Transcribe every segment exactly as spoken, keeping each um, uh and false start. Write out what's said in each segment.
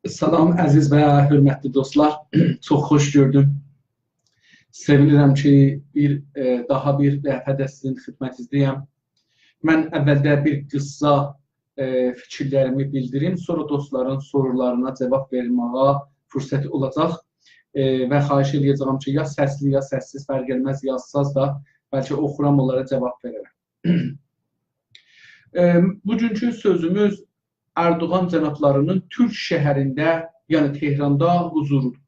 سلام، عزیز و حؤرمتلی دوستلار. چوخ خوش گؤردوم. سئوینیرم کی، بیر، ائ، داها بیر دفعه ده سیزین خدمتینیزده‌یم. من اولده بیر قیسا، ائ، فیکیرلریمی بیلدیریم، سونرا دوستلارین سورولارینا جاواب وئرمه‌یه فرصت اولاجاق. ائ، و خواهش ائله‌یه‌جه‌یم کی، یا سسلی، یا سس‌سیز، فرق ائله‌مز، یازساز دا، بلکه اوخورام، اونلارا جاواب وئررم. ائ، بوگونکو سؤزوموز اردوغان جنابلاری‌نین تورک شهرینده، یعنی تهراندا حضورودور.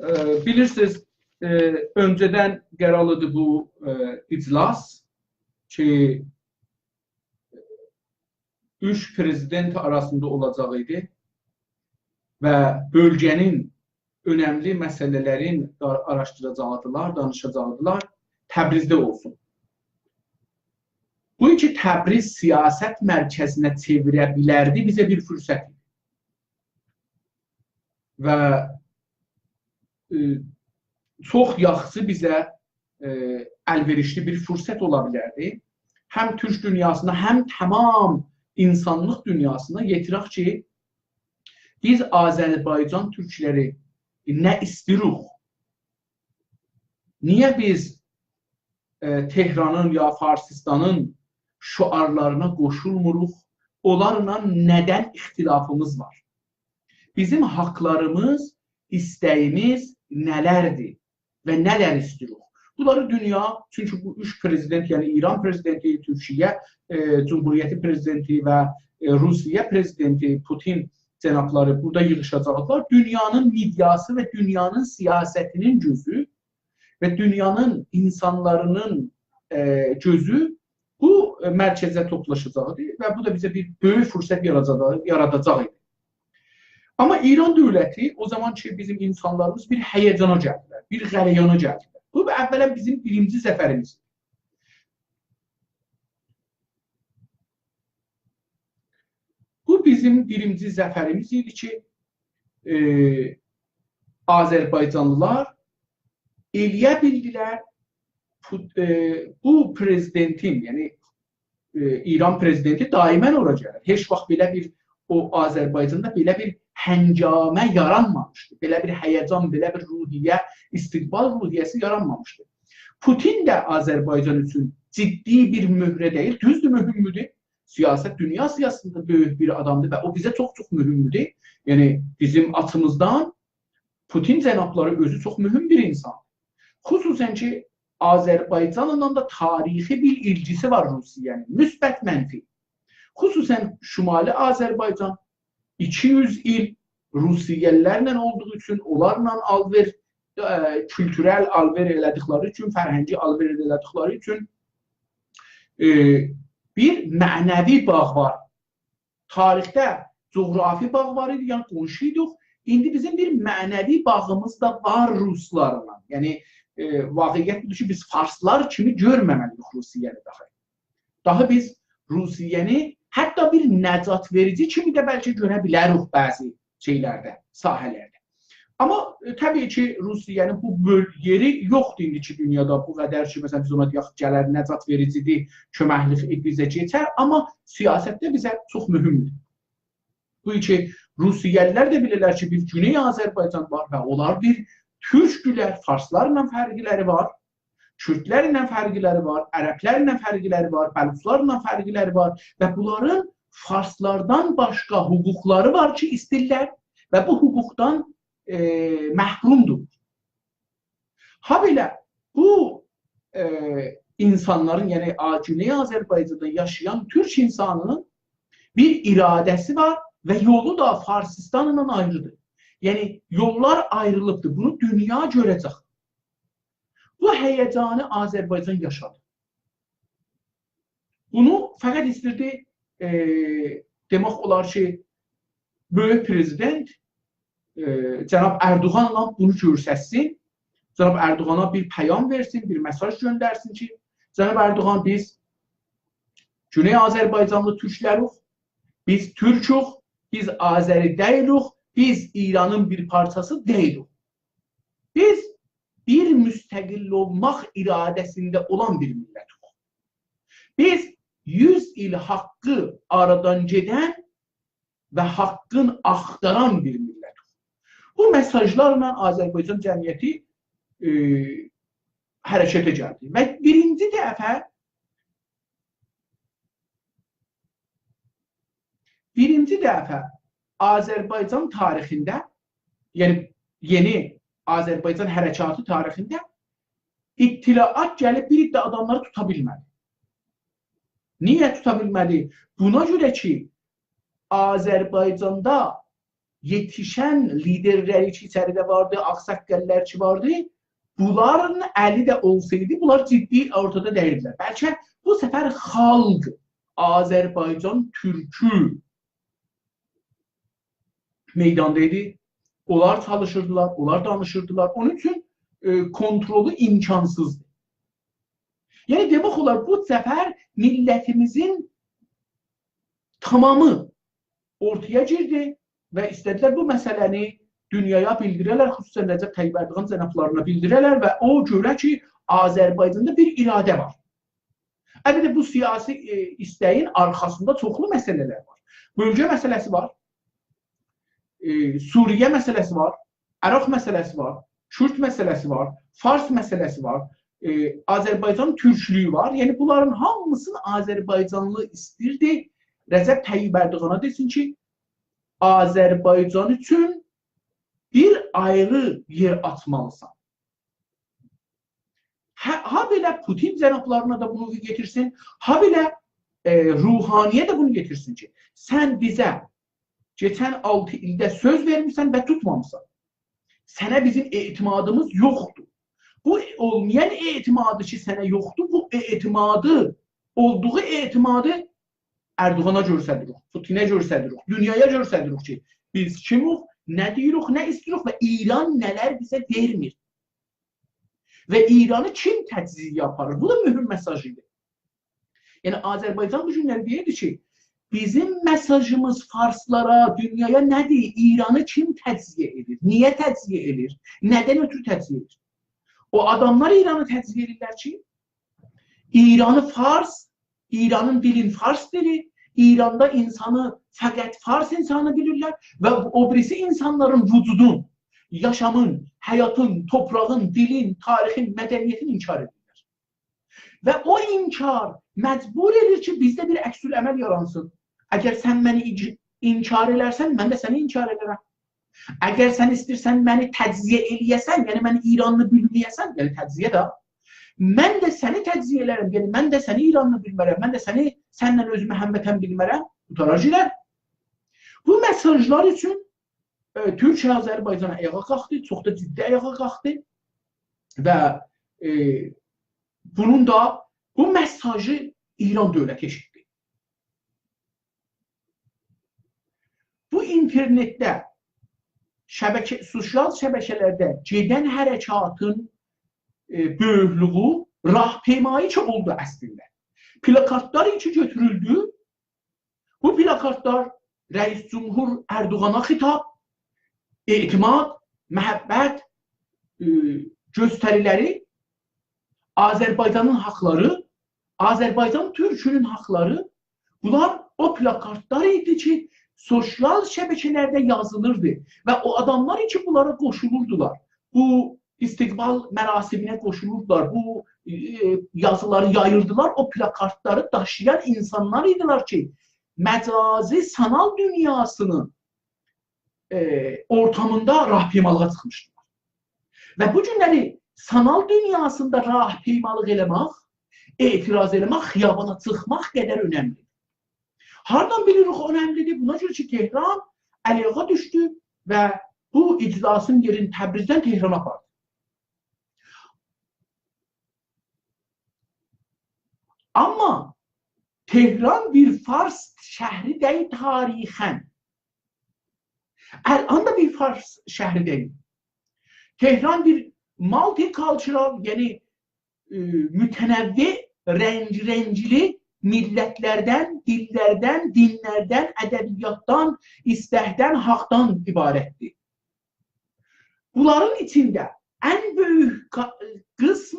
ائ، بیلیرسینیز، ائ، اؤنجه‌دن قرالی‌دیر بو، ائ، اجلاس کی، اوچ پرزیدنت آراسیندا اولاجاق ایدی و بؤلگه‌نین اؤنملی مسئله‌لرین دا-، آراشدیراجاقدیلار، دانیشاجاقدیلار، تبریزده اولسون. بو کی تبریز سیاست مرکزینه چئویره بیلردی، بیزه بیر فرصت ایدی. و، ائ، چوخ یاخشی بیزه، ائ، ال‌وئریشلی بیر فرصت اولا بیلردی. هم تورک دونیاسینا، هم تمام اینسانلیق دونیاسینا یئتیرک کی، بیز آذربایجان تورکلری نه ایستیروق؟ نییه بیز، ائ، تهرانین یا فارسیستانین شعارلارینا قوشولموروق؟ اونلارلا ندن اختلافیمیز وار؟ بیزیم حاقلاریمیز، ایسته‌ییمیز نه‌لردیر و نه‌لر ایستیروق؟ بونلاری دونیا، چونکی بو اوچ پرزیدنت، یعنی ایران پرزیدنتی، تورکیه، ائ، جمهوریتی پرزیدنتی و، ائ، روسیه پرزیدنتی پوتین جنابلاری بورادا ییغیشاجاقلار. دونیانین مئدیاسی و دونیانین سیاستینین گؤزو و دونیانین اینسانلاری‌نین، ائ، گؤزو بو، ائ، مرکزه توپلاشاجاقدیر و بو دا بیزه بیر بؤیوک فرصت یاراداجاق، یاراداجاق ایدی. آمما ایران دؤولتی او زامان کی، بیزیم اینسانلاریمیز بیر هیجانا گلدیلر، بیر غلیانا گلدیلر. بو اولاً بیزیم بیرینجی ظفریمیز. بو بیزیم بیرینجی ظفریمیز ایدی کی، ائ، آذربایجانلیلار ائله‌یه بیلدیلر، پو-، ائ، بو پرزیدنتین، یعنی، ائ، ایران پرزیدنتی دائماً اورا گلیر. هئچ واخت بئله بیر او آذربایجاندا بئله بیر هنگامه یارانمامیشدی. بئله بیر هیجان، بئله بیر روحیه، استقبال روحیه‌سی یارانمامیشدی. پوتین ده آذربایجان اوچون جدی بیر مهره دئییل. دوزدور، مهمدور. سیاست، دونیا سیاستینده بؤیوک بیر آدامدیر و او بیزه چوخ-چوخ مهمدور. یعنی، بیزیم آچیمیزدان پوتین جنابلاری اؤزو چوخ مهم بیر اینسان. خصوصاً کی، آذربایجانلا دا تاریخی بیر ایلگیسی وار روسیه‌نین، مثبت، منفی. خصوصاً شمالی آذربایجان ایکی یوز ایل روسیه‌لی‌لرله اولدوغو اوچون، اونلارلا آلوئر، ائ، کولتورل آلوئر ائله‌دیکلری اوچون، فرهنگی آلوئر ائله‌دیکلری اوچون، ائ، بیر معنوی باغ وار. تاریخده جغرافی باغ وار ایدی، یعنی قونشو ایدیک. ایندی بیزیم بیر معنوی باغیمیز دا وار روسلارلا. یعنی، ائ، واقعیت بودور کی، بیز فارسلار کیمی گؤرمه‌مه‌لی‌ییک روسیه‌نی داها. داها بیز روسیه‌نی حتی بیر نجات وئریجی کیمی ده بلکه گؤره بیلریک بعضی شئیلرده، ساحه‌لرده. آمما، ائ، طبیعی کی، روسیه‌نین بو بؤل-، یئری یوخدور ایندی کی، دونیادا بو قدر کی، مثلاً، بیز اونا دئیک، گلر نجات وئریجیدیر، کؤمکلیک بیزه کئچر، آمما سیاستده بیزه چوخ مهمدور. بو کی، روسیه‌لی‌لر ده بیلیرلر کی، بیر گونئی آذربایجان وار و اونلار بیر تورکدولر، فارسلارلا فرقلری وار، کوردلرله فرقلری وار، عربلرله فرقلری وار، بلوچلارلا فرقلری وار و بونلارین فارسلاردان باشقا حقوقلاری وار کی، ایستیرلر و بو حقوقدان، ائ، محرومدور. هابئله بو، ائ، اینسانلارین، یعنی آ-، گونئی آذربایجاندا یاشایان تورک اینسانینین بیر اراده‌سی وار و یولو دا فارسیستانلا آیریدیر. یعنی یوللار آیریلیبدیر. بونو دونیا گؤره‌جک. بو هیجانی آذربایجان یاشادی. بونو فقط ایستیردی، ائ، دئمک اولار کی، بؤیوک پرزیدنت، ائ، جناب اردوغانلا بونو گؤرستسین. جناب اردوغانا بیر پیام وئرسین، بیر مئساژ گؤندرسین کی، جناب اردوغان، بیز گونئی آذربایجانلی تورکلریک، بیز تورکوک، بیز آذری دئییلیک، بیز ایرانین بیر پارچاسی دئییلیک. بیز بیر مستقل اولماق اراده‌سینده اولان بیر میللتیک. بیز یوز ایل حاققی آرادان گئدن و حاققین آختاران بیر میللت. بو مئساژلارلا آذربایجان جمعیتی، ائ، حرکته گلدی. و بیرینجی دفعه، بیرینجی دفعه آذربایجان تاریخینده، یعنی یئنی آذربایجان حرکاتی تاریخینده اطلاعات گلیب بیر عده آداملاری توتا بیلمه‌دی. نییه توتا بیلمه‌دی؟ بونا گؤره کی، آذربایجاندا یئتیشن لیدرلری کی، ایچریده واردی، آغ‌ساققاللار کی واردی، بونلارین الی ده اولسایدی، بونلار جدی اورتادا دئییلدیلر. بلکه بو سفر خالق، آذربایجان تورکو میداندا ایدی. اونلار چالیشیردیلار، اونلار دانیشیردیلار. اونون اوچون، ائ، کونترولو امکانسیزدیر. یعنی، دئمک اولار، بو سفر میللتیمیزین تمامی اورتایا گیردی و ایسته‌دیلر بو مسئله‌نی دونیایا بیلدیره‌لر، خصوصاً رجب طیب اردوغان جنابلارینا بیلدیره‌لر و او گؤره کی، آذربایجاندا بیر اراده وار. البته، بو سیاسی، ائ، ایسته‌یین آرخاسیندا چوخلو مسئله‌لر وار. بؤلگه مسئله‌سی وار، ائ، سوریه مسئله‌سی وار، عراق مسئله‌سی وار، کورد مسئله‌سی وار، فارس مسئله‌سی وار، ائ، آذربایجان تورکلویو وار. یعنی، بونلارین هامیسینی آذربایجانلی ایستیردی رجب طیب اردوغانا دئسین کی، آذربایجان اوچون بیر آیری یئر آچمالیسان. هه، هابئله پوتین جنابلارینا دا بونو یئتیرسین، هابئله، ائ، روحانی‌یه ده بونو یئتیرسین کی، سن بیزه کئچن آلتی ایلده سؤز وئرمیسن و توتمامیسان. سنه بیزیم اعتمادیمیز یوخدور. بو اولمایان اعتمادی کی، سنه یوخدور، بو اعتمادی، اولدوغو اعتمادی اردوغانا گؤستریریک، پوتینه گؤستریریک، دونیایا گؤستریریک کی، بیز کیمیک، نه دئییریک، نه ایسته‌ییریک و ایران نه‌لر بیزه وئرمیر. و ایرانی کیم تجزیه‌یه آپاریر؟ بو دا مهم مئساژ ایدی. یعنی، آذربایجان بو گونلری دئییردی کی، بیزیم مئساژیمیز فارسلارا، دونیایا نه‌دیر؟ ایرانی کیم تجزیه ائدیر؟ نییه تجزیه ائدیر؟ ندن اؤترو تجزیه ائدیر؟ او آداملار ایرانی تجزیه ائدیرلر کی، ایرانی فارس، ایرانین دیلین فارس دیلی، ایراندا اینسانی فقط فارس اینسانی بیلیرلر و او بیریسی اینسانلارین وجودون، یاشامین، حیاتین، توپراغین، دیلین، تاریخین، مدنیتین انکار ائدیرلر. و او انکار مجبور ائدیر کی، بیزده بیر عکس‌العمل یارانسین. اگر سن منی انک-، انکار ائلرسن، من ده سنی انکار ائدرم. اگر سن ایسته‌ییرسن منی تجزیه ائله‌یه‌سن، یعنی منی ایرانلی بیلمه‌یه‌سن، یعنی تجزیه ده، من ده سنی تجزیه ائلرم، یعنی من ده سنی ایرانلی بیلمه‌رم، من ده سنی، سنن اؤزومو هموطن بیلمه‌رم، قوتارار گئدر. بو مئساژلار اوچون، ائ، تورکیه آذربایجان آیاغا قالخدی، چوخ دا جدی آیاغا قالخدی و، ائ، بونون دا، بو مئساژی ایران دؤولتی ائشیتدی. بو اینترنتده، شبکه، سوسیال شبکه‌لرده گئدن حرکاتین، ائ، بؤیوکلویو راهپیمایی کی اولدو اصلینده. پلاکارتلار کی گؤتورولدو، بو پلاکارتلار رئیس جمهور اردوغانا خطاب، اعتماد، محبت، ائ، گؤستریلری، آذربایجانین حاقلاری، آذربایجان تورکونون حاقلاری، بونلار او پلاکارتلار ایدی کی، سوسیال شبکه‌لرده یازیلیردی و او آداملار کی، بونلارا قوشولوردولار، بو استقبال مراسمینه قوشولوردولار، بو، ائ، یازیلاری یاییردیلار، او پلاکارتلاری داشییان اینسانلار ایدیلر کی، مجازی سانال دونیاسینین، ائ، اورتامیندا راهپیمالیغا چیخمیشدیلار. و بو گونلری سانال دونیاسیندا راهپیمالیق ائله‌مک، اعتراض ائله‌مک، خیابانا چیخماق قدر اؤنملیدیر. هاردان بیلیریک اؤنملیدیر؟ بونا گؤره کی، تهران آیاغا دوشدو و بو اجلاسین یئرینی تبریزدن تهرانا آپاردی. آمما تهران بیر فارس شهری دئییل تاریخاً. الان دا بیر فارس شهری دئییل. تهران بیر multicultural، یعنی، ائ، متنوع، رنگ‌رنگلی میللتلردن، دیللردن، دینلردن، ادبیاتدان، ایستکدن، حاقدان عبارتدیر. بونلارین ایچینده ان بؤیوک قا-، قیسم،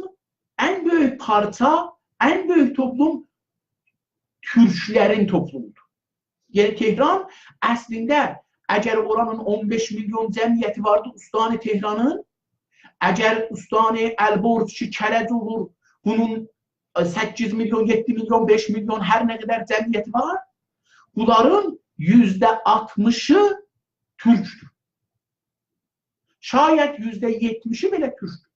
ان بؤیوک پارچا، ان بؤیوک توپلوم تورکلرین توپلومودور. یعنی تهران اصلینده، اگر اورانین اون بئش میلیون جمعیتی واردی، استان تهرانین، اگر استان البرز کی کرج اولور، بونون، ائ، سککیز میلیون، یئددی میلیون، بئش میلیون، هر نه قدر جمعیتی وار، بونلارین یوزده آلتمیشی تورکدور. شاید یوزده یئتمیشی بئله تورکدور.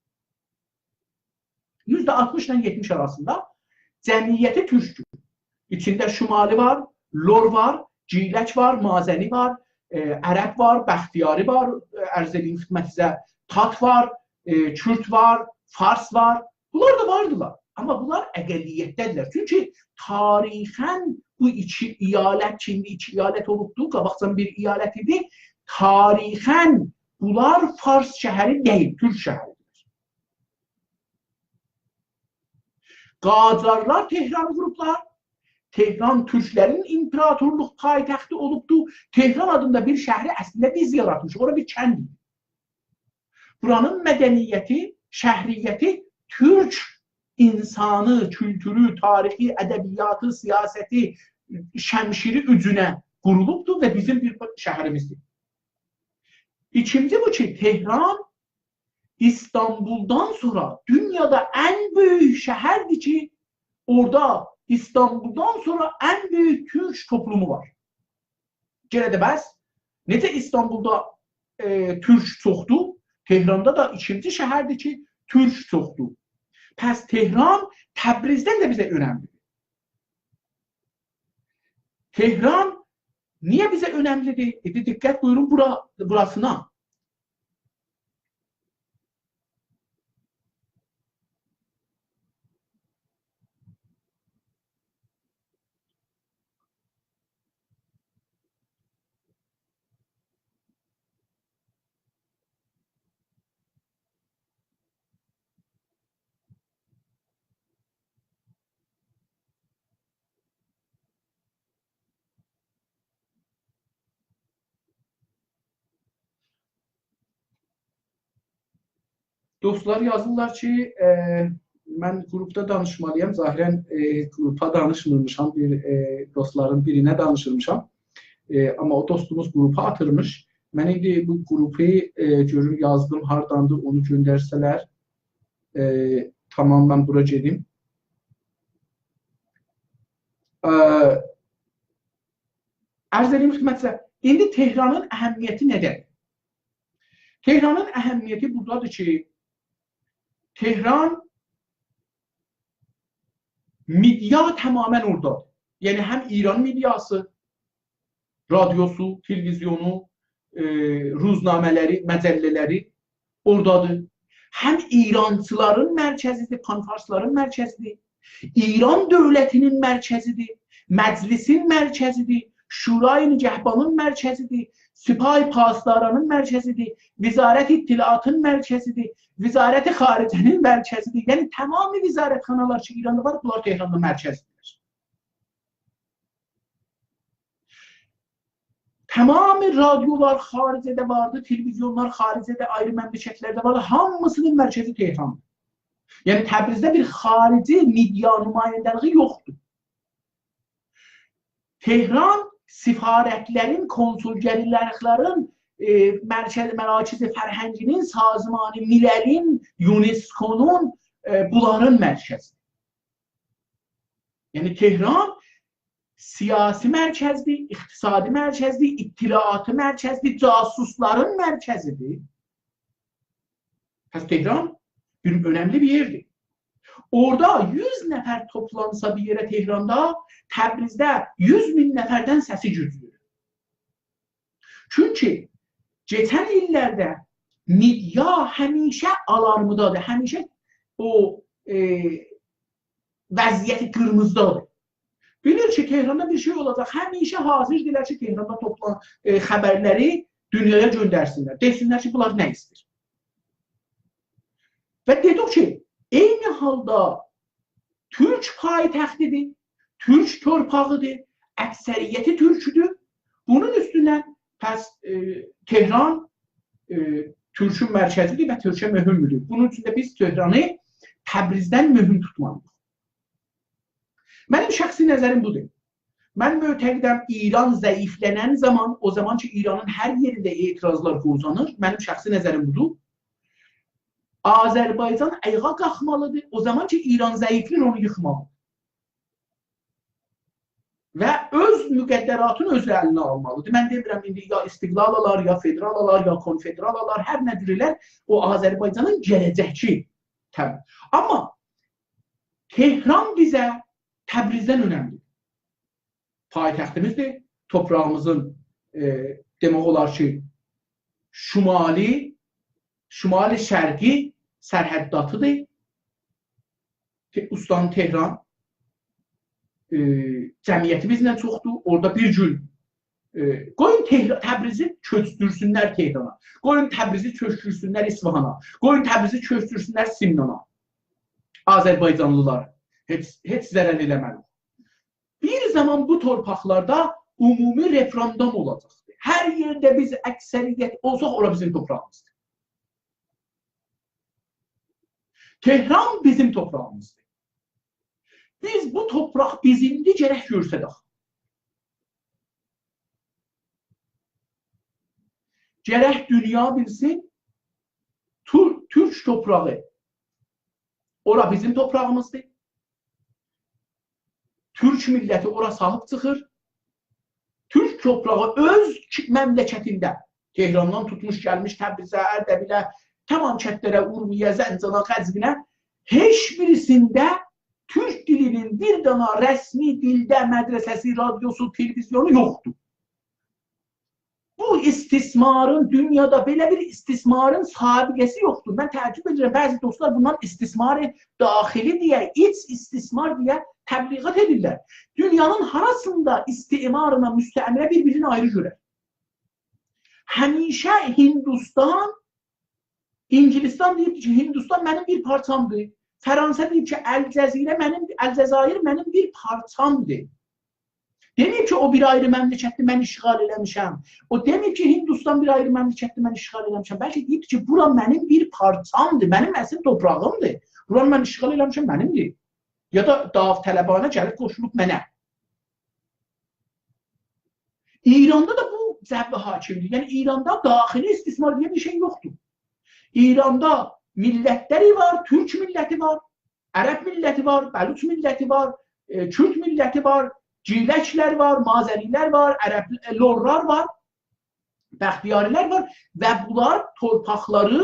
یوزده آلتمیش ایله یئتمیش آراسیندا جمعیتی تورکدور. ایچینده شمالی وار، لر وار، گیلک وار، مازنی وار، ائ، عرب وار، بختیاری وار، ائ، عرض ائدییم خدمتینیزه، تات وار، ائ، کورد وار، فارس وار. بونلار دا واردیلار. آمما بونلار اقلیتده‌دیرلر. چونکی تاریخاً بو ایکی ایالت کی ایندی ایکی ایالت اولوبدور، قاباقجان بیر ایالت ایدی، تاریخاً بونلار فارس شهری دئییل، تورک شهریدیر. قاجارلار تهرانی قوروبلار. تهران تورکلرین ایمپراتورلوق پایتختی اولوبدو. تهران آدیندا بیر شهری اصلینده بیز یاراتمیشیق. اورا بیر کند ایدی. بورانین مدنیتی، شهریتی تورک اینسانی، کولتورو، تاریخی، ادبیاتی، سیاستی، شمشیری اوجونه قورولوبدور و بیزیم بیر شهریمیزدیر. ایکینجی بو کی، تهران ایستانبولدان سونرا دونیادا ان بؤیوک شهردیر کی، اورادا ایستانبولدان سونرا ان بؤیوک تورک توپلومو وار. یئنه ده بس، نئجه ایستانبولدا، ائ، تورک چوخدور، تهراندا دا ایکینجی شهردیر کی، تورک چوخدور. پس تهران تبریزدن ده بیزه اؤنملیدیر. تهران نییه بیزه اؤنملیدیر؟ ایندی دقت بویورون بورا، بوراسینا. دوستلار یازیرلار کی، ائ، من گروپدا دانیشمالییام. ظاهراً، ائ، گروپا دانیشمیرمیشام، بیر، ائ، دوستلارین بیرینه دانیشیرمیشام. ائ، آمما او دوستوموز گروپا آتیرمیش. من ایندی بو گروپو، ائ، گؤروم یازدیم، هارداندیر، اونو گؤندرسه‌لر. ائ، تامام، من بورا گئدیم. ائ، عرض ائدیم خدمتینیزه، ایندی تهرانین اهمیتی نه‌دیر؟ تهرانین اهمیتی بورادادیر کی، تهران مدیا تماماً اورادادیر. یعنی هم ایران مدیاسی، رادیوسو، تلویزیونو، ائ، روزنامه‌لری، مجله‌لری اورادادیر. هم ایرانچیلارین مرکزیدیر، پان‌فارسلارین مرکزیدیر. ایران دؤولتینین مرکزیدیر، مجلسین مرکزیدیر، شورای نگهبانین مرکزیدیر، سپاه پاسدارانین مرکزیدیر، وزارت اطلاعاتین مرکزیدیر، وزارت خارجه‌نین مرکزیدیر. یعنی تمام وزارتخانالار کی ایراندا وار، بونلار تهراندا مرکزدیرلر. تمام رادیولار خارجه‌ده واردی، تلویزیونلار خارجه‌ده، آیری مملکتلرده واردی. هامیسینین مرکزی تهران. یعنی تبریزده بیر خارجی مدیا نماینده‌لیگی یوخدور. تهران سفارتلرین، کنسولگری‌لرین، ائ، مرکز، مراکز فرهنگی‌نین، سازمان مللین، یونسکونون، ائ، بونلارین مرکزی. یعنی تهران سیاسی مرکزدیر، اقتصادی مرکزدیر، اطلاعاتی مرکزدیر، جاسوسلارین مرکزیدیر. پس تهران بیر اؤنملی بیر یئردیر. اورادا یوز نفر توپلانسا بیر یئره تهراندا، تبریزده یوز مین نفردن سسی گوجلودور. چونکی کئچن ایللرده مدیا همیشه آلارمیدادیر، همیشه او، ائ، وضعیتی قیرمیزیدادیر. بیلیر کی تهراندا بیر شئی اولاجاق، همیشه حاضردیرلر کی تهراندا توپلان، ائ، خبرلری دونیایا گؤندرسینلر، دئسینلر کی بونلار نه ایسته‌ییر. و دئدیک کی عینی حالدا تورک پایتختیدیر، تورک تورپاغیدیر، اکثریتی تورکودور. بونون اوستوندن پس، ائ، تهران، ائ، تورکون مرکزیدیر و تورکه مهمدور. بونون اوچون ده بیز تهرانی تبریزدن مهم توتمالی‌ییق. منیم شخصی نظریم بودور. من معتقدم، ایران ضعیفلنن زامان، او زامان کی، ایرانین هر یئرینده اعتراضلار قووزانیر، منیم شخصی نظریم بودور، آذربایجان آیاغا قالخمالیدیر. او زامان کی، ایران ضعیفلیر، اونو ییخمالیدیر. و اؤز مقدراتینی اؤز الینه آلمالیدیر. من دئمیرم، ایندی یا استقلال آلار، یا فدرال آلار، یا کنفدرال آلار، هر نه جور ائلر، او آذربایجانین گله‌جه‌یی. طبیعی. آمما تهران بیزه تبریزدن اؤنملیدیر. پایتختیمیزدیر، توپراغیمیزین، ائ، دئمک اولار کی، شمالی، شمال شرقی سرحداتیدیر. ته-، استان تهران، ائ، جمعیتی بیزدن چوخدور. اورادا بیر گون، ائ، قویون تهرا-، تبریزی کؤچورسونلر تهرانا. قویون تبریزی کؤچورسونلر اصفهانا. قویون تبریزی کؤچورسونلر سمنانا. آذربایجانلیلار هئچ، هئچ ضرر ائله‌مز. بیر زامان بو تورپاقلاردا عمومی رفراندوم اولاجاقدیر. هر یئرده بیز اکثریت اولساق، اورا بیزیم توپراغیمیزدیر. تهران بیزیم توپراغیمیزدیر. بیز بو توپراق بیزیمدیر، گرک گؤرسدک. گرک دونیا بیلسین، تور-، تورک توپراغی، اورا بیزیم توپراغیمیزدیر. تورک میللتی اورا صاحیب چیخیر. تورک توپراغی اؤز کی-، مملکتینده، تهراندان توتموش گلمیش تبریزه، اردبیله، تمام کندلره، اورمیه، زنجانا، قزوینه، هئچ بیریسینده تورک دیلینین بیر دانا رسمی دیلده مدرسه‌سی، رادیوسو، تلویزیونو یوخدور. بو استثمارین، دونیادا بئله بیر استثمارین سابقه‌سی یوخدور. من تعجب ائدیرم، بعضی دوستلار بوندان استثمار داخلی دئیه، ایچ استثمار دئیه تبلیغات ائدیرلر. دونیانین هاراسیندا استعمارلا مستعمره بیر-بیرینی آیری گؤرر؟ همیشه هندوستان، انگلستان دئییب کی، هندوستان منیم بیر پارچامدیر. فرانسه دئییب کی، الجزیره منیم، الجزایر منیم بیر پارچامدیر. دئمه‌ییب کی، او بیر آیری مملکتدیر، من اشغال ائله‌میشم. او دئمه‌ییب کی، هندوستان بیر آیری مملکتدیر، من اشغال ائله‌میشم. بلکه دئییب کی، بورا منیم بیر پارچامدیر، منیم اصل توپراغیمدیر. بورانی من اشغال ائله‌میشم، منیمدیر. یا دا داوطلبانه گلیب قوشولوب منه. ایراندا دا بو جو حاکمدیر. یعنی، ایراندا داخلی استثمار دئیه بیر شئی یوخدور. ایراندا میللتلری وار، تورک میللتی وار، عرب میللتی وار، بلوچ میللتی وار، ائ، کورد میللتی وار، گیلکلر وار، مازنیلر وار، عرب، ائ، لورلار وار، بختیاریلر وار و بونلار تورپاقلاری،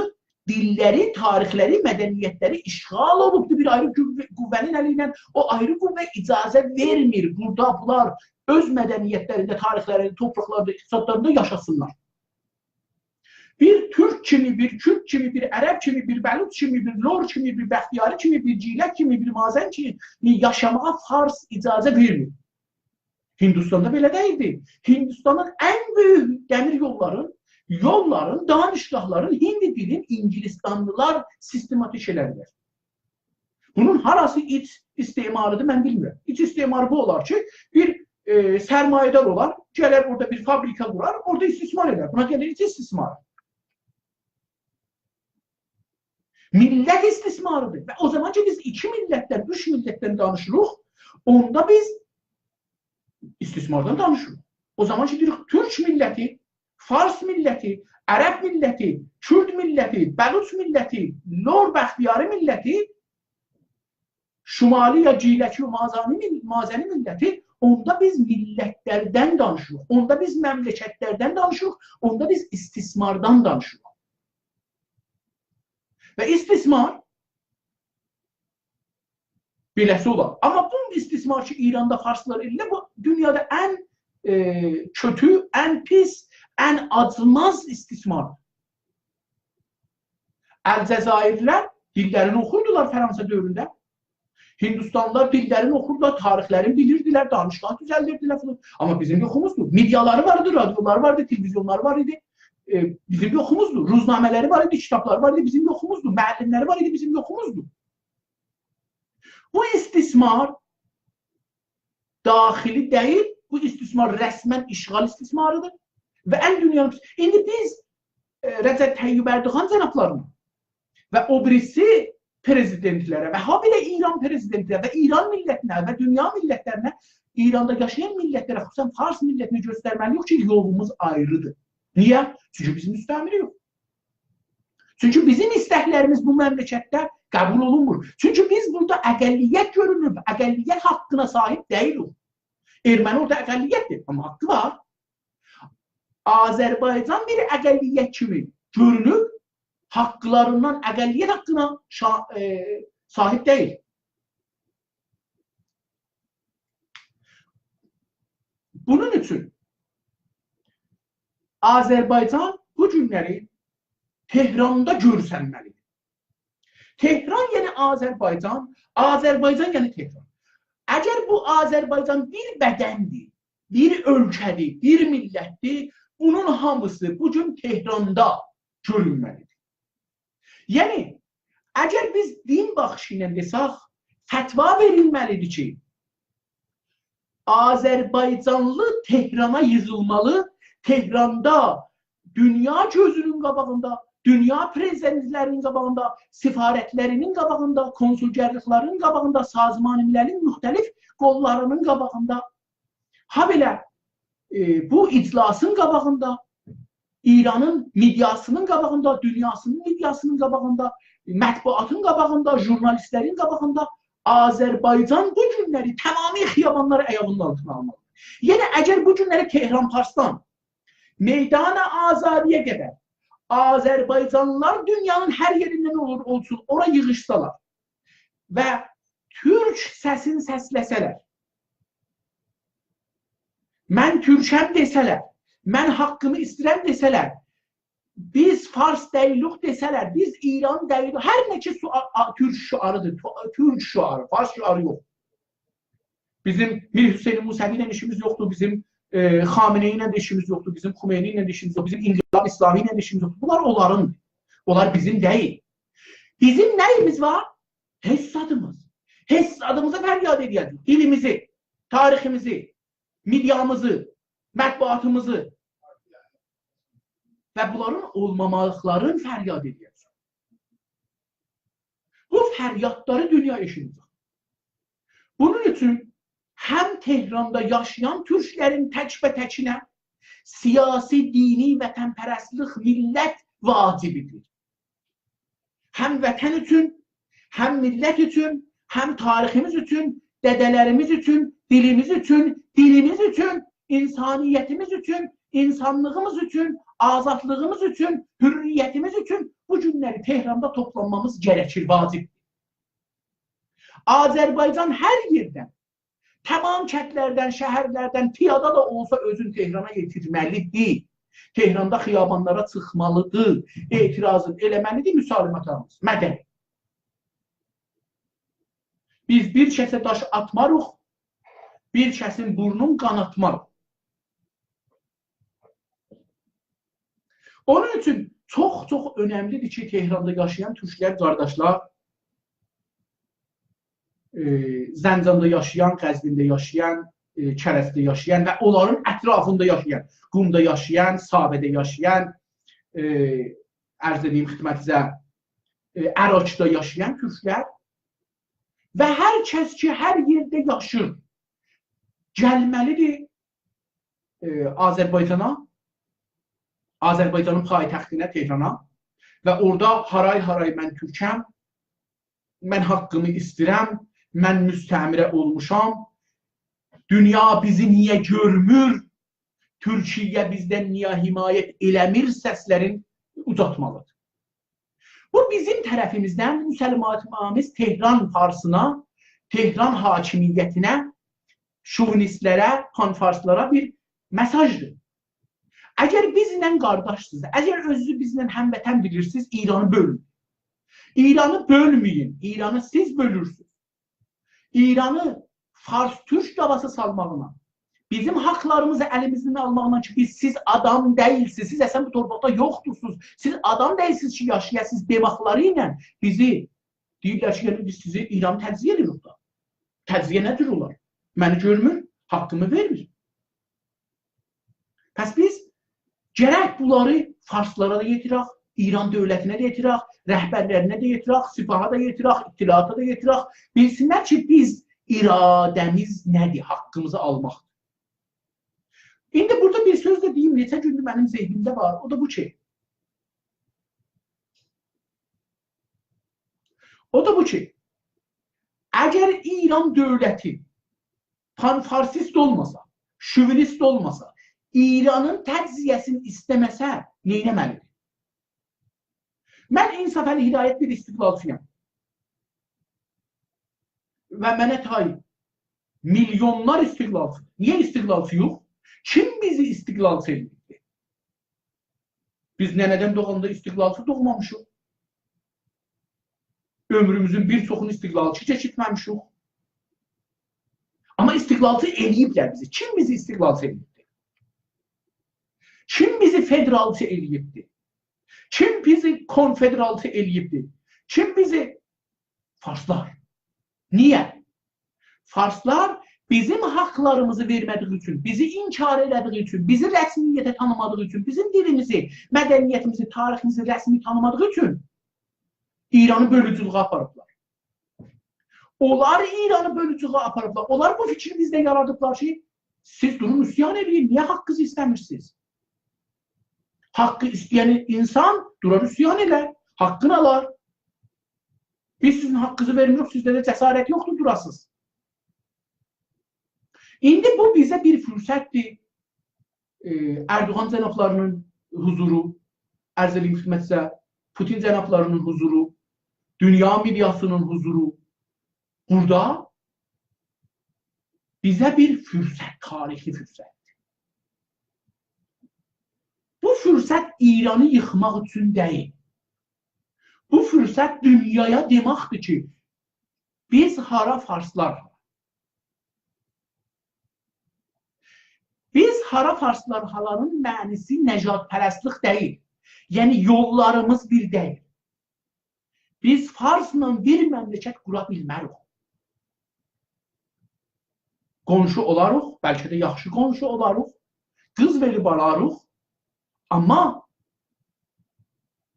دیللری، تاریخلری، مدنیتلری اشغال اولوبدور بیر آیری قوه-، قوه‌نین الی ایله. او آیری قوه اجازه وئرمیر بورادا بونلار اؤز مدنیتلرینده، تاریخلرینده، توپراقلاریندا، اقتصادلاریندا یاشاسینلار. بیر تورک کیمی، بیر کورد کیمی، بیر عرب کیمی، بیر بلوچ کیمی، بیر لور کیمی، بیر بختیاری کیمی، بیر گیلک کیمی، بیر مازن کیمی یاشاماغا فارس اجازه وئرمیر. هندوستاندا بئله دئییلدی. هندوستانین ان بؤیوک دمیر یوللارین، یوللارین، دانشگاهلارین هندی دیلین انگلستانلیلار سیستماتیک ائله‌دیلر. بونون هاراسی ایچ استعماریدیر، من بیلمیرم. ایچ استعماری بو اولار کی، بیر، ائ، سرمایه‌دار اولار، گلر اورادا بیر فابریکا قورار، اورادا استثمار ائدر. بونا دئییرلر ایچ استثمار. میللت استثماریدیر. و او زامان کی، بیز ایکی میللتدن، اوچ میللتدن دانیشیریق، اوندا بیز استثماردان دانیشیریق. او زامان کی، دئییریک، تورک میللتی، فارس میللتی، عرب میللتی، کورد میللتی، بلوچ میللتی، لور بختیاری میللتی، شمالی یا گیلکی و مازنی میل-، مازنی میللتی، اوندا بیز میللتلردن دانیشیریق، اوندا بیز مملکتلردن دانیشیریق، اوندا بیز استثماردان دانیشیریق. و استثمار بئله‌سی اولار. آمما بو استثمار کی، ایراندا فارسلار ائله‌ییرلر، بو دونیادا ان، ائ، کؤتو، ان پیس، ان آجیماز استثمار. الجزایرلیلر دیللرینی اوخوردولار فرانسه دؤورونده. هندوستانلیلار دیللرینی اوخوردولار، تاریخلرینی بیلیردیلر، دانشگاه دوزلدیردیلر فلان. آمما بیزیم یوخوموزدور. مئدیالاری وار ایدی، رادیولاری وار ایدی، تلویزیونلاری وار ایدی. ائ، بیزیم یوخوموزدور. روزنامه‌لری وار ایدی، کیتابلاری وار ایدی، بیزیم یوخوموزدور. معلم‌لری وار ایدی، بیزیم یوخوموزدور. بو استثمار داخلی دئییل، بو استثمار رسماً اشغال استثماریدیر. و ان دونیانین، ایندی بیز، ائ، رجب طیب اردوغان جنابلارینا و او بیریسی پرزیدنتلره و هابئله ایران پرزیدنتینه و ایران میللتینه و دونیا میللتلرینه ایراندا یاشایان میللتلره، خصوصاً فارس میللتینه گؤسترمه‌لی‌ییک کی، یولوموز آیریدیر. نییه؟ چونکی بیز مستعمره‌یوخ. چونکی بیزیم ایستکلریمیز بو مملکتده قبول اولونمور. چونکی بیز بورادا اقلیت گؤرونوب، اقلیت حاققینا صاحیب دئییلیک. ارمنی اورادا اقلیتدیر، آمما حاققی وار. آذربایجان بیر اقلیت کیمی گؤرونوب، حاقلاریندان، اقلیت حاققینا شا-، ائ، صاحیب دئییل. بونون اوچون آذربایجان بو گونلری تهراندا گؤرسنمه‌لیدیر. تهران یعنی آذربایجان، آذربایجان یعنی تهران. اگر بو آذربایجان بیر بدندیر، بیر اؤلکه‌دیر، بیر میللتدیر، بونون هامیسی بو گون تهراندا گؤرونمه‌لیدیر. یعنی، اگر بیز دین باخیشی ایله دئسک، فتوا وئریلمه‌لیدیر کی، آذربایجانلی تهرانا ییغیلمالی، تهراندا دونیا گؤزونون قاباغیندا، دونیا پرزیدنتلری‌نین قاباغیندا، سفارتلری‌نین قاباغیندا، کنسولگرلیکلری‌نین قاباغیندا، سازمان مللین مختلف قوللاری‌نین قاباغیندا، هابئله، ائ، بو اجلاسین قاباغیندا، ایرانین مئدیاسی‌نین قاباغیندا، دونیاسی‌نین مئدیاسی‌نین قاباغیندا، مطبوعاتین قاباغیندا، ژورنالیستلرین قاباغیندا آذربایجان بو گونلری تمامی خیابانلاری آیاغی‌نین آلتینا آلمالیدیر. یعنی، اگر بو گونلری تهران پارسدان میدان آزادی‌یه قدر آذربایجانلیلار دونیانین هر یئریندن اولور اولسون، اورا ییغیشسالار و تورک سسینی سسله‌سه‌لر، «من تورکم» دئسه‌لر، «من حاققیمی ایسته‌ییرم» دئسه‌لر، «بیز فارس دئییلیک» دئسه‌لر، «بیز ایران دئییلیک»، هر نه کی سو-، آ-، آ-، تورک شعاریدیر، تو-، تورک شعاری، فارس شعاری یوخ. بیزیم میر حسین موسوی ایله ایشیمیز یوخدور، بیزیم، ائ، خامنه‌ای ایله ده ایشیمیز یوخدور، بیزیم خمینی ایله ده ایشیمیز یوخدور، بیزیم انقلاب اسلامی ایله ده ایشیمیز یوخدور. بونلار اونلارین، اونلار بیزیم دئییل. بیزیم نه‌ییمیز وار؟ هئچ زادیمیز. هئچ زادیمیزی فریاد ائله‌یه‌جه‌ییک. دیلیمیزی، تاریخیمیزی، مئدیامیزی، مطبوعاتیمیزی و بونلارین اولمامالیقلارین فریاد ائله‌یه‌جه‌ییک. بو فریادلاری دونیا ائشیده‌جک. بونون اوچون هم تهراندا یاشایان تورکلرین تک‌به‌تکینه سیاسی، دینی، وطن‌پرستلیک، میللت واجبیدیر. هم وطن اوچون، هم میللت اوچون، هم تاریخیمیز اوچون، دده‌لریمیز اوچون، دیلیمیز اوچون، دینیمیز اوچون، انسانیتیمیز اوچون، انسانلیغیمیز اوچون، آزادلیغیمیز اوچون، حریتیمیز اوچون بو گونلری تهراندا توپلانمامیز گرکیر، واجبدیر. آذربایجان هر یئردن، تمام کندلردن، شهرلردن پیادا دا اولسا اؤزون تهرانا یئتیرمه‌لیدیر. تهراندا خیابانلارا چیخمالیدیر، اعتراضین ائله‌مه‌لیدیر، مسالمت آلماز. مدنی. بیز بیر کسه داش آتماریق، بیر کسین بورنون قاناتماریق. اونون اوچون چوخ-چوخ اؤنملیدیر کی، تهراندا یاشایان تورکلر قارداشلار، ائ، زنجاندا یاشایان، قزوینده یاشایان، ائ، کرجده یاشایان و اونلارین اطرافیندا یاشایان، قومدا یاشایان، ساوه‌ده یاشایان، ائ، عرض ائدییم خدمتینیزه، ائ، اراکدا یاشایان تورکلر و هر کس کی، هر یئرده یاشیر، گلمه‌لیدیر، ائ، آذربایجانا، آذربایجانین پایتختینه، تهرانا و اورادا «هارای هارای من تورکم، من حاققیمی ایسته‌ییرم، من مستعمره اولموشام، دونیا بیزی نییه گؤرمور، تورکیه بیزدن نییه حمایت ائله‌میر» سسلرین اوجالتمالیدیر. بو بیزیم طرفیمیزدن مسلمان‌آمیز تهران فارسینا، تهران حاکمیتینه، شووینیستلره، پان‌فارسلارا بیر مئساژدیر. اگر بیزله قارداشسینیز، اگر اؤزونوزو بیزله هموطن بیلیرسینیز، ایرانی بؤلون. ایرانی بؤلمه‌یین، ایرانی سیز بؤلورسونوز. ایرانی فارس-تورک دعواسی سالماغینا، بیزیم حاقلاریمیزی الیمیزدن آلماغینا کی، بیز، سیز آدام دئییلسینیز، سیز اصلاً بو تورپاقدا یوخدورسونوز، سیز آدام دئییلسینیز کی، یاشایاسینیز دئمکلری ایله بیزی دئییرلر کی، یعنی بیز سیزی، ایرانی تجزیه ائدیریک دا. تجزیه نه جور اولار؟ منی گؤرمور، حاققیمی وئرمیر. پس بیز گرک بونلاری فارسلارا دا یئتیرک، ایران دؤولتینه ده یئتیرک، رهبرلرینه ده یئتیرک، سپاها دا یئتیرک، اطلاعاتا دا یئتیرک. بیلسینلر کی، بیز اراده‌میز نه‌دیر؟ حاققیمیزی آلماق. ایندی بورادا بیر سؤز ده دئییم، نئچه گوندور منیم ذهنیمده وار. او دا بو کی، او دا بو کی، اگر ایران دؤولتی پان‌فارسیست اولماسا، شووینیست اولماسا، ایرانین تجزیه‌سینی ایسته‌مه‌سه، نه ائتمه‌لیدیر؟ من انصافعلی هدایت بیر استقلالچی‌یام. و منه تای میلیونلار استقلالچی. نییه استقلالچی‌یوخ؟ کیم بیزی استقلالچی ائله‌ییبدی؟ بیز ننه‌دن دوغاندا استقلالچی دوغمامیشیق. عؤمروموزون بیر چوخونو استقلالچی کئچیرتمه‌میشیک. آمما استقلالچی ائله‌ییبلر بیزی. کیم بیزی استقلالچی ائله‌ییبدی؟ کیم بیزی فدرالچی ائله‌ییبدی؟ کیم بیزی کنفدرالچی ائله‌ییبدی؟ کیم بیزی فارسلار. نییه؟ فارسلار بیزیم حاقلاریمیزی وئرمه‌دیگی اوچون، بیزی انکار ائله‌دیگی اوچون، بیزی رسمیته تانیمادیغی اوچون، بیزیم دیلیمیزی، مدنیتیمیزی، تاریخیمیزی رسمی تانیمادیغی اوچون ایرانی بؤلوجولویه آپاریبلار. اونلار ایرانی بؤلوجولویه آپاریبلار. اونلار بو فیکری بیزده یارادیبلار کی، سیز دورون عصیان ائله‌یین، نییه حاققینیزی ایسته‌میرسینیز؟ حاققی ایسته‌ین انسان دورار عصیان ائلر، حاققینی آلار. بیز سیزین حاققینیزی وئرمیریک، سیزده ده جسارت یوخدور دوراسینیز. ایندی بو بیزه بیر فرصتدیر. ائ، اردوغان جنابلاری‌نین حضورو، عرض ائله‌ییم خدمتینیزه، پوتین جنابلاری‌نین حضورو، دونیا مئدیاسی‌نین حضورو. بورادا بیزه بیر فرصت، تاریخی فرصتدیر. بو فرصت ایرانی ییخماق اوچون دئییل. بو فرصت دونیایا دئمکدیر کی، بیز هارا، فارسلار هارا. بیز هارا، فارسلار هارانین معنی‌سی نژادپرستلیک دئییل. یعنی یوللاریمیز بیر دئییل. بیز فارسلا بیر مملکت قورا بیلمه‌ریک. قونشو اولاریق، بلکه ده یاخشی قونشو اولاریق. قیز وئریب آلاریق. آمما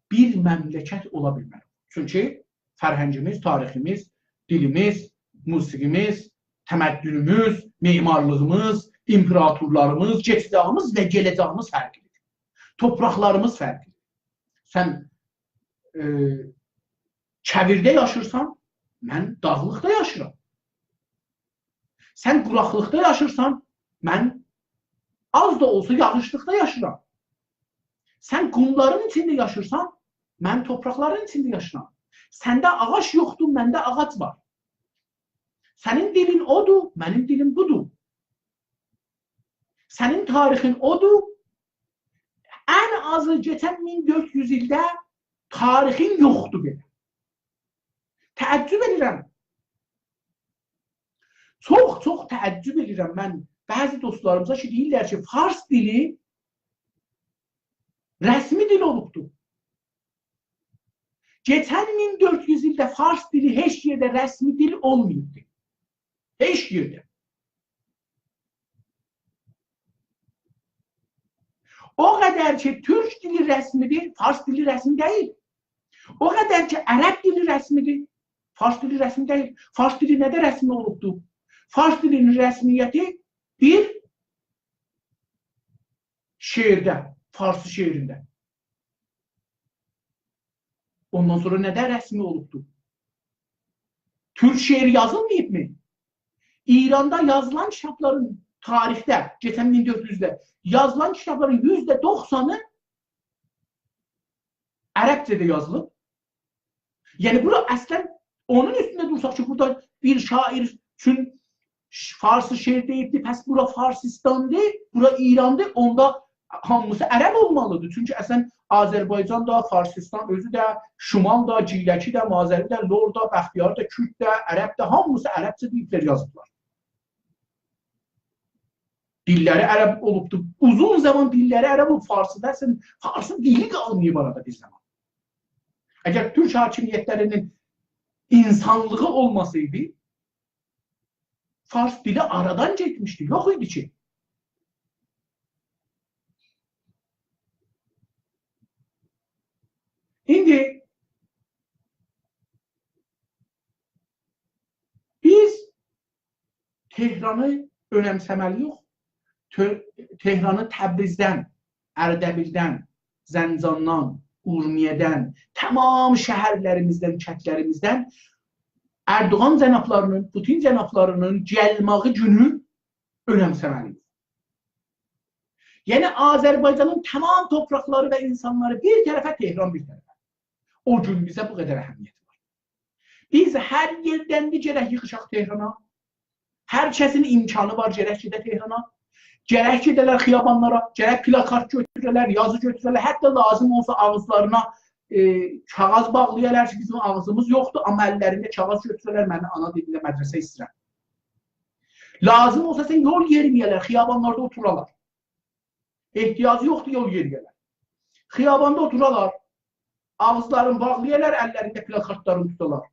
بیر مملکت اولا بیلمه‌ریک. چونکی فرهنگیمیز، تاریخیمیز، دیلیمیز، موسیقیمیز، تمدنوموز، معمارلیغیمیز، ایمپراتورلاریمیز، کئچمیشیمیز و گله‌جه‌ییمیز فرقلیدیر. تورپاقلاریمیز فرقلیدیر. سن، ائ، کویرده یاشیرسان، من داغلیقدا یاشیرام. سن قوراقلیقدا یاشیرسان، من آز دا اولسا یاغیشلیقدا یاشیرام. سن قوملارین ایچینده یاشیرسان، من تورپاقلارین ایچینده یاشیرام. سنده آغاج یوخدور، منده آغاج وار. سنین دیلین اودور، منیم دیلیم بودور. سنین تاریخین اودور، ان آزی کئچن مین دؤرد یوز ایلده تاریخین یوخدور بئله. تعجب ائدیرم. چوخ، چوخ تعجب ائدیرم من بعضی دوستلاریمیزا کی، دئییرلر کی، فارس دیلی رسمی دیل اولوبدور. کئچن مین دؤرد یوز ایلده فارس دیلی هئچ یئرده رسمی دیل اولماییبدی. هئچ یئرده. او قدر کی، تورک دیلی رسمیدیر، فارس دیلی رسمی دئییل. او قدر کی، عرب دیلی رسمیدیر، فارس دیلی رسمی دئییل. فارس دیلی نه‌ده رسمی اولوبدور؟ فارس دیلینین رسمیتی بیر شعرده، فارسی شعرینده. اوندان سونرا نه‌ده رسمی اولوبدور؟ تورک شعری یازیلماییبمی؟ ایراندا یازیلان کیتابلارین، تاریخده، کئچن مین دؤرد یوز ایلده یازیلان کیتابلارین یوزده دوخسانی عربجه‌ده یازیلیب. یعنی، بورا اصلاً اونون اوستونده دورساق کی، بورادا بیر شاعیر اوچون ش-، فارسی شعر دئییبدی، پس بورا فارسیستاندیر، بورا ایراندیر، اوندا هامیسی عرب اولمالیدیر. چونکی اصلاً آذربایجان دا، فارسیستان اؤزو ده، شمال دا، گیلکی ده، مازری ده، لر دا، بختیاری دا، کورد ده، عرب ده، هامیسی عربجه دئییبلر، یازیبلار. دیللری عرب اولوبدور. اوزون زامان دیللری عرب اولوب، فارسیدا اصلاً، فارسی دیلی قالماییب آرادا بیر زامان. اگر تورک حاکمیتلری‌نین انسانلیغی اولماسایدی، فارس دیلی آرادان گئتمیشدی، یوخ ایدی کی. ایندی بیز تهرانی اؤنمسه‌مه‌لی‌ییک. تؤ-، تهرانی تبریزدن، اردبیلدن، زنجاندان، اورمیه‌دن، تمام شهرلریمیزدن، کندلریمیزدن اردوغان جنابلارینین، پوتین جنابلارینین گلماغی گونو اؤنمسه‌مه‌لی‌ییک. یعنی آذربایجانین تمام تورپاقلاری و اینسانلاری بیر طرفه، تهران بیر طرفه. او گون بیزه بو قدر اهمیتی وار. بیز هر یئردن ده گرک ییغیشاق تهرانا. هر کسین امکانی وار، گرک گئده تهرانا. گرک گئده‌لر خیابانلارا، گرک پلاکارت گؤتوره‌لر، یازی گؤتوره‌لر. حتی لازیم اولسا آغیزلارینا، ائ، کاغیذ باغلایالار کی، بیزیم آغیزیمیز یوخدور، آمما اللرینده کاغیذ گؤتوره‌لر، منی آنا دیلینده مدرسه ایسته‌ییرم. لازیم اولسا سن یول یئریمه‌یه‌لر، خیابانلاردا اوتورالار. احتیاجی یوخدور یول یئریه‌لر. خیاباندا اوتورالار، آغیزلارین باغلایالار، اللرینده پلاکارتلارین توتالار.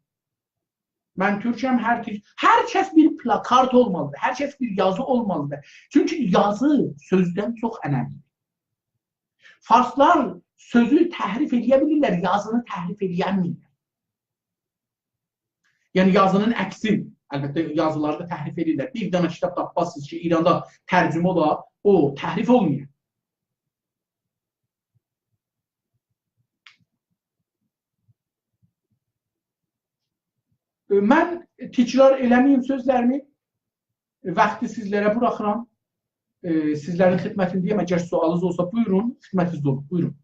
«من تورکم»، هر تور-، هر کس بیر پلاکارت اولمالیدیر، هر کس بیر یازی اولمالیدیر. چونکی یازی سؤزدن چوخ اؤنملیدیر. فارسلار سؤزو تحریف ائله‌یه بیلیرلر، یازینی تحریف ائله‌یه‌میرلر. یعنی یازینین عکسی، البته یازیلاری دا تحریف ائدیرلر. بیر دنه کیتاب تاپمازسینیز کی، ایراندا ترجمه اولا، او تحریف اولمایا. من تکرار ائله‌مه‌ییم سؤزلریمی. واختی سیزلره بوراخیرام. ائ، سیزلرین خدمتینده‌یم. اگر سؤالینیز اولسا، بویورون، خدمتینیزده اولوم. بویورون.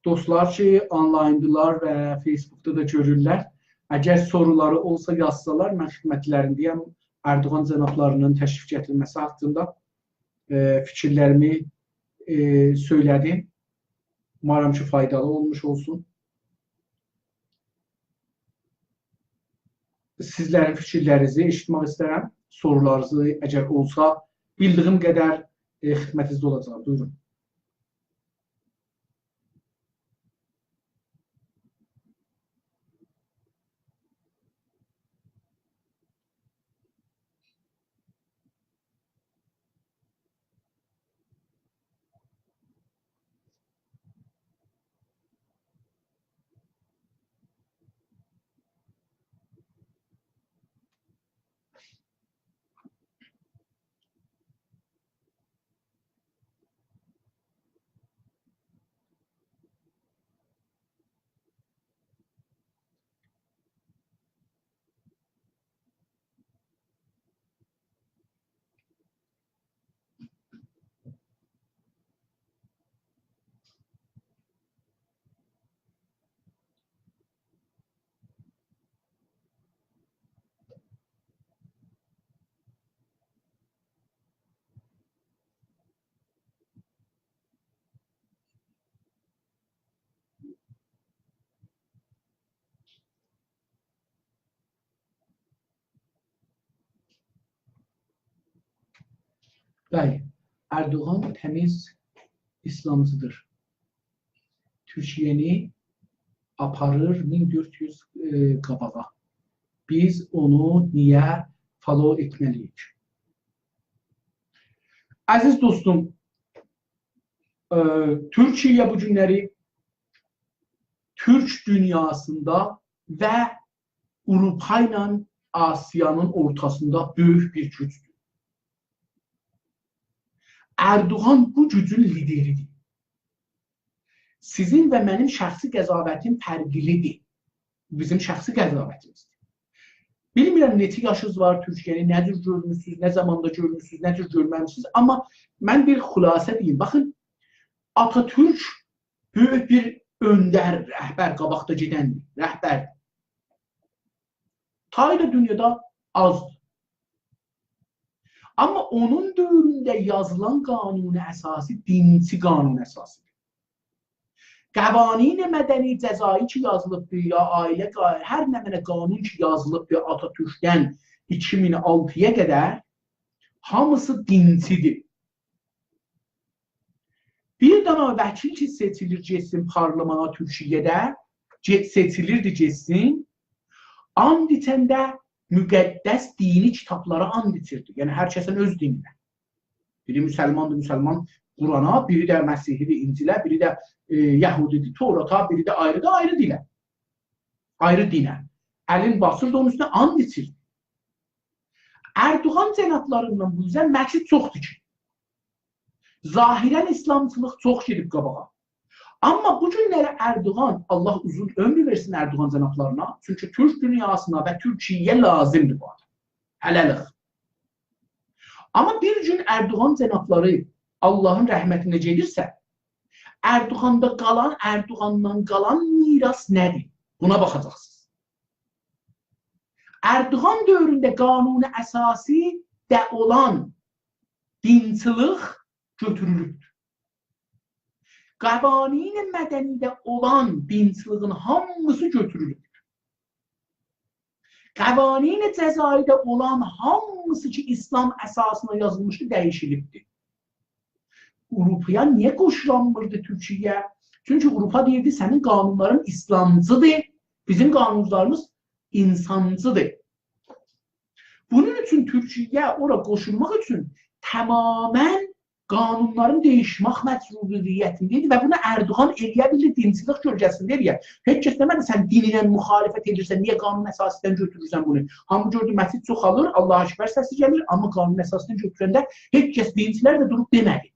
دوستلار کی، آنلایندیلار و فیس‌بوکدا دا گؤرورلر، اگر سورولاری اولسا یازسالار، من خدمتلرینده‌یم اردوغان جنابلارینین تشریف گتیرمه‌سی حاقیندا، ائ، فیکیرلریمی، ائ، سؤیله‌دیم. اومارام کی، فایدالی اولموش اولسون. سیزلرین فیکیرلرینیزی ائشیتمک ایسترم. سورولارینیزی، اگر اولسا، بیلدیگیم قدر، ائ، خدمتینیزده اولاجاغام. بویورون. بلی، اردوغان تمیز ایسلامجی‌دیر. تورکیه‌نی آپاریر مین دؤرد یوز، ائ، قاباغا. بیز اونو نییه فالو ائتمه‌لی‌ییک؟ عزیز دوستوم، ائ، تورکیه بو گونلری تورک دونیاسیندا و آوروپا ایله آسیانین اورتاسیندا بؤیوک بیر گوجدور. اردوغان بو گوجون لیدری‌دیر. سیزین و منیم شخصی قضاوتیم فرقلی‌دیر. بو بیزیم شخصی قضاوتیمیزدیر. بیلمیرم نئچه یاشینیز وار، تورکیه‌نی نه جور گؤرموسونوز، نه زاماندا گؤرموسونوز، نه جور گؤرمه‌میسینیز، آمما من بیر خلاصه دئییم. باخین، آتاتورک بؤیوک بیر اؤندر، رهبر، قاباقدا گئدن رهبر. تایی دا دونیادا آزدیر. آمما اونون دؤورونده یازیلان قانون اساسی دینچی قانون اساسی‌دیر. قوانین مدنی جزایی کی یازیلیبدی، یا عائله قا-، هر نمنه قانون کی یازیلیبدی آتاتورکدن ایکی مین آلتی‌یا قدر، هامیسی دینچی‌دیر. بیر دنه وکیل کی سئچیلیر گئتسین پارلمانا تورکیه‌ده، گئ-، سئچیلیردی گئتسین، آند ایچنده مقدس دینی کیتابلارا آند ایچیردی. یعنی هر کسین اؤز دینینه. بیری مسلماندیر، مسلمان قرآنا، بیری ده مسیحی‌دیر، انجیله، بیری ده، ائ، یهودی‌دیر، توراتا، بیری ده آیری دا آیری دیله. آیری دینه. الین باسیردی اونون اوستونه، آند ایچیردی. اردوغان جنابلاریندان بو اوزه مسجد چوخدور کی. ظاهراً اسلامچیلیق چوخ گئدیب قاباغا. آمما بو گونلری اردوغان، الله اوزون عؤمرو وئرسین اردوغان جنابلارینا، چونکی تورک دونیاسینا و تورکیه‌یه لازیمدیر بو آدام. هله‌لیک. آمما بیر گون اردوغان جنابلاری اللهین رحمتینه گئدیرسه، اردوغاندا قالان، اردوغاندان قالان میراث نه‌دیر؟ بونا باخاجاقسینیز. اردوغان دؤورونده قانون اساسی‌ده اولان دینچیلیک گؤتورولوبدور. قوانین مدنی‌ده اولان دینچیلیگین هامیسی گؤتورولوبدور. قوانین جزایی‌ده اولان هامیسی کی اسلام اساسینا یازیلمیشدی، دییشیلیبدیر. آوروپایا نییه قوشولانمیردی تورکیه؟ چونکی آوروپا دئییردی، سنین قانونلارین اسلامجی‌دیر، بیزیم قانونلاریمیز انسانجی‌دیر. بونون اوچون تورکیه اورا قوشولماق اوچون تماماً قانونلارین دییشمک مجبوریتینده ایدی و بونو اردوغان ائلیه بیلدی، دینچیلیک کؤلگه‌سینده ائلیه. هئچ کس دئمه‌دی، سن دینینن مخالفت ائدیرسن، نییه قانون اساسی‌دن گؤتورورسن بونو؟ هامی گؤردو، مسجد چوخالیر، الله اکبر سسی گلیر، آمما قانون اساسی‌دن گؤتورنده هئچ کس، دینچیلر ده دوروب دئمه‌دی.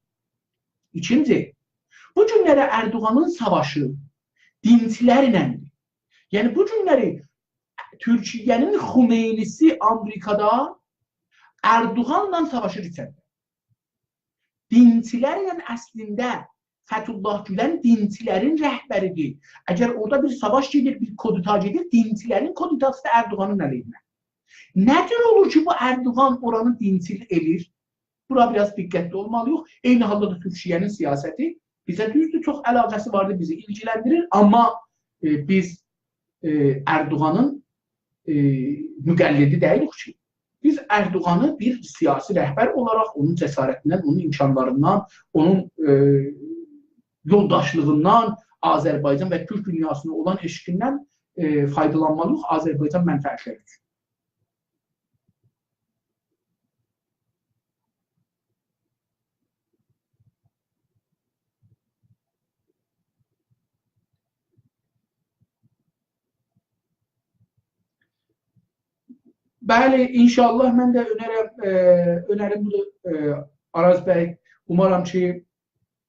ایکینجی، بو گونلری اردوغانین ساواشی دینچیلرله‌دیر. یعنی بو گونلری تورکیه‌نین خمینی‌سی آمریکادا اردوغانلا ساواشیر ایچریده. دینچیلرله اصلینده فتح‌الله گولن دینچیلرین رهبری‌دیر. اگر اورادا بیر ساواش گئدیر، بیر کودتا گئدیر، دینچیلرین کودتاسی دا اردوغانین علیهینه. نه جور اولور کی بو اردوغان اورانی دینچیل ائلیر؟ بورا بیر آز دقتلی اولمالی‌ییق. عینی حالدا دا تورکیه‌نین سیاستی بیزه، دوزدور، چوخ علاقه‌سی واردیر، بیزی ایلگیلندیریر، آمما، ائ، بیز، ائ، اردوغانین، ائ، مقلدی دئییلیک کی. بیز اردوغانی بیر سیاسی رهبر اولاراق، اونون جسارتیندن، اونون امکانلاریندان، اونون، ائ، یولداشلیغیندان، آذربایجان و تورک دونیاسینا اولان عشقیندن، ائ، فایدالانمالی‌ییق آذربایجان منفعتلری اوچون. بلی، ان‌شاءالله من ده اؤنرم، ائ، اؤنریم بودور، ائ، آراز بی. اومارام کی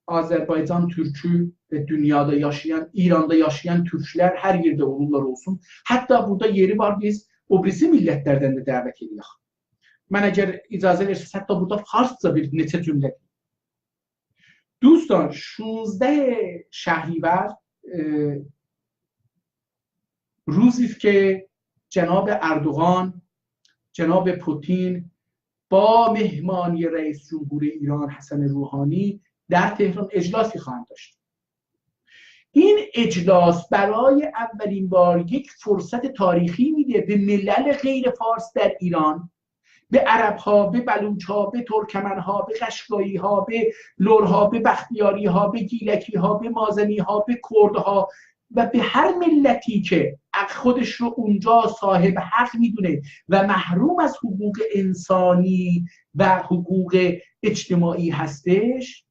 آذربایجان تورکو و دونیادا یاشایان، ایراندا یاشایان تورکلر هر یئرده اولورلار اولسون. حتی بورادا یئری وار، بیز او بیریسی میللتلردن ده دعوت ائدک. من اگر اجازه وئرسز، حتی بورادا فارسجا بیر نئچه جمله دئییم. دوستان، شانزده شهریور، ائ، روزی است که جناب اردوغان، جناب پوتین با مهمانی رئیس جمهور ایران حسن روحانی در تهران اجلاسی خواهند داشت. این اجلاس برای اولین بار یک فرصت تاریخی می‌ده به ملل غیر فارس در ایران، به عرب‌ها، به بلوچ‌ها، به ترکمن‌ها، به قشقایی‌ها، به لرها، به بختیاری‌ها، به گیلکی‌ها، به مازنی‌ها، به کردها و به هر ملتی که خودش رو اونجا صاحب حق می‌دونه و محروم از حقوق انسانی و حقوق اجتماعی هستش،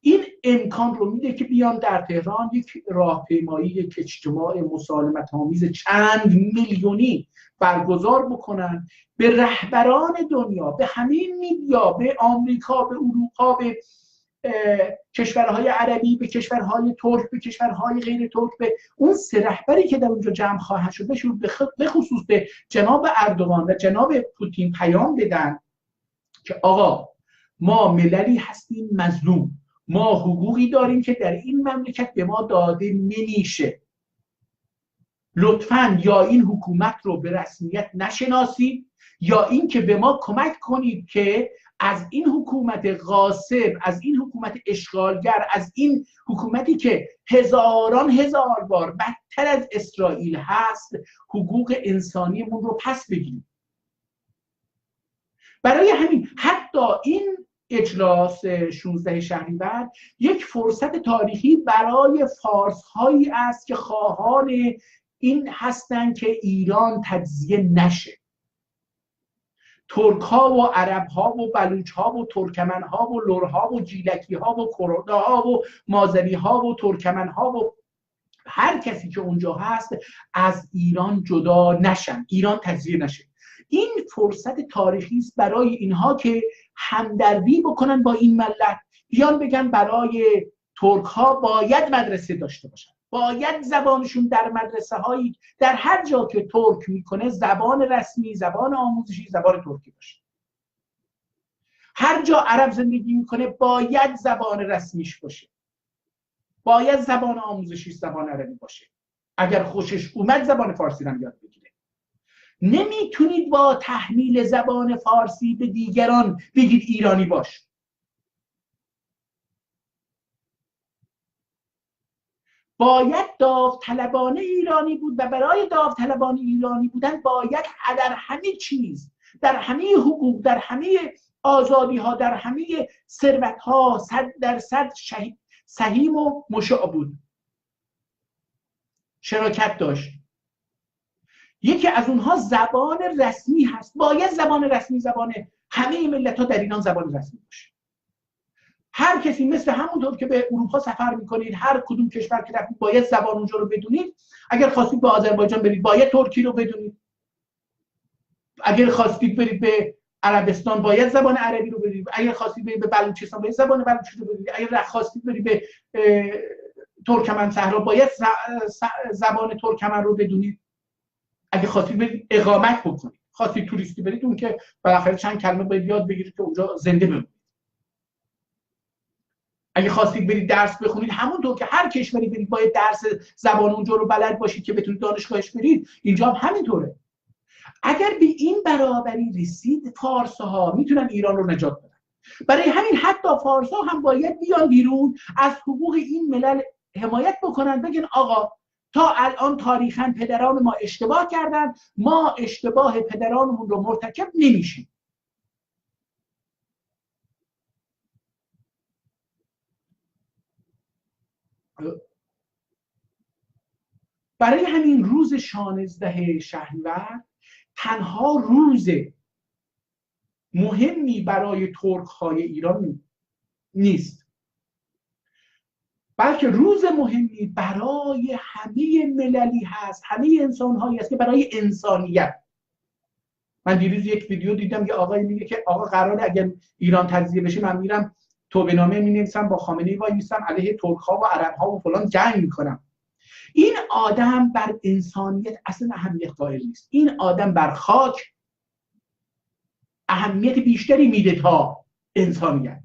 این امکان رو می‌ده که بیان در تهران یک راهپیمایی، یک اجتماع مسالمت‌آمیز چند میلیونی برگزار بکنن، به رهبران دنیا، به همهٔ مدیا، به آمریکا، به اروپا، به، اه، کشورهای عربی، به کشورهای ترک، به کشورهای غیر ترک، به اون سه رهبری که در اونجا جمع خواهد شد، بهشون به خ-، به خصوص به جناب اردوغان و جناب پوتین پیام بدن که آقا، ما مللی هستیم مظلوم، ما حقوقی داریم که در این مملکت به ما داده نمیشه. لطفاً یا این حکومت رو به رسمیت نشناسید، یا اینکه به ما کمک کنید که از این حکومت غاصب، از این حکومت اشغالگر، از این حکومتی که هزاران هزار بار بدتر از اسرائیل هست، حقوق انسانیمون رو پس بگیریم. برای همین حتی این اجلاس شانزده شهریور یک فرصت تاریخی برای فارس‌هایی است که خواهان این هستند که ایران تجزیه نشه. ترک‌ها و عرب‌ها و بلوچ‌ها و ترکمن‌ها و لرها و گیلکی‌ها و کردها و مازنی‌ها و ترکمن‌ها و هر کسی که اونجا هست، از ایران جدا نشن، ایران تجزیه نشه. این فرصت تاریخی است برای اینها که همدردی بکنن با این ملت، بیان بگن برای ترک‌ها باید مدرسه داشته باشن، باید زبانشون در مدرسه‌هایی، در هر جا که ترک می‌کنه، زبان رسمی، زبان آموزشی، زبان ترکی باشه. هر جا عرب زندگی می‌کنه، باید زبان رسمیش باشه، باید زبان آموزشیش زبان عربی باشه، اگر خوشش اومد زبان فارسی رو هم یاد بگیره. نمی‌تونید با تحمیل زبان فارسی به دیگران بگید ایرانی باش. باید داوطلبانه ایرانی بود و برای داوطلبانه ایرانی بودن باید در همه چیز، در همه حقوق، در همه آزادی‌ها، در همه ثروت‌ها صد درصد شهی-، سهیم و مشاع بود، شراکت داشت. یکی از اونها زبان رسمی هست. باید زبان رسمی، زبان همهٔ ملت‌ها در ایران زبان رسمی باشه. هر کسی، مثل همونطور که به اروپا سفر می‌کنید، هر کدوم کشور که رفتید باید زبان اونجا رو بدونید. اگر خواستید به آذربایجان برید، باید ترکی رو بدونید. اگر خواستید برید به عربستان، باید زبان عربی رو بدونید. اگر خواستید برید به بلوچستان، باید زبان بلوچی رو بدونید. اگر خواستید برید به، اه، ترکمن صحرا، باید ز-، ز-، زبان ترکمن رو بدونید. اگه خواستید برید اقامت بکنید، خواستید توریستی برید، اون که بالاخره چند کلمه باید یاد بگیرید که اونجا زنده بمونید. اگه خواستید برید درس بخونید، همونطور که هر کشوری برید باید درس زبان اونجا رو بلد باشید که بتونید دانشگاهش برید، اینجا هم همینطوره. اگر به این برابری رسید، فارس‌ها می‌تونن ایران رو نجات بدن. برای همین حتی فارس‌ها هم باید بیان بیرون، از حقوق این ملل حمایت بکنن، بگن آقا، تا الان تاریخاً پدران ما اشتباه کردن، ما اشتباه پدرانمون رو مرتکب نمی‌شیم. برای همین روز شانزده شهریور تنها روز مهمی برای ترک‌های ایران نیست، بلکه روز مهمی برای همهٔ مللی هست، همهٔ انسان‌هایی است که برای انسانیت. من دیروز یک ویدیو دیدم، یه آقایی میگه که آقا، قراره اگر ایران تجزیه بشه، من می‌رم توبه‌نامه می‌نویسم، با خامنه‌ای وای می‌سم، علیه ترک‌ها و عرب‌ها و فلان جنگ می‌کنم. این آدم بر انسانیت اصلاً اهمیت قائل نیست. این آدم بر خاک اهمیت بیشتری می‌ده تا انسانیت.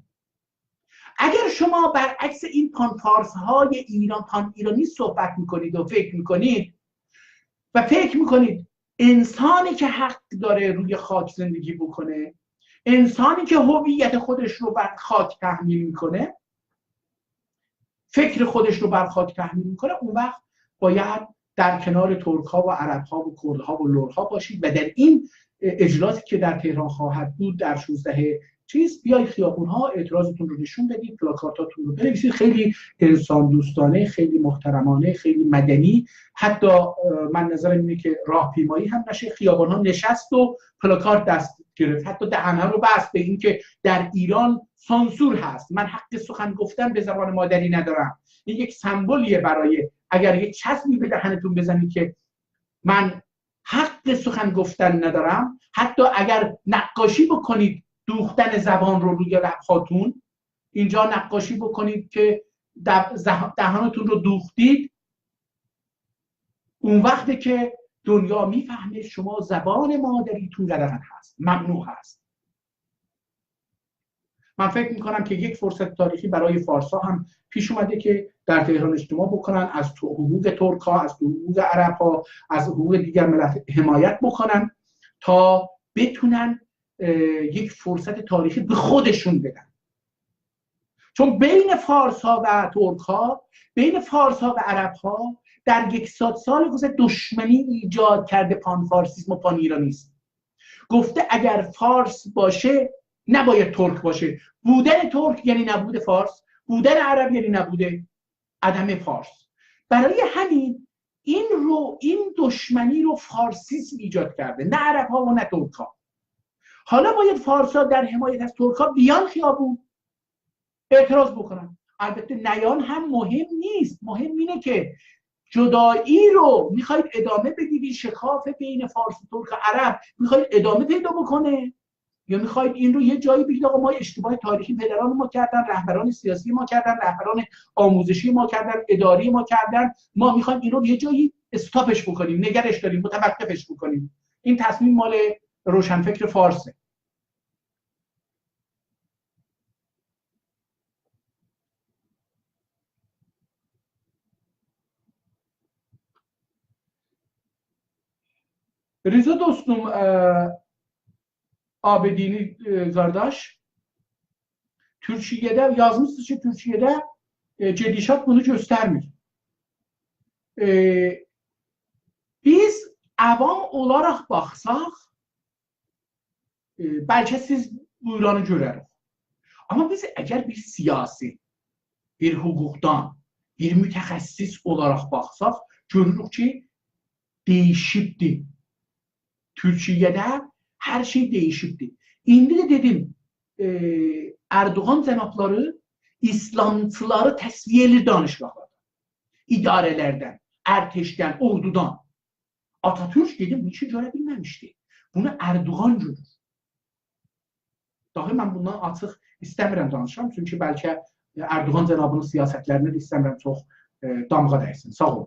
اگر شما برعکس این پان‌فارس‌های ایران، پان‌ایرانی صحبت می‌کنید و فکر می‌کنید و فکر می‌کنید انسانی که حق داره روی خاک زندگی بکنه، انسانی که هویت خودش رو بر خاک تحمیل می‌کنه، فکر خودش رو بر خاک تحمیل می‌کنه، اون وقت باید در کنار ترک‌ها و عرب‌ها و کردها و لرها باشید و در این اجلاسی که در تهران خواهد بود، در شانزده چیز، بیایید خیابون‌ها اعتراضتون رو نشون بدید، پلاکارتاتون رو بنویسید. خیلی انسان دوستانه، خیلی محترمانه، خیلی مدنی. حتی، اه، من نظرم اینه که راهپیمایی هم نشه، خیابان‌ها نشست و پلاکارت دست گرفت، حتی دهن‌ها رو بست به اینکه در ایران سانسور هست، من حق سخن گفتن به زبان مادری ندارم. این یک سمبولیه برای، اگر یک چسبی به دهنتون بزنید که من حق سخن گفتن ندارم، حتی اگر نقاشی بکنید دوختن زبان رو روی لب‌هاتون، اینجا نقاشی بکنید که دب-، زه-، دهانتون رو دوختید، اون وقته که دنیا می‌فهمه شما زبان مادریتون قدغن هست، ممنوع هست. من فکر می‌کنم که یک فرصت تاریخی برای فارس‌ها هم پیش اومده که در تهران اجتماع بکنن، از تو-، حقوق ترک‌ها، از حقوق عرب‌ها، از حقوق دیگر ملت حمایت بکنن تا بتونن، اه، یک فرصت تاریخی به خودشون بدن. چون بین فارس‌ها و ترک‌ها، بین فارس‌ها و عرب‌ها در یک صد سال گذشته دشمنی ایجاد کرده پان‌فارسیسم و پان‌ایرانیسم. گفته اگر فارس باشه، نباید ترک باشه. بودن ترک یعنی نبود فارس، بودن عرب یعنی نبود، عدم فارس. برای همین این رو، این دشمنی رو فارسیسم ایجاد کرده، نه عرب‌ها و نه ترک‌ها. حالا باید فارس‌ها در حمایت از ترک‌ها بیان خیابون، اعتراض بکنن. البته نیان هم مهم نیست، مهم اینه که جدایی رو می‌خواید ادامه بدید، این شکاف بین فارس و ترک و عرب می‌خواید ادامه پیدا بکنه، یا می‌خواید این رو یه جایی بگید آقا ما اشتباه تاریخی پدران ما کردن، رهبران سیاسی ما کردن، رهبران آموزشی ما کردن، اداری ما کردن، ما می‌خوایم این رو یه جایی استاپش بکنیم، نگرش داریم، متوقفش بکنیم. این تصمیم مال روشنفکر فارسه. رضا دوستوم، اه، آبدینی، اه، قارداش، تورکیه‌ده یازمیشسینیز کی، تورکیه‌ده، اه، گئدیشات بونو گؤسترمیر. اه، بیز عوام اولاراق باخساق، ائ، بلکه سیز بویورانی گؤرریک. آمما بیز اگر بیر سیاسی، بیر حقوقدان، بیر متخصص اولاراق باخساق، گؤروروک کی، دییشیبدی. تورکیه‌ده هر شئی دییشیبدی. ایندی ده دئدیم، ائ، اردوغان جنابلاری ایسلامچیلاری تصفیه ائلیر دانشگاهلاردا، اداره‌لردن، ارتشدن، اوردودان. آتاتورک، دئدیم، بو ایشی گؤره بیلمه‌میشدی. بونو اردوغان گؤرور. داهی من بوندان آچیق ایسته‌میرم دانیشام، چونکی بلکه، ائ، اردوغان جنابینین سیاستلرینه ده ایسته‌میرم چوخ، ائ، دامغا دَیسین. ساغ اول.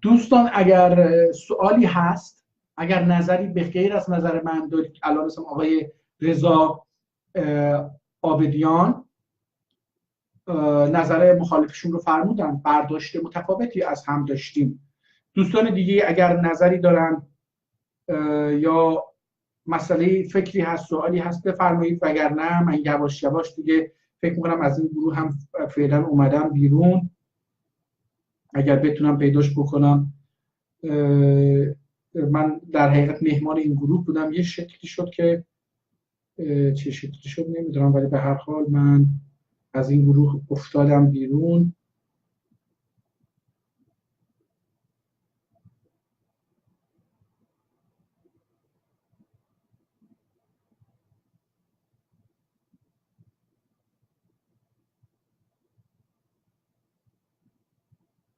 دوستان، اگر، اه، سوالی هست، اگر نظری به غیر از نظر من دارید، الان مثلاً آقای رضا، اه، عابدیان، اه، نظر مخالفشون رو فرمودن، برداشت متفاوتی از هم داشتیم. دوستان دیگه اگر نظری دارن، اه، یا مسئله‌ای، فکری هست، سوالی هست، بفرمایید، وگرنه من یواش یواش دیگه فکر می‌کنم از این گروه هم فعلاً اومدم بیرون. اگر بتونم پیداش بکنم. اه، من در حقیقت مهمان این گروه بودم، یه شکلی شد که، اه، چه شکلی شد نمی‌دونم، ولی به هر حال من از این گروه افتادم بیرون.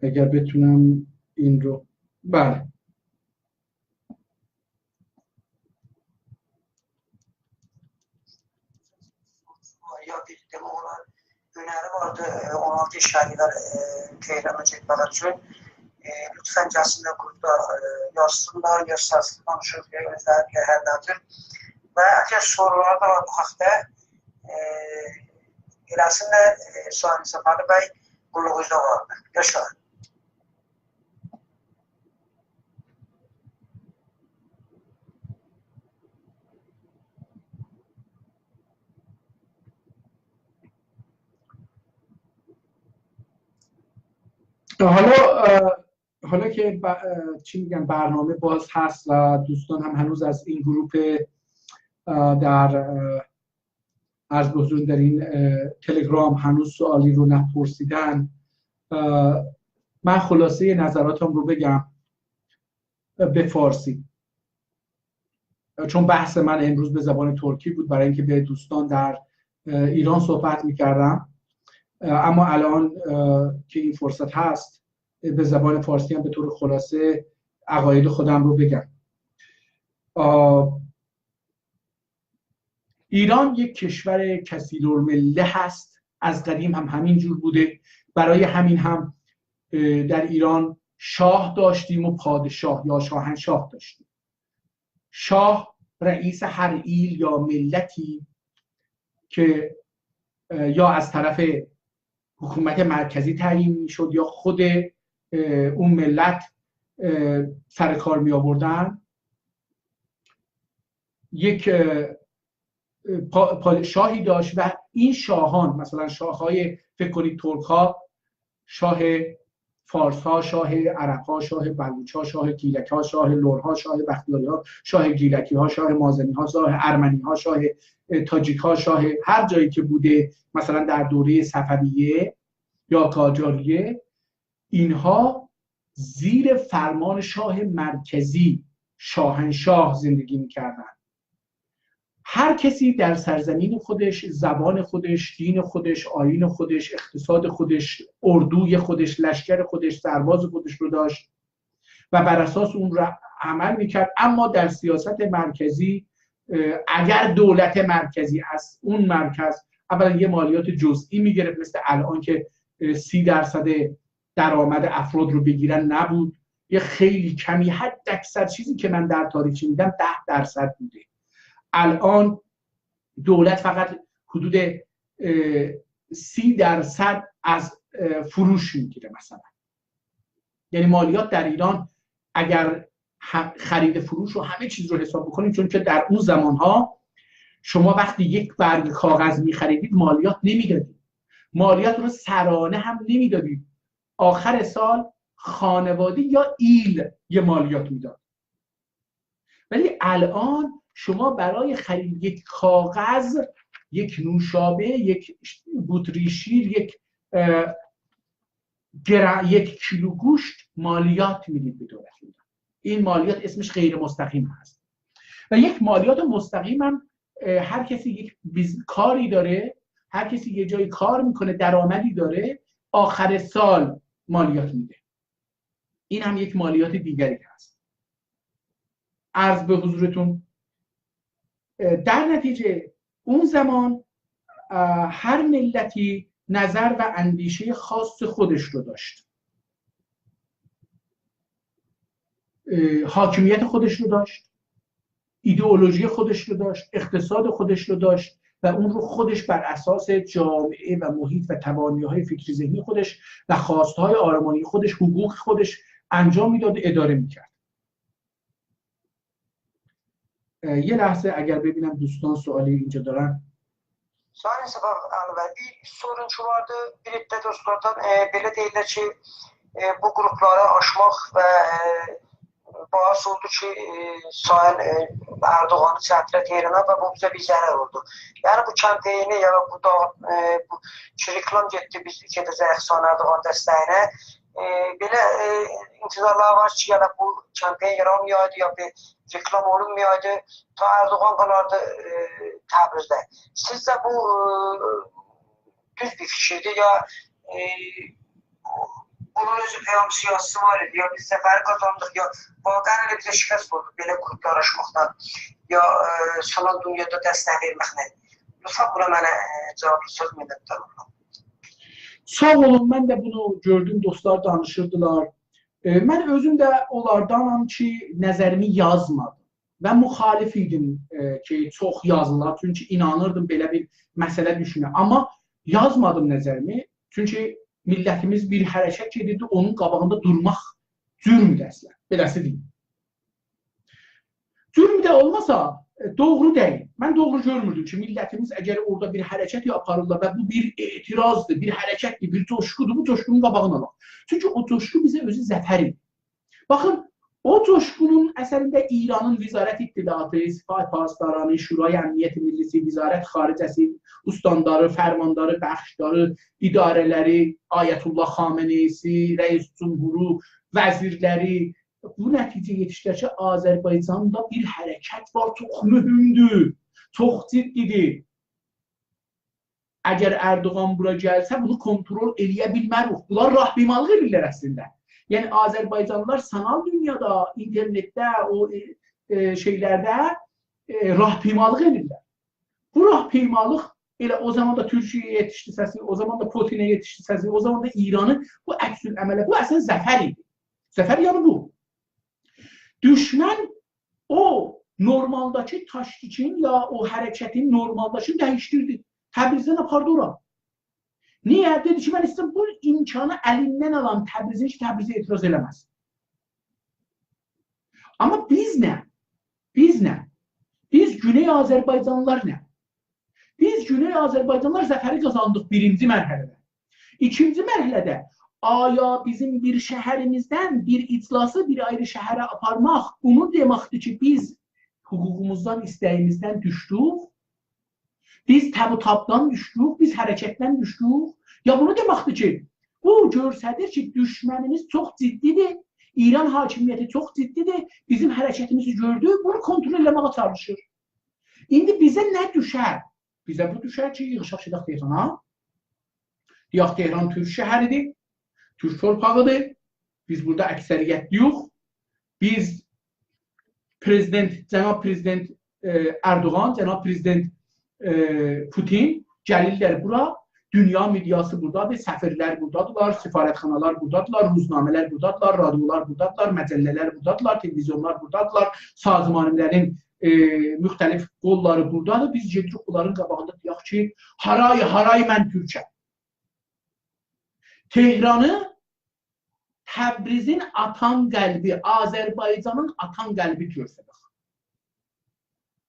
اگر بتونم این رو، بله. یا بیر دئمک اولار، هنری واردی، ائ، اون آلتی ایشله‌ییرلر، ائ، تهرانا گئتمک اوچون. ائ، لطفاً گلسینلر گروپدا، ائ، یازسینلار، یا سازسین، دانیشیق، یا اؤزلری، یا هر نه جور. و اگر سورولار دا وار بو حاقدا، ائ، ائله‌سینلر، ائ، سایین صفالی بی، قوللوغونوزدا اولاجاق. یاشا. حالا، اه، حالا که ب-، اه، چی می‌گن، برنامه باز هست و دوستان هم هنوز از این گروپ، اه، در، اه، عرض به حضور در این، اه، تلگرام هنوز سوالی رو نپرسیدن، اه، من خلاصهٔ نظراتم رو بگم، اه، به فارسی. اه، چون بحث من امروز به زبان ترکی بود، برای اینکه به دوستان در، اه، ایران صحبت می‌کردم. اه، اما الان، اه، که این فرصت هست، اه، به زبان فارسی هم به طور خلاصه عقاید خودم رو بگم. آه، ایران یک کشور کثیرالمله هست، از قدیم هم همین جور بوده. برای همین هم، اه، در ایران شاه داشتیم و پادشاه یا شاهنشاه داشتیم. شاه رئیس هر ایل یا ملتی که، اه، یا از طرف حکومت مرکزی تعیین می‌شد یا خود، اه، اون ملت، اه، سر کار می‌آوردن، یک، اه، پا-، پادشاهی داشت و این شاهان، مثلاً شاه‌های، فکر کنید ترک‌ها، شاه فارس‌ها، شاه عرب‌ها، شاه بلوچ‌ها، شاه گیلک‌ها، شاه لرها، شاه بختیاری‌ها، شاه گیلکی‌ها، شاه مازنی‌ها، شاه ارمنی‌ها، شاه، اه، تاجیک‌ها، شاه هر جایی که بوده، مثلاً در دورهٔ صفویه یا قاجاریه، اینها زیر فرمان شاه مرکزی، شاهنشاه زندگی می‌کردن. هر کسی در سرزمین خودش، زبان خودش، دین خودش، آیین خودش، اقتصاد خودش، اردوی خودش، لشکر خودش، سرباز خودش رو داشت و بر اساس اون را عمل می‌کرد. اما در سیاست مرکزی، اه، اگر دولت مرکزی از اون مرکز، اولاً یه مالیات جزئی می‌گرفت، مثل الان که، اه، سی درصد درآمد افراد رو بگیرن، نبود، یه خیلی کمی، حد اکثر چیزی که من در تاریخ شنیدم ده درصد بوده. الان دولت فقط حدود، اه، سی درصد از، اه، فروش می‌گیره مثلاً. یعنی مالیات در ایران اگر ه-، خرید و فروش رو، همه چیز رو حساب بکنیم، چون که در اون زمان‌ها شما وقتی یک برگ کاغذ می‌خریدید مالیات نمی‌دادید، مالیات رو سرانه هم نمی‌دادید، آخر سال خانواده یا ایل یه مالیات می‌داد. ولی الان شما برای خرید یک کاغذ، یک نوشابه، یک بطری شیر، یک، اه، گرا-، یک کیلو گوشت مالیات می‌دید به دولت ایران. این مالیات اسمش غیر مستقیم هست. و یک مالیات مستقیم هم، اه، هر کسی یک بیز-، کاری داره، هر کسی یه جایی کار می‌کنه، درآمدی داره، آخر سال مالیات می‌ده. این هم یک مالیات دیگری هست. عرض به حضورتون، اه، در نتیجه اون زمان، اه، هر ملتی نظر و اندیشهٔ خاص خودش رو داشت، اه، حاکمیت خودش رو داشت، ایدئولوژی خودش رو داشت، اقتصاد خودش رو داشت و اون رو خودش بر اساس جامعه و محیط و توانایی‌های فکری ذهنی خودش و خواست‌های آرمانی خودش، حقوق خودش انجام می‌داد و اداره می‌کرد. اه، یه لحظه اگر ببینم دوستان سوالی اینجا دارن. سایین سپاه علی‌بی، بیر سورون کی واردی، بیر عده دوستلاردان، ائ، بئله دئییرلر کی، ائ، بو گروپلاری آشماق و، ائ، باعث اولدو کی، ائ، سایین، ائ، اردوغانی چتیره تهرانا و بو بیزه بیر ضرر اولدو. یعنی بو کمپینی، یا بو دا، ائ، بو کی رکلام گئتدی بیز گئده‌جک سایین اردوغان دسته‌یینه. ائ، بئله، ائ، انتظارلار وار کی، یا دا بو کمپین یارانمایایدی، یا بیر رکلام اولونمایایدی، تا اردوغان قالاردی، ائ، تبریزده. سیزجه بو، ائ، دوز بیر فیکیردیر، یا، ائ، بونون اؤزو پیام سیاسی‌سی وار ایدی، یا بیز ظفری قازاندیق، یا واقعاً ائله بیزه شکست ووردو، بئله گروپلار آشماقلا، یا، ائ، سانال دونیادا دستک وئرمکله. لطفاً بونا منه، ائ، جاواب سؤز، منتدار اولورام. ساغ اولون، من ده بونو گؤردوم، دوستلار دانیشیردیلار. ائ، من اؤزوم ده اونلاردانام کی، نظریمی یازمادیم و مخالف ایدیم، ائ، کی، چوخ یازیلار، چونکی اینانیردیم بئله بیر مسئله دوشونه. آمما یازمادیم نظریمی، چونکی میللتیمیز بیر حرکت گئدیردی، اونون قاباغیندا دورماق جرمدیر اصلاً، بئله‌سی دئییل. جرم ده اولماسا، ائ، دوغرو دئییل. من دوغرو گؤرموردوم کی، میللتیمیز اگر اورادا بیر حرکت آپاریرلار و بو بیر اعتراضدیر، بیر حرکتدیر، بیر جوشقودور، بو جوشقونون قاباغینی آلاق. چونکی او جوشقو بیزه اؤزو ظفر ایدی. باخین، او جوشقونون اثرینده ایرانین وزارت اطلاعاتی، سپاه پاسدارانی، شورای امنیت ملی‌سی، وزارت خارجه‌سی، استانداری، فرمانداری، بخشداری، اداره‌لری، آیت‌الله خامنه‌ای‌سی، رئیس جمهورو، وزیرلری، بو نتیجه‌یه یئتیشدیلر کی، آذربایجاندا بیر حرکت وار، چوخ مهمدور، چوخ جدی‌دیر. اگر اردوغان بورا گلسه، بونو کنترل ائله‌یه بیلمه‌ریک. بونلار راهپیمالیق ائدیرلر اصلینده. یعنی، آذربایجانلیلار سانال دونیادا، اینترنتده، او، ائ، ائ، شئیلرده، ائ، راهپیمالیق ائدیرلر. بو راهپیمالیق ائله او زامان دا تورکیه‌یه یئتیشدی سسی، او زامان دا پوتینه یئتیشدی سسی، او زامان دا ایرانی، بو عکس‌العمله، بو اصلاً ظفر ایدی. ظفر یعنی بو. دوشمن او نورمالداکی تاکتیکین یا او حرکتین نورمالداکینی دییشدیردی. تبریزدن آپاردی اورا. نییه؟ دئدی کی، من ایسته‌ییرم بو امکانی الیندن آلام تبریزین کی، تبریزه اعتراض ائله‌مز. آمما بیز نه؟ بیز نه؟ بیز گونئی آذربایجانلیلار نه؟ بیز گونئی آذربایجانلیلار ظفری قازاندیق بیرینجی مرحله‌ده. ایکینجی مرحله‌ده آیا بیزیم بیر شهریمیزدن بیر اجلاسی بیر آیری شهره آپارماق، بونو دئمکدیر کی، بیز حقوقوموزدان، ایسته‌ییمیزدن دوشدوک؟ بیز تب و تابدان دوشدوک، بیز حرکتدن دوشدوک؟ یا بونو دئمکدیر کی، بو گؤستریر کی، دوشمنیمیز چوخ جدی‌دیر، ایران حاکمیتی چوخ جدی‌دیر، بیزیم حرکتیمیزی گؤردو، بونو کنترل ائله‌مه‌یه چالیشیر. ایندی بیزه نه دوشر؟ بیزه بو دوشر کی، ییغیشاق گئدک تهرانا. دئیک، تهران تورک شهری‌دیر، تورک تورپاغی‌دیر. بیز بورادا اکثریتلی‌یوخ. بیز پرزیدنت، جناب پرزیدنت، ائ، اردوغان، جناب پرزیدنت، ائ، پوتین گلیرلر بورا. دونیا مئدیاسی بورادادیر، سفیرلر بورادادیرلار، سفارتخانالار بورادادیرلار، روزنامه‌لر بورادادیرلار، رادیولار بورادادیرلار، مجله‌لر بورادادیرلار، تلویزیونلار بورادادیرلار، سازمان مللین، ائ، مختلف قوللاری بورادادیر. بیز گئدیریک بونلارین قاباغیندا دئیک کی، هارای، هارای من تورکم. تهرانی تبریزین آتان قلبی، آذربایجانین آتان قلبی گؤرسدک.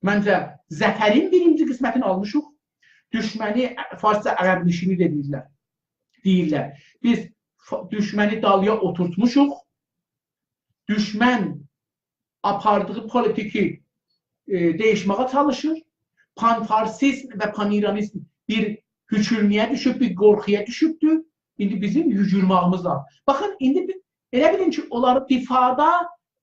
منجه، ظفرین بیرینجی قسمتینی آلمیشیق. دوشمنی، فارسجا عقب‌نشینی ده دئییرلر. دئییرلر. بیز ف-، دوشمنی دالییا اوتورتموشوق. دوشمن آپاردیغی پولیتیکی، ائ، دییشمه‌یه چالیشیر. پان‌فارسیزم و پان‌ایرانیزم بیر هوکورمه‌یه دوشوب، بیر قورخویا دوشوبدور. ایندی بیزیم هوکورماغیمیز لازیم. باخین، ایندی بی-، ائله بیلین کی، اونلاری دفاعدا،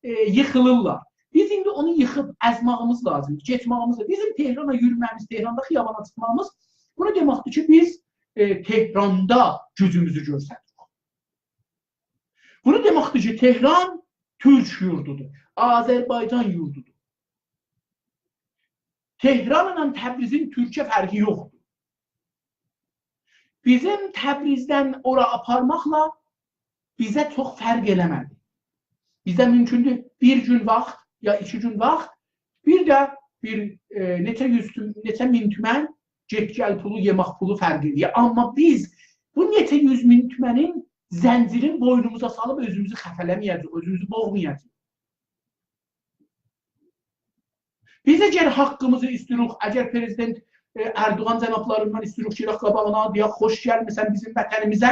ائ، ییخیلیرلار. بیز ایندی اونو ییخیب ازماغیمیز لازیم، گئتماغیمیز لازیم. بیزیم تهرانا یورومه‌ییمیز، تهراندا خیابانا چیخماغیمیز، بونو دئمکدیر کی، بیز، ائ، تهراندا گوجوموزو گؤستریریک. بونو دئمکدیر کی، تهران تورک یوردودور، آذربایجان یوردودور. تهرانلا تبریزین تورکه فرقی یوخدور. بیزیم تبریزدن اورا آپارماقلا بیزه چوخ فرق ائله‌مه‌دی. بیزه مومکوندور بیر گون واخت، یا ایکی گون واخت، بیر ده بیر، ائ، نئچه یوز توم-، نئچه مین تومن گئت-گل پولو، یئمک پولو فرق ائله‌ییر. آمما بیز بو نئچه یوز مین تومنین زنجیرین بوینوموزا سالیب اؤزوموزو خفه‌له‌مه‌یه‌جه‌ییک، اؤزوموزو بوغمایاجاغیق. بیز اگر حاقیمیزی ایسته‌ییریک، اگر پرزیدنت، ائ، اردوغان جنابلاریندان ایسته‌ییریک کی، قاباغینا دئیک، «خوش گلمیسن بیزیم وطنیمیزه»،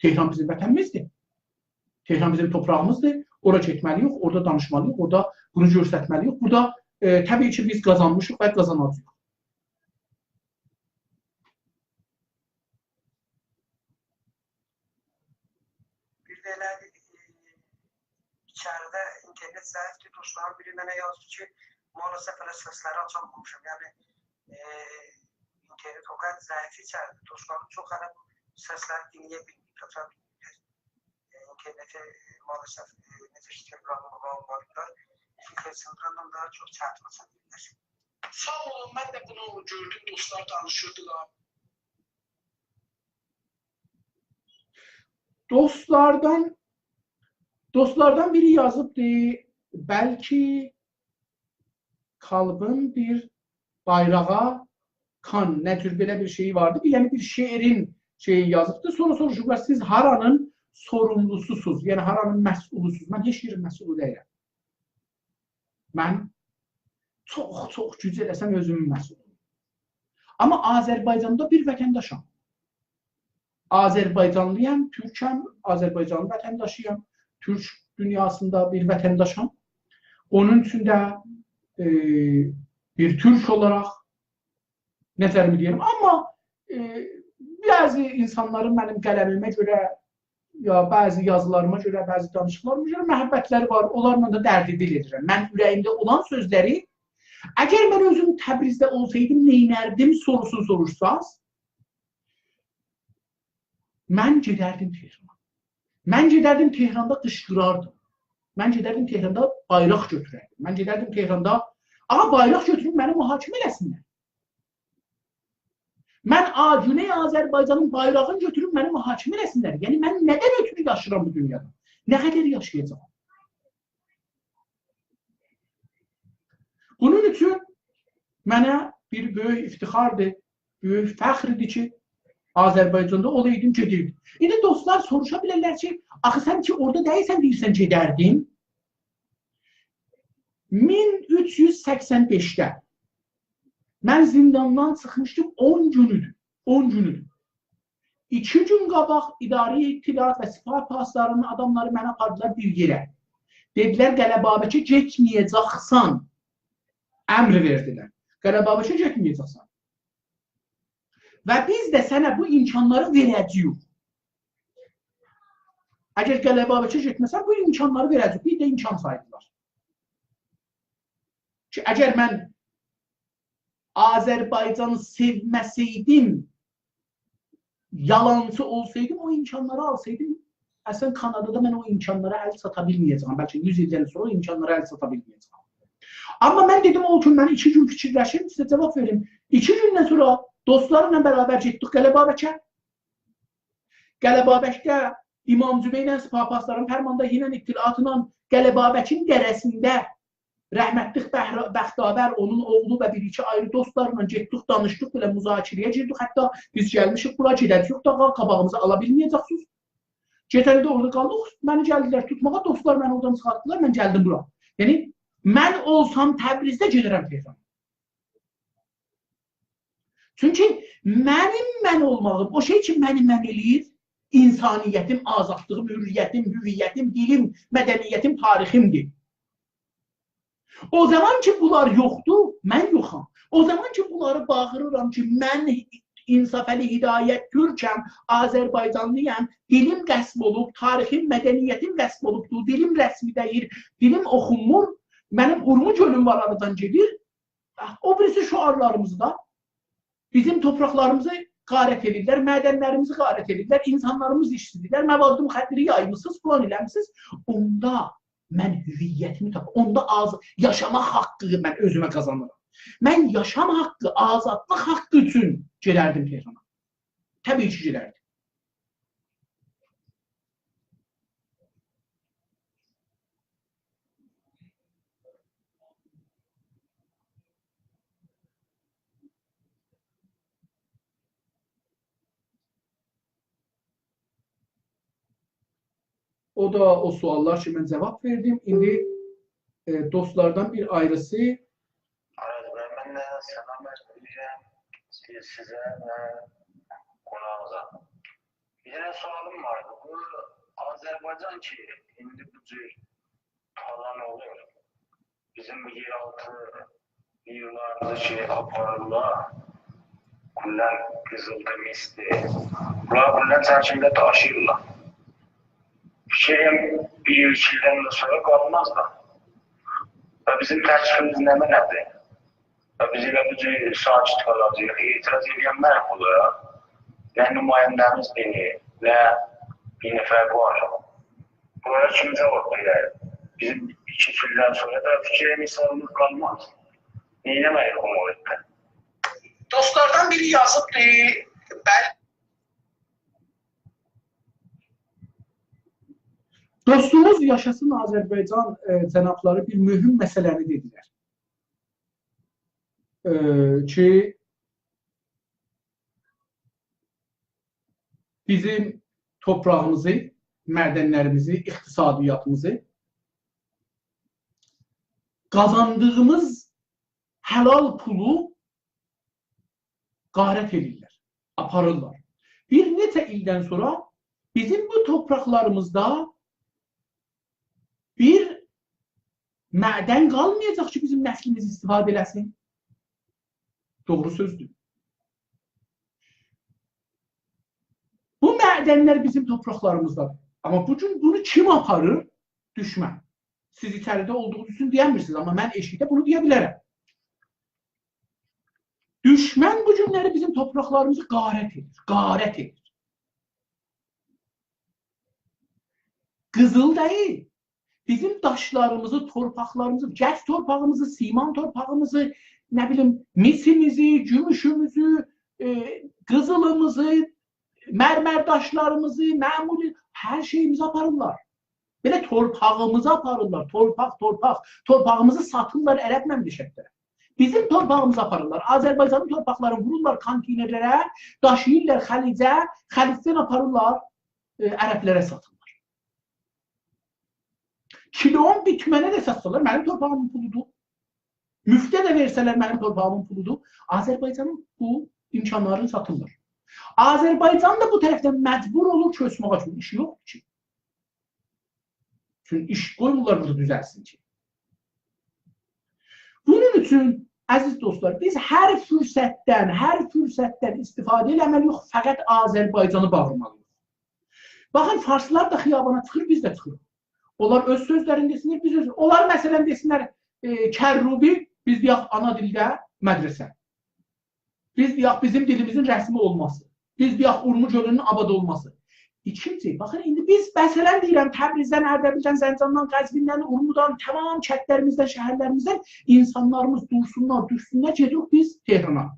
تهران بیزیم وطنیمیزدیر. تهران بیزیم تورپاغیمیزدیر. اورا گئتمه‌لی‌ییک، اورادا دانیشمالی‌ییق، اورادا بونو گؤسترمه‌لی‌ییک. بورادا، ائ، طبیعی کی، بیز قازانمیشیق و قازاناجاغیق. بیر ده ائله، ائ، ایچریده اینترنت ضعیفدیر. دوستلارین بیری منه یازدی کی، مع‌الاسف هله سسلری آچامامیشام. یعنی، ائ، اینترنت او قدر ضعیفدیر ایچریده. دوستلاریم چوخ هله سسلری دینله‌یه بیلمیر، آچا بیلمیرلر. ائ، اینترنتی، ائ، مع‌الاسف، ائ، نئجه کی، تلگرامین قاباغیندا فیلتر سیندیراندان داها چوخ چتین آچا بیلیرلر. ساغ اولون، من ده بونو گؤردوم، دوستلار دانیشیردیلار. دوستلاردان، دوستلاردان بیری یازیبدی، بلکی کالبین بیر بایراغا کان، نه جور بئله بیر شئیی واردی، بیر، یعنی بیر شعرین شئیی یازیبدی. سونرا سوروشوبلار، «سیز هارانین سوروملوسوسوز؟» یعنی هارانین مسئولوسوز؟ من هئچ یئرین مسئولو دئییلم. من چوخ، چوخ گوج ائله‌سم اؤزومون مسئولویام. آمما آذربایجاندا بیر وطنداشام. آذربایجانلی‌یام، تورکم، آذربایجانین وطنداشی‌یام. تورک دونیاسیندا بیر وطنداشام. اونون اوچون ده، ائ، بیر تورک اولاراق نظریمی دئییرم. آمما، ائ، بعضی اینسانلارین منیم قلمیمه گؤره، یا بعضی یازیلاریما گؤره، بعضی دانیشیقلاریما گؤره محبتلری وار. اونلارلا دا دردی دل ائدیرم. من اوره‌ییمده اولان سؤزلری، اگر من اؤزوم تبریزده اولسایدیم، نئینردیم سوروسونو سوروشساز، من گئدردیم تهرانا. من گئدردیم تهراندا قیشقیراردیم. من گئدردیم تهراندا بایراق گؤتورردیم. من گئدردیم تهراندا، آغا، بایراق گؤتوروب منی محاکمه ائله‌سینلر. من آ-، گونئی آذربایجانین بایراغینی گؤتوروب منی محاکمه ائله‌سینلر. یعنی، من نه‌دن اؤتورو یاشاییرام بو دونیادا؟ نه قدر یاشایاجاغام؟ بونون اوچون منه بیر بؤیوک افتخاردیر، بؤیوک فخر ایدی کی، آذربایجاندا اولایدیم، گئدیردیم. ایندی دوستلار سوروشا بیلرلر کی، «آخی سن کی اورادا دئییلسن، دئییرسن گئدردین؟» مین اوچ یوز سکسن بئشده من زینداندان چیخمیشدیم، اون گونودور. اون گونودور. ایکی گون قاباق اداره اطلاعات و سپاه پاسدارانین آداملاری منی آپاردیلار بیر یئره. دئدیلر، «قلعه بابکه گئتمه‌یه‌جکسن.» امر وئردیلر. «قلعه بابکه گئتمه‌یه‌جکسن. و بیز ده سنه بو امکانلاری وئره‌جه‌ییک. اگر قلعه بابکه گئتمه‌سن، بو امکانلاری وئره‌جه‌ییک.» بیر ده امکان سایدیلار. کی، اگر من آذربایجانی سئومه‌سئیدیم، یالانچی اولسایدیم، او امکانلاری آلسایدیم، اصلاً کانادادا من او امکانلارا ال چاتا بیلمه‌یه‌جه‌یم. بلکه یوز ایلدن سونرا او امکانلارا ال چاتا بیلمه‌یه‌جه‌یم. آمما من دئدیم، او گون من ایکی گون فیکیرلشیم، سیزه جاواب وئریم. ایکی گوندن سونرا دوستلارلا برابر گئتدیک قلعه بابکه. قلعه بابکده امام جمعه ایله، سپاه پاسداران فرمانداهی ایله، اطلاعاتلا قلعه بابکین دره‌سینده رحمتلیک بهرا-، بختاور، اونون اوغلو و بیر ایکی آیری دوستلارلا گئتدیک، دانیشدیق، بئله مذاکره‌یه گیردیک. حتی بیز گلمیشیک بورا، گئده‌جه‌ییک ده، قاباغیمیزا آلا بیلمه‌یه‌جکسینیز. گئدنده اورادا قالدیق، منی گلدیلر توتماغا، دوستلار منی اورادان چیخارتدیلار، من گلدیم بورا. یعنی، من اولسام تبریزده، گئدرم تهرانا. چونکی منیم من اولماغیم، او شئی کی منی من ائله‌ییر، انسانیتیم، آزادلیغیم، حریتیم، هویتیم، دیلیم، مدنیتیم، تاریخیمدیر. او زامان کی بونلار یوخدور، من یوخام. او زامان کی بونلاری باغیریرام کی، من انصافعلی هدایت تورکم، آذربایجانلی‌یام، دیلیم غصب اولوب، تاریخیم، مدنیتیم غصب اولوبدور، دیلیم رسمی دئییل، دیلیم اوخونمور، منیم اورمو گؤلوم وار، آرادان گئدیر. او بیریسی شعارلاریمیزی دا، بیزیم تورپاقلاریمیزی غارت ائدیرلر، معدنلریمیزی غارت ائدیرلر، اینسانلاریمیز ایشسیزدیرلر، مواد مخدری یایمیسینیز، فلان ائله‌میسینیز. اوندا من هویتیمی تاپ-، اوندا آز-، یاشاما حاققی من اؤزومه قازانیرام. من یاشام حاققی، آزادلیق حاققی اوچون گئدردیم تهرانا. طبیعی کی، گئدردیم. او دا او سؤاللار کی، من جاواب وئردیم. ایندی، ائ، دوستلاردان بیر آیریسی. آراد بی، من ده سلام عرض ائدیرم سی-، سیزه و قوناغینیزا. بیر دنه سؤالیم واردی. بو آذربایجان کی، ایندی بو جور تالان اولور، بیزیم بو یئرآلتی یوللاریمیزی کی آپاریرلار، گوللن قیزیلدی، میسدی. بونلار گوللن چرچیوه‌ده داشیییرلار. فیکریم، بیر ایل، ایکی ایلدن ده سونرا قالمازلار. و بیزیم تکلیفیمیز نمنه‌دیر؟ و بیز ائله بو جور ساکت قالاجاغیق. اعتراض ائله‌ینلر بونلارا، نه نماینده‌میز بینیر، نه بیر نفر وار. بونلارا کیم جاواب وئرر؟ بیزیم ایکی ایلدن سونرا دا فیکریم، حسابیمیز قالماز. نئینه‌مه‌لی‌ییک او مورتده؟ دوستلاردان بیری یازیبدی. بلی. دوستوموز یاشاسین آذربایجان، ائ، جنابلاری بیر مهم مسئله‌نی دئدیلر. ائ، کی، بیزیم تورپاغیمیزی، معدنلریمیزی، اقتصادیاتیمیزی، قازاندیغیمیز حلال پولو غارت ائدیرلر، آپاریرلار. بیر نئچه ایلدن سونرا بیزیم بو تورپاقلاریمیزدا بیر معدن قالمایاجاق کی، بیزیم نسلیمیز استفاده ائله‌سین. دوغرو سؤزدور. بو معدنلر بیزیم تورپاقلاریمیزدادیر. آمما بو گون بونو کیم آپاریر؟ دوشمن. سیز ایچریده اولدوغونوز اوچون دئیه‌میرسینیز، آمما من ائشیکده بونو دئیه بیلرم. دوشمن بو گونلری بیزیم تورپاقلاریمیزی غارت ائدیر، غارت ائدیر. قیزیل دئییل. بیزیم داشلاریمیزی، تورپاقلاریمیزی، گز تورپاغیمیزی، سیمان تورپاغیمیزی، نه بیلیم، مسیمیزی، گوموشوموزو، ائ، قیزیلیمیزی، مرمر داشلاریمیزی، معمولی هر شئییمیزی آپاریرلار. بئله تورپاغیمیزی آپاریرلار. تورپاق، تورپاق. تورپاغیمیزی ساتیرلار عرب مملکتلره. بیزیم تورپاغیمیزی آپاریرلار. آذربایجانین تورپاقلارینی وورورلار کانتینرلره، داشیییرلار خلیجه، خلیجدن آپاریرلار، ائ، عربلره ساتیرلار. کیلوون بیر تومنه ده ساتسالار، منیم تورپاغیمین پولودور. مفته ده وئرسه‌لر، منیم تورپاغیمین پولودور. آذربایجانین بو امکانلارینی ساتیرلار. آذربایجان دا بو طرفدن مجبور اولور کؤچمه‌یه، چونکی ایشی یوخدور کی. چونکی ایش قویمورلار بورادا دوزلسین کی. بونون اوچون، عزیز دوستلار، بیز هر فرصتدن، هر فرصتدن استفاده ائله‌مه‌لی‌ییک، فقط آذربایجانی باغیرمالی‌ییق. باخین، فارسلار دا خیابانا چیخیر، بیز ده چیخیریق. اونلار اؤز سؤزلرینی دئسینلر، بیز اؤز. اونلار، مثلا، دئسینلر، ائ، کروبی، بیز دئیک آنا دیلده مدرسه. بیز دئیک بیزیم دیلیمیزین رسمی اولماسی. بیز دئیک اورمو گؤلونون آباد اولماسی. ایکینجی، باخین، ایندی بیز، مثلا، دئییرم، تبریزدن، اردبیلدن، زنجاندان، قزویندن، اورمودان، تمام کندلریمیزدن، شهرلریمیزدن اینسانلاریمیز دورسونلار، دوشسونلر، گئدیریک بیز تهرانا.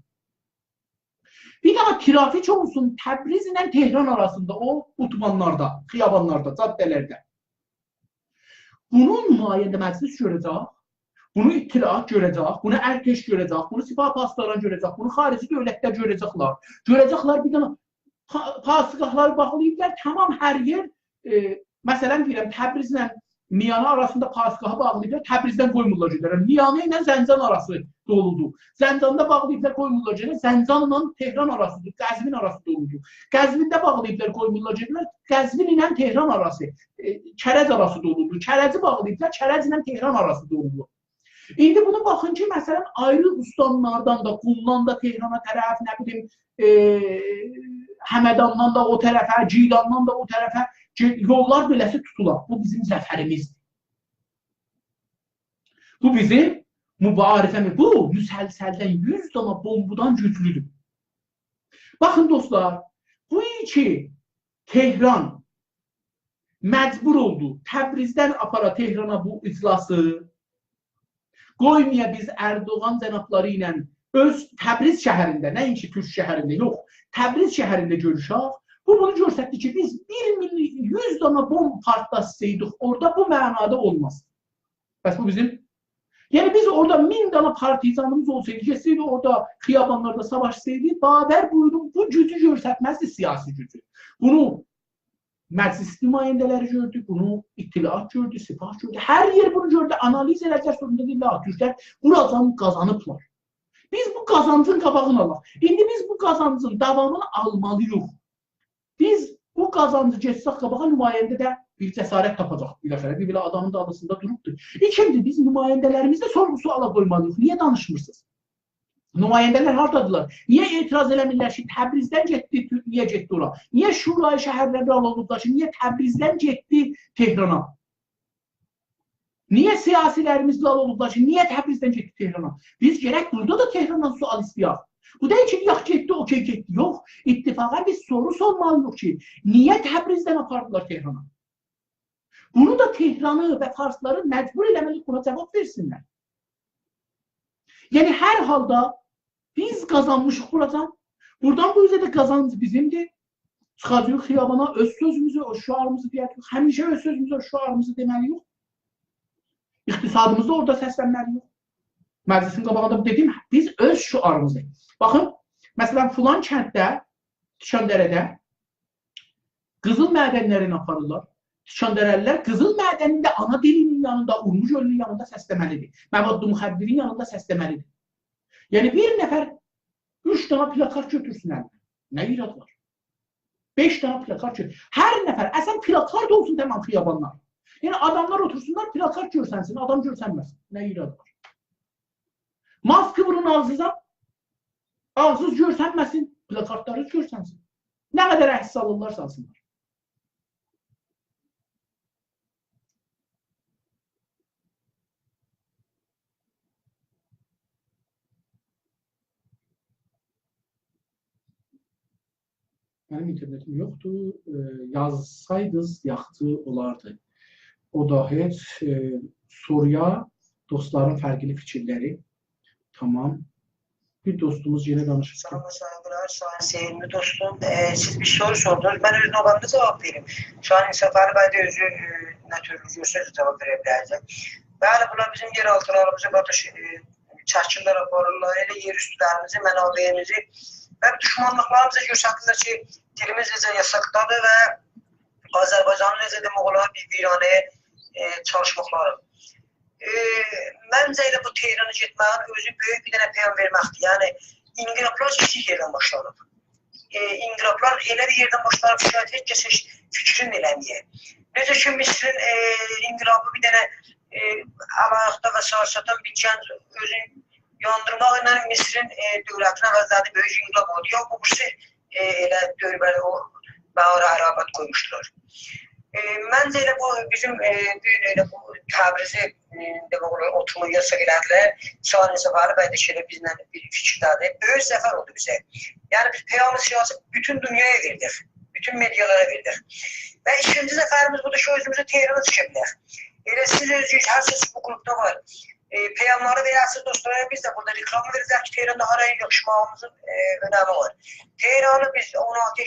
بیر دنه ترافیک اولسون تبریز ایله تهران آراسیندا، او اتوبانلاردا، خیابانلاردا، جاده‌لرده. بونو نماینده مجلس گؤره‌جک، بونو اطلاعات گؤره‌جک، بونو ارتش گؤره‌جک، بونو سپاه پاسداران گؤره‌جک، بونو خارجی دؤولتلر گؤره‌جکلر. گؤره‌جکلر بیر دنه پا-، پاسگاهلاری باغلاییبلار، تمام هر یئر، ائ، مثلا دئییرم، تبریزله میانا آراسیندا پاسگاهی باغلاییبلار، تبریزدن قویمورلار گئده‌لر. میانا ایله زنجان آراسی دولودور. زنجاندا باغلاییبلار، قویمورلار گئده‌لر، زنجانلا تهران آراسی، قزوین آراسی دولودور. قزوینده باغلاییبلار، قویمورلار گئده‌لر، قزوین ایله تهران آراسی، ائ، کرج آراسی دولودور. کرجی باغلاییبلار، کرج ایله تهران آراسی دولودور. ایندی بونو باخین کی، مثلا، آیری استانلاردان دا، قومدان دا تهرانا طرف، نه بیلیم، ائ، همداندان دا او طرفه، گیلاندان دا او طرفه گئ-، یوللار بئله‌سی توتولار. بو بیزیم ظفریمیزدیر. بو بیزیم مبارزه‌میز. بو مسلسلدن، یوز دانا بومبادان گوجلودور. باخین، دوستلار، بو کی تهران مجبور اولدو تبریزدن آپارا تهرانا بو اجلاسی. قویمایا بیز اردوغان جنابلاری ایله اؤز تبریز شهرینده، نه اینکی تورک شهرینده، یوخ، تبریز شهرینده گؤروشک. بو بونو گؤستردی کی، بیز بیر میلیون، یوز دانا بومب پارتلاتسایدیق اورادا، بو معنادا اولماز. پس بو بیزیم، یعنی بیز اورادا مین دانا پارتیزانیمیز اولسایدی، گئتسه‌یدی اورادا خیابانلاردا ساواشسایدی، باور بویورون، بو گوجو گؤسترمزدی، سیاسی گوجو. بونو مجلس نماینده‌لری گؤردو، بونو اطلاعات گؤردو، سپاه گؤردو. هر یئر بونو گؤردو، آنالیز ائله‌دیلر، سونرا دئدیلر: «لا، تورکلر بورادان قازانیبلار. بیز بو قازانجین قاباغینی آلاق.» ایندی بیز بو قازانجین داوامینی آلمالی‌ییق. بیز بو قازانجی گئتسک قاباغا، نماینده ده بیر جسارت تاپاجاق. بالاخره بیر بئله آدامین دا آلیسیندا دوروبدور. ایکینجی، بیز نماینده‌لریمیزی ده سورغو-سؤالا قویمالی‌ییق. نییه دانیشمیرسینیز؟ نماینده‌لر هاردادیلار؟ نییه اعتراض ائله‌میرلر کی، تبریزدن گئتدی، تو-، نییه گئتدی اورا؟ نییه شورای شهرلر آلاللی‌دیلار کی، نییه تبریزدن گئتدی تهرانا؟ نییه سیاسی‌لریمیز لال اولوبلار کی، نییه تبریزدن گئتدی تهرانا؟ بیز گرک بورادا دا تهراندان سؤال ایسته‌یک. بو دئییل کی، یوخ، گئتدی، اوکئی، گئتدی. یوخ، اتفاقا بیز سورو سورمالی‌ییق کی، نییه تبریزدن آپاردیلار تهرانا؟ بونو دا تهرانی و فارسلاری مجبور ائله‌مه‌لی‌ییک بونا جاواب وئرسینلر. یعنی، هر حالدا بیز قازانمیشیق بورادان. بورادان بو اوزه ده قازانج بیزیمدیر. چیخاجاغیق خیابانا، اؤز سؤزوموزو، اؤز شعاریمیزی دئیه‌جه‌ییک. همیشه اؤز سؤزوموزو، اؤز شعاریمیزی دئمه‌لی‌ییک. اقتصادیمیزی اورادا سسلنمه‌لی‌ییک. مجلسین قاباغیندا دئدیم، بیز اؤز شعاریمیزی. باخین، مثلا، فلان کندده، تیکاندره‌ده قیزیل معدنلرینی آپاریرلار. تیکاندره‌لی‌لر قیزیل معدنین ده آنا دیلینین یانیندا، اورمو گؤلونون یانیندا سسله‌مه‌لی‌دیر. مواد مخدرین یانیندا سسله‌مه‌لی‌دیر. یعنی، بیر نفر اوچ دنه پلاکارت گؤتورسون الینه. نه ایراد وار؟ بئش دنه پلاکارت گؤتور. هر نفر، اصلا پلاکارت اولسون تمام خیابانلار. یعنی، آداملار اوتورسونلار، پلاکارت گؤرسنسین، آدام گؤرسنمه‌سین. نه ایراد وار؟ ماسک وورون آغزینیزا، آغزینیز گؤرسنمه‌سین، پلاکارتلارینیز گؤرسنسین. نه قدر عکس سالیرلار، سالسینلار. منیم اینترنتیم یوخدور. ائ، یازسایدینیز یاخشی اولاردی. او دا هئچ، ائ، سورویا دوستلارین فرقلی فیکیرلری. تامام. بیر دوستوموز یئنه دانیشیب. سلام و سایغیلار، سایین سئیرلی دوستوم. ائ، سیز بیر سورو سوردونوز، من اؤز نوبه‌مده جاواب وئریم. سایین انصافعلی بی ده اؤزو، ائ، نه تور گؤرسه جاواب وئره بیله‌جک. بلی، بونلار بیزیم یئرآلتیلاریمیزی، باتی، ائ، چکیرلر، آپاریرلار، ائله یئر اوستولریمیزی، منابعیمیزی و دوشمانلیقلاریمیزی گؤستریرلر کی، دیلیمیز نئجه یاساقدادیر و آذربایجانی نئجه دئمک اولار بیر ویرانه‌یه، ائ، چالیشماقلاری. ائ، منجه ائله بو تهرانا گئتمه‌یین اؤزو بؤیوک بیر دنه پیام وئرمکدیر. یعنی، انقلابلار کیچیک یئردن باشلانیب. ائ، انقلابلار ائله بیر یئردن باشلانیب، شاید هئچ کس هئچ فیکرینی ائله‌مه‌یه. نئجه کی، مصرین، ائ، انقلابی بیر دنه، ائ، ال آیاقدا و ساری ساتان بیر گنج اؤزون یاندیرماق ایله مصرین، ائ، دؤولتینی عوضله‌دی، بؤیوک انقلاب اولدو. یا بو بیریسی، ائ، ائله دؤوربری او بهار عربات قویموشدولار. ائ، منجه ائله بو بیزیم، ائ، بو گون ائله بو تبریزی، ائ، دئمک اولار، اوتورومو یاساق ائله‌دیلر. سایین انصافعلی بی ده کی، ائله بیزله بیر فیکیرده‌دیر. بؤیوک ظفر اولدو بیزه. یعنی بیز پیام سیاسی بوتون دونیایا وئردیک. بوتون مئدیالارا وئردیک. و ایکینجی ظفریمیز بودور کی، اؤزوموزو تهرانا چکه بیلک. ائله سیز اؤزونوز، هر کس بو گروپدا وار. ائ، پیاملاری وئره‌سینیز دوستلارا، بیز ده بورادا رکلامی وئره‌جه‌ییک کی، تهراندا هارا ییغیشماغیمیزین، ائ، اؤنمی وار. تهرانی بیز اون آلتی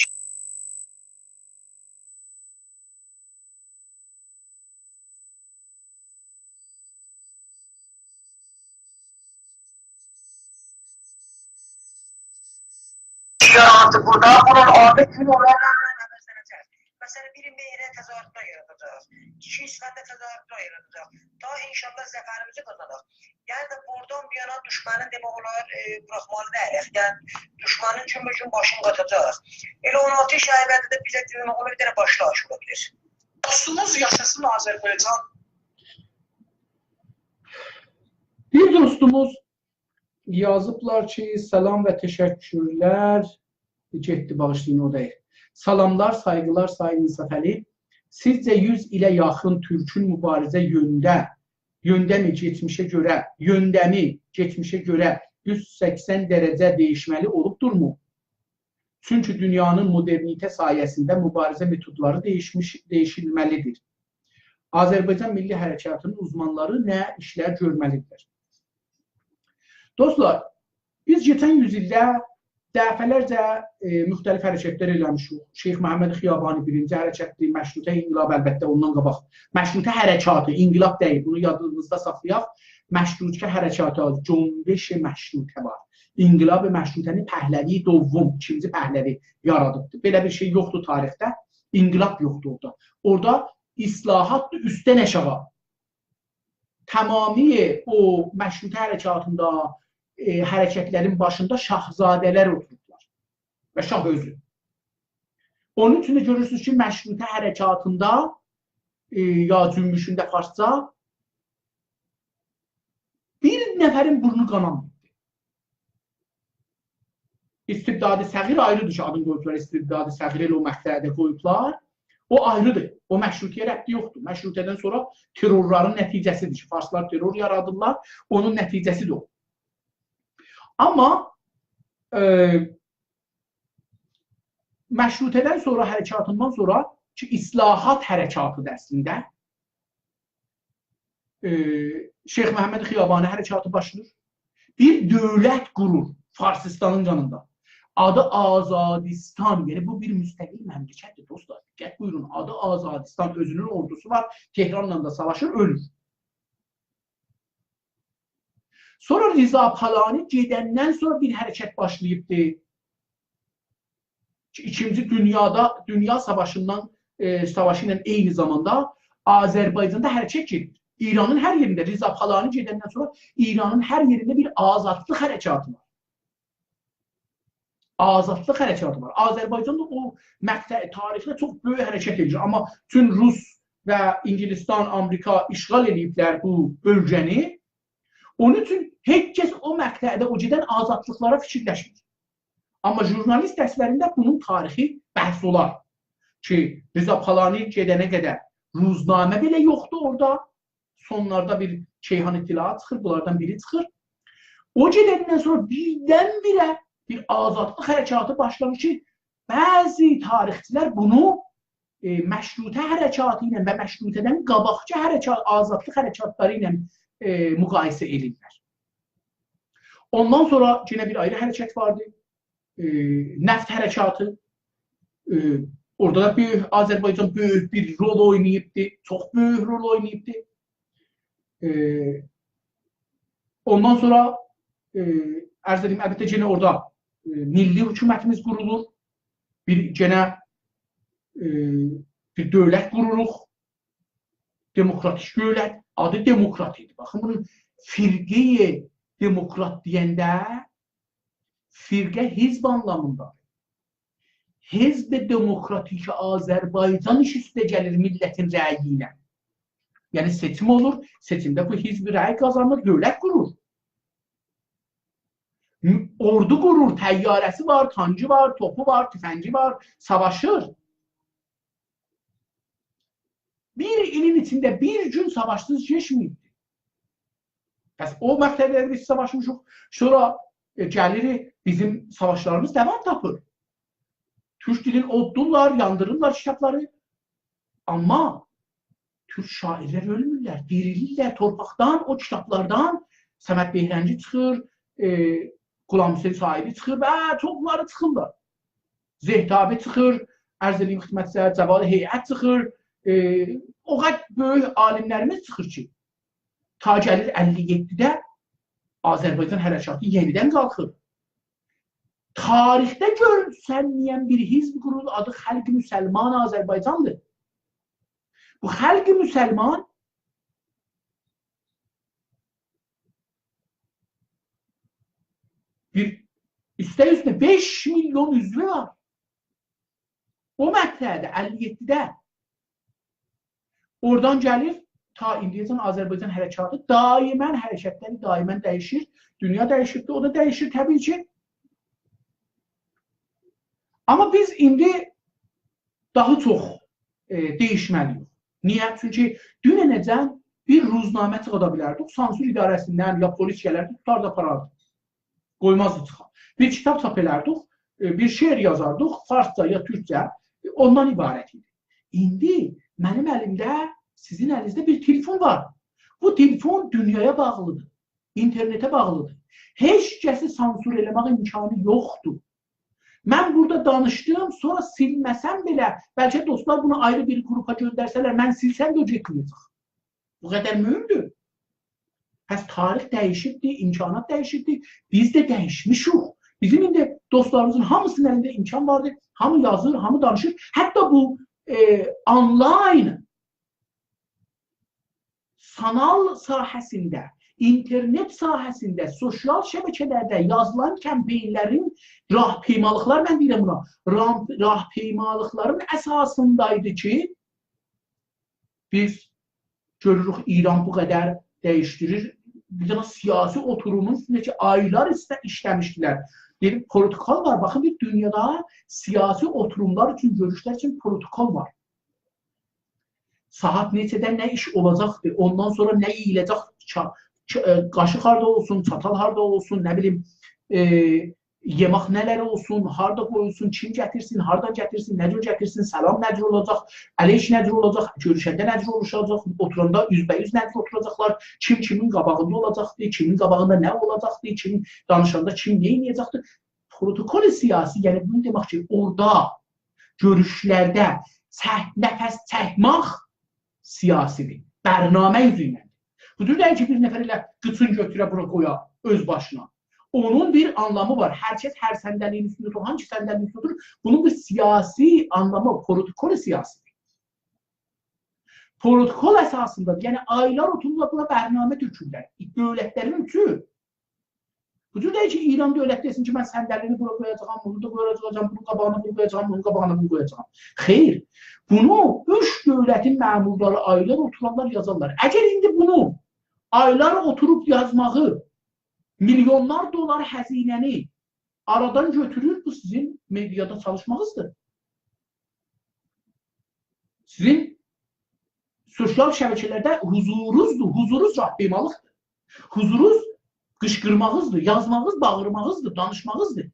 یاراتدی بورادا. بونون آدی گون اولارلا عوضلنه‌جک. مثلا، بیری مهره تظاهراتلار یاراداجاق، ایکی اسفنده تظاهراتلار یاراداجاق. تا انشاءالله ظفریمیزی قازاناق. یعنی ده بورادان بیر یانا دوشمنین دئمک اولار، ائ، بوراخمالی دئییلیک. یعنی دوشمنین گون‌به‌گون باشینی قاتاجاق. ائله اون آلتی شهریورده ده بیزه دئمک اولار بیر دنه باشلانغیج اولا بیلیر. دوستوموز یاشاسین آذربایجان. بیر دوستوموز یازیبلار کی، سلام و تشکرلر. گئتدی، باغیشلایین، او دا. سلاملار، سایغیلار، سایین انصافعلی. سیزجه یوز ایله یاخین تورکون موباریزه یؤنده، یؤندمی کئچمیشه گؤره، یؤندمی کئچمیشه گؤره یوز سکسن درجه دییشمه‌لی اولوبدورمو؟ چونکی دونیانین مدرنیته سایه‌سینده موباریزه متودلاری دییشمیش، دییشیلمه‌لیدیر. آذربایجان میللی حرکاتینین اوزمانلاری نه ایشلر گؤرمه‌لیدیرلر؟ دوستلار، بیز کئچن یوز ایلده دفعه‌لرجه، ائ، موختلیف حرکتلر ائله‌میشیک. شیخ محمد خیابانی بیرینجی حرکتدیر، مشروطه انقلاب، البته، اوندان قاباق. مشروطه حرکاتی، انقلاب دئییل، بونو یادیمیزدا ساخلایاق. مشروطه حرکاتی، جنبش مشروطه وار. انقلاب مشروطه‌نی پهلوی دوم، ایکینجی پهلوی یارادیبدی. بئله بیر شئی یوخدور تاریخده. انقلاب یوخدور اورادا. اورادا اصلاحاتدیر اوستدن آشاغی. تمامیله او مشروطه حرکاتیندا، ائ، حرکتلرین باشیندا شاهزاده‌لر اوتوروبلار. و شاه اؤزو. اونون اوچون ده گؤرورسونوز کی، مشروطه حرکاتیندا، ائ، یا جنبشینده فارسجا بیر نفرین بورنو قاناماییبدی. استبداد صغیر آیریدیر کی، آدینی قویوبلار استبداد صغیر، ائله او مقطعده قویوبلار. او آیریدیر. او مشروطه‌یه ربطی یوخدور. مشروطه‌دن سونرا ترورلارین نتیجه‌سیدیر کی، فارسلار ترور یارادیرلار. اونون نتیجه‌سیدیر او. آمما، ائ، مشروطه‌دن سونرا، حرکاتیندان سونرا کی، اصلاحات حرکاتیدیر اصلینده. ائ، شیخ محمد خیابانی حرکاتی باشلاییر. بیر دؤولت قورور فارسیستانین یانیندا. آدی آزادیستان، یعنی بو بیر مستقل مملکتدیر، دوستلار. دقت بویورون، آدی آزادیستان، اؤزونون اوردوسو وار، تهرانلا دا ساواشیر، اؤلور. سونرا رضا پالانی گئدندن سونرا بیر حرکت باشلاییبدی. ایکینجی دونیادا، دونیا ساواشیندان، ائ، ساواشی ایله عینی زاماندا آذربایجاندا حرکت گئتدی. ایرانین هر یئرینده، رضا پالانی گئدندن سونرا ایرانین هر یئرینده بیر آزادلیق حرکاتی وار. آزادلیق حرکاتی وار. آذربایجان دا او مقطع تاریخده چوخ بؤیوک حرکت ائدیر. آمما بوتون روس و انگلستان، آمریکا اشغال ائله‌ییبلر بو بؤلگه‌نی. اونون اوچون هئچ کس او مقطعده او گئدن آزادلیقلارا فیکیرلشمیر. آمما ژورنالیست دستلرینده بونون تاریخی بحث اولار کی، رضا پالانی گئدنه قدر روزنامه بئله یوخدور اورادا. سونلاردا بیر کیهان اطلاعات چیخیر، بونلاردان بیری چیخیر. او گئدندن سونرا بیردن‌بیره بیر آزادلیق حرکاتی باشلانیر کی، بعضی تاریخچیلر بونو ائ، مشروطه حرکاتی ایله و مشروطه‌دن قاباقکی حرکات، آزادلیق حرکاتلاری ایله، ائ، مقایسه ائدیرلر. اوندان سونرا یئنه بیر آیری حرکت واردی. ائ، نفت حرکاتی. ائ، اورادا دا بؤیوک، آذربایجان بؤیوک بیر رول اویناییبدی. چوخ بؤیوک رول اویناییبدی. ائ، اوندان سونرا، ائ، عرض ائدیم، البته، یئنه اورادا، ائ، میللی حکومتیمیز قورولور. بیر، یئنه، ائ، بیر دؤولت قوروروق. دموکراتیک دؤولت، آدی دموکرات ایدی. باخین، بونون فرقه‌ی دموکرات دئینده فرقه حزب آنلامیندا. حزب دموکراتیک آذربایجان ایش اوسته گلیر میللتین رأیی ایله. یعنی سئچیم اولور، سئچیمده بو حزب رأی قازانیر، دؤولت قورور. م-، اوردو قورور، طیاره‌سی وار، تانکی وار، توپو وار، تفنگی وار، ساواشیر. بیر ایلین ایچینده بیر گون ساواشسیز کئچمه‌ییبدی. پس او مقطعلرده بیز ساواشمیشیق. سونرا، ائ، گلیر، بیزیم ساواشلاریمیز داوام تاپیر. تورک دیلینی اودلورلار، یاندیریرلار کیتابلاری. آمما تورک شاعیرلر اؤلمورلر، دیریلیرلر تورپاقدان، او کیتابلاردان. صمد بهرنگی چیخیر، ائ، غلام حسین ساعدی چیخیر و چوخلاری چیخیرلار. زهتابی چیخیر، عرض ائله‌ییم خدمتینیزه، جواد هیئت چیخیر، ائ، او قدر بؤیوک عالیملریمیز چیخیر کی، تا گلیر اللی یئددیده آذربایجان حرکاتی یئنیدن قالخیر. تاریخده گؤرسنمه‌ین بیر حزب قورولور، آدی خلق مسلمان آذربایجاندیر. بو خلق مسلمان بیر ایسته اوسته بئش میلیون عضوو وار. او مقطعده، اللی یئددیده. اورادان گلیر، تا ایندیه‌جن آذربایجان حرکاتی دائماً حرکتلری دائماً دییشیر. دونیا دییشیبدیر، او دا دییشیر طبیعی کی. آمما بیز ایندی داها چوخ، ائ، دییشمه‌لی‌ییک. نییه؟ چونکی دوننه‌جن بیر روزنامه چیخادا بیلردیک، سانسور اداره‌سیندن یا پلیس گلردی، توتاردی، آپاراردی. قویمازدی چیخا. بیر کیتاب چاپ ائلردیک، ائ، بیر شعر یازاردیق، فارسجا یا تورکجه، ائ، اوندان عبارت ایدی. ایندی منیم الیمده، سیزین الینیزده بیر تلفون وار. بو تلفون دونیایا باغلیدیر، اینترنته باغلیدیر. هئچ کسی سانسور ائله‌مک امکانی یوخدور. من بورادا دانیشدیم، سونرا سیلمه‌سم بئله، بلکه دوستلار بونو آیری بیر گروپا گؤندرسه‌لر، من سیلسم ده او گئتمه‌یه‌جک. بو قدر مهمدور. پس تاریخ دییشیبدیر، امکانات دییشیبدیر، بیز ده دییشمیشیک. بیزیم ایندی دوستلاریمیزین هامیسینین الینده امکان واردیر، هامی یازیر، هامی دانیشیر. حتی بو، ائ، آنلاین سانال ساحه‌سینده، اینترنت ساحه‌سینده، سوسیال شبکه‌لرده یازیلان کمپینلرین راهپیمالیقلار، من دئییرم بونا، راه-، راهپیمالیقلارین اساسیندایدی کی، بیز گؤروروک ایران بو قدر دییشدیریر. بیر دنه سیاسی اوتورومون اوستونده کی، آیلار ایسته-، ایشله‌میشدیلر. دئدیم، پروتکل وار. باخین، بیر دونیادا سیاسی اوتوروملار اوچون، گؤروشلر اوچون پروتکل وار. ساعات نئچه‌ده نه ایش اولاجاقدیر، اوندان سونرا نه یئییله‌جک، چا-، چ-، ائ، قاشیق هاردا اولسون، چاتال هاردا اولسون، نه بیلیم، ائ، یئمک نه‌لر اولسون، هاردا قویولسون، کیم گتیرسین، هاردان گتیرسین، نه جور گتیرسین، سلام نه جور اولاجاق، علیک نه جور اولاجاق، گؤروشنده نه جور اولاجاق، اوتوراندا اوزبه‌اوز نه جور اوتوراجاقلار، کیم کیمین قاباغیندا اولاجاقدیر، کیمین قاباغیندا نه اولاجاقدیر، کیم دانیشاندا کیم نه ائده‌جکدیر. پروتکل سیاسی، یعنی بونو دئمک کی، اورادا گؤروشلرده چک-، نفس چکمک سیاسی‌دیر. برنامه اوزو ایله. بو جور دئییل کی، بیر نفر ائله قیچین گؤتوره بورا قویا اؤز باشینا. اونون بیر آنلامی وار. هر کس هر صندلی‌نین اوستونده اوتورور، هانگی صندلی‌نین اوستونده اوتورور، بونون بیر سیاسی آنلامی وار، پروتکل سیاسی‌دیر. پروتکل اساسیندا، یعنی آیلار اوتورورلار، بونا برنامه تؤکورلر. دؤولتلرین اوچو. بو جور دئییل کی، ایران دؤولت دئسین کی، من صندلی‌نی بورا قویاجاغام، بونو دا قویاجاغام، بونون قاباغینا بونو قویاجاغام، بونون قاباغینا بونو قویاجاغام. خیر، بونو اوچ دؤولتین مأمورلاری آیلار اوتورارلار، یازارلار. اگر ایندی بونو آیلار اوتوروب یازماغی، میلیونلار دلار هزینه‌نی آرادان گؤتورور، بو سیزین مئدیادا چالیشماغینیزدیر. سیزین سوسیال شبکه‌لرده حضورونوزدور، حضورونوز راهپیمالیقدیر. حضورونوز قیشقیرماغینیزدیر، یازماغینیز، باغیرماغینیزدیر، دانیشماغینیزدیر.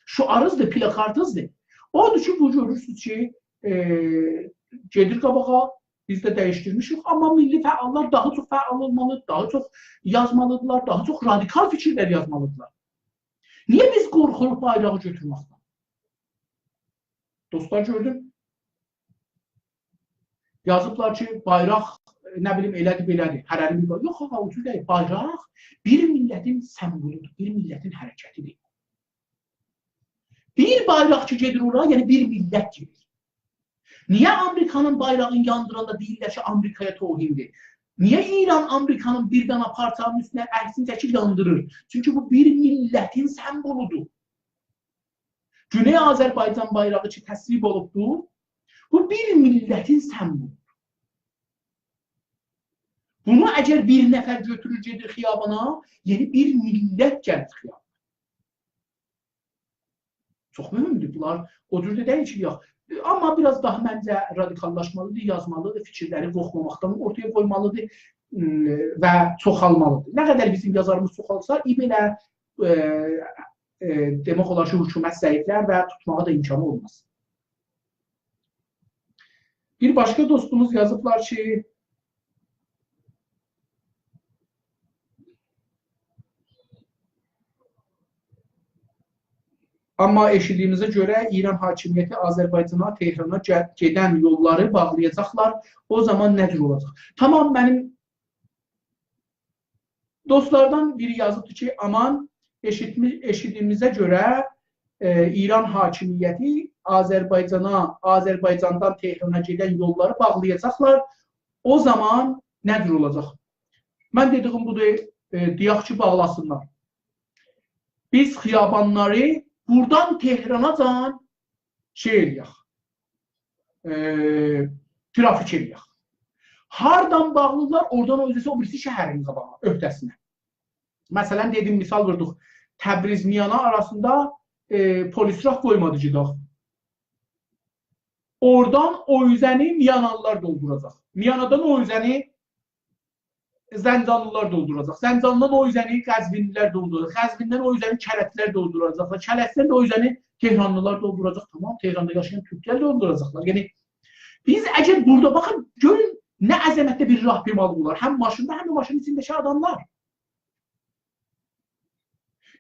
شعارینیزدیر، پلاکارتینیزدیر. اودور کی، بو گؤرورسونوز کی، ائ، گئدیر قاباغا، بیز ده دییشدیرمیشیک، آمما میللی فعاللار داها چوخ فعال اولمالی، داها چوخ یازمالیدیرلار، داها چوخ رادیکال فیکیرلر یازمالیدیرلار. نییه بیز قورخوروق بایراغی گؤتورمکدن؟ دوستلار، گؤردون؟ یازیبلار کی، بایراق، نه بیلیم، ائله‌دیر، بئله‌دیر، هره‌نین بیر بای-، یوخ، آغا، او جور دئییل. بایراق بیر میللتین سمبولودور، بیر میللتین حرکتیدیر. بیر بایراق کی گئدیر اورا، یعنی بیر میللت گئدیر. نییه آمریکانین بایراغینی یاندیراندا دئییرلر کی، آمریکایا توهیندیر؟ نییه ایران آمریکانین بیر دانا پارچانین اوستونه عکسینی چکیر، یاندیریر؟ چونکی بو بیر میللتین سمبولودور. گونئی آذربایجان بایراغی کی تصویب اولوبدور، بو بیر میللتین سمبولودور. بونو اگر بیر نفر گؤتورور، گئدیر خیابانا، یعنی بیر میللت گلیر خیابانا. چوخ مهمدور بونلار. او جور ده دئییل کی، یوخ. آمما بیر آز داها منجه رادیکاللاشمالیدیر، یازمالیدیر، فیکیرلری قورخماماقدان اورتایا قویمالیدیر، م، و چوخالمالیدیر. نه قدر بیزیم یازاریمیز چوخالسا، ای بئله، ائ، ائ، دئمک اولار کی، حکومت ضعیفلر و توتماغا دا امکانی اولماز. بیر باشقا دوستوموز یازیبلار کی، آمما ائشیتدیییمیزه گؤره ایران حاکمیتی آذربایجانا، تهرانا گئ-، گئدن یوللاری باغلایاجاقلار. او زامان نه جور اولاجاق؟ تامام، منیم دوستلاردان بیری یازیبدی کی، آمان، ائشیتمی-، ائشیتدیییمیزه گؤره، ائ، ایران حاکمیتی آذربایجانا، آذربایجاندان تهرانا گئدن یوللاری باغلایاجاقلار. او زامان نه جور اولاجاق؟ من دئدیییم بودور، ائ، دئیک کی، باغلاسینلار. بیز خیابانلاری بورادان تهراناجان شئی ائله‌یک. ائ، ترافیک ائله‌یک. هاردان باغلیدیرلار، اورادان او اوزه او بیریسی شهرین قاباغینا، عهده‌سینه. مثلا، دئدیم، مثال ووردوق. تبریز میانا آراسیندا، ائ، پلیس راه قویمادی گئدک. اورادان او اوزه‌نی میانالیلار دولدوراجاق. میانادان او اوزه‌نی زنجانلیلار دولدوراجاق. زنجاندان او اوزه‌نی قزوینلیلر دولدوراجاق. قزویندن او اوزه‌نی کلتلیلر دولدوراجاق. و کلتدن ده او اوزه‌نی تهرانلیلار دولدوراجاق. تامام، تهراندا یاشایان تورکلر دولدوراجاقلار. یعنی، بیز اگر بورادا، باخین، گؤرون نه عظمتلی بیر راهپیمالیق اولار. هم ماشیندا، هم ده ماشینین ایچینده‌کی آداملار.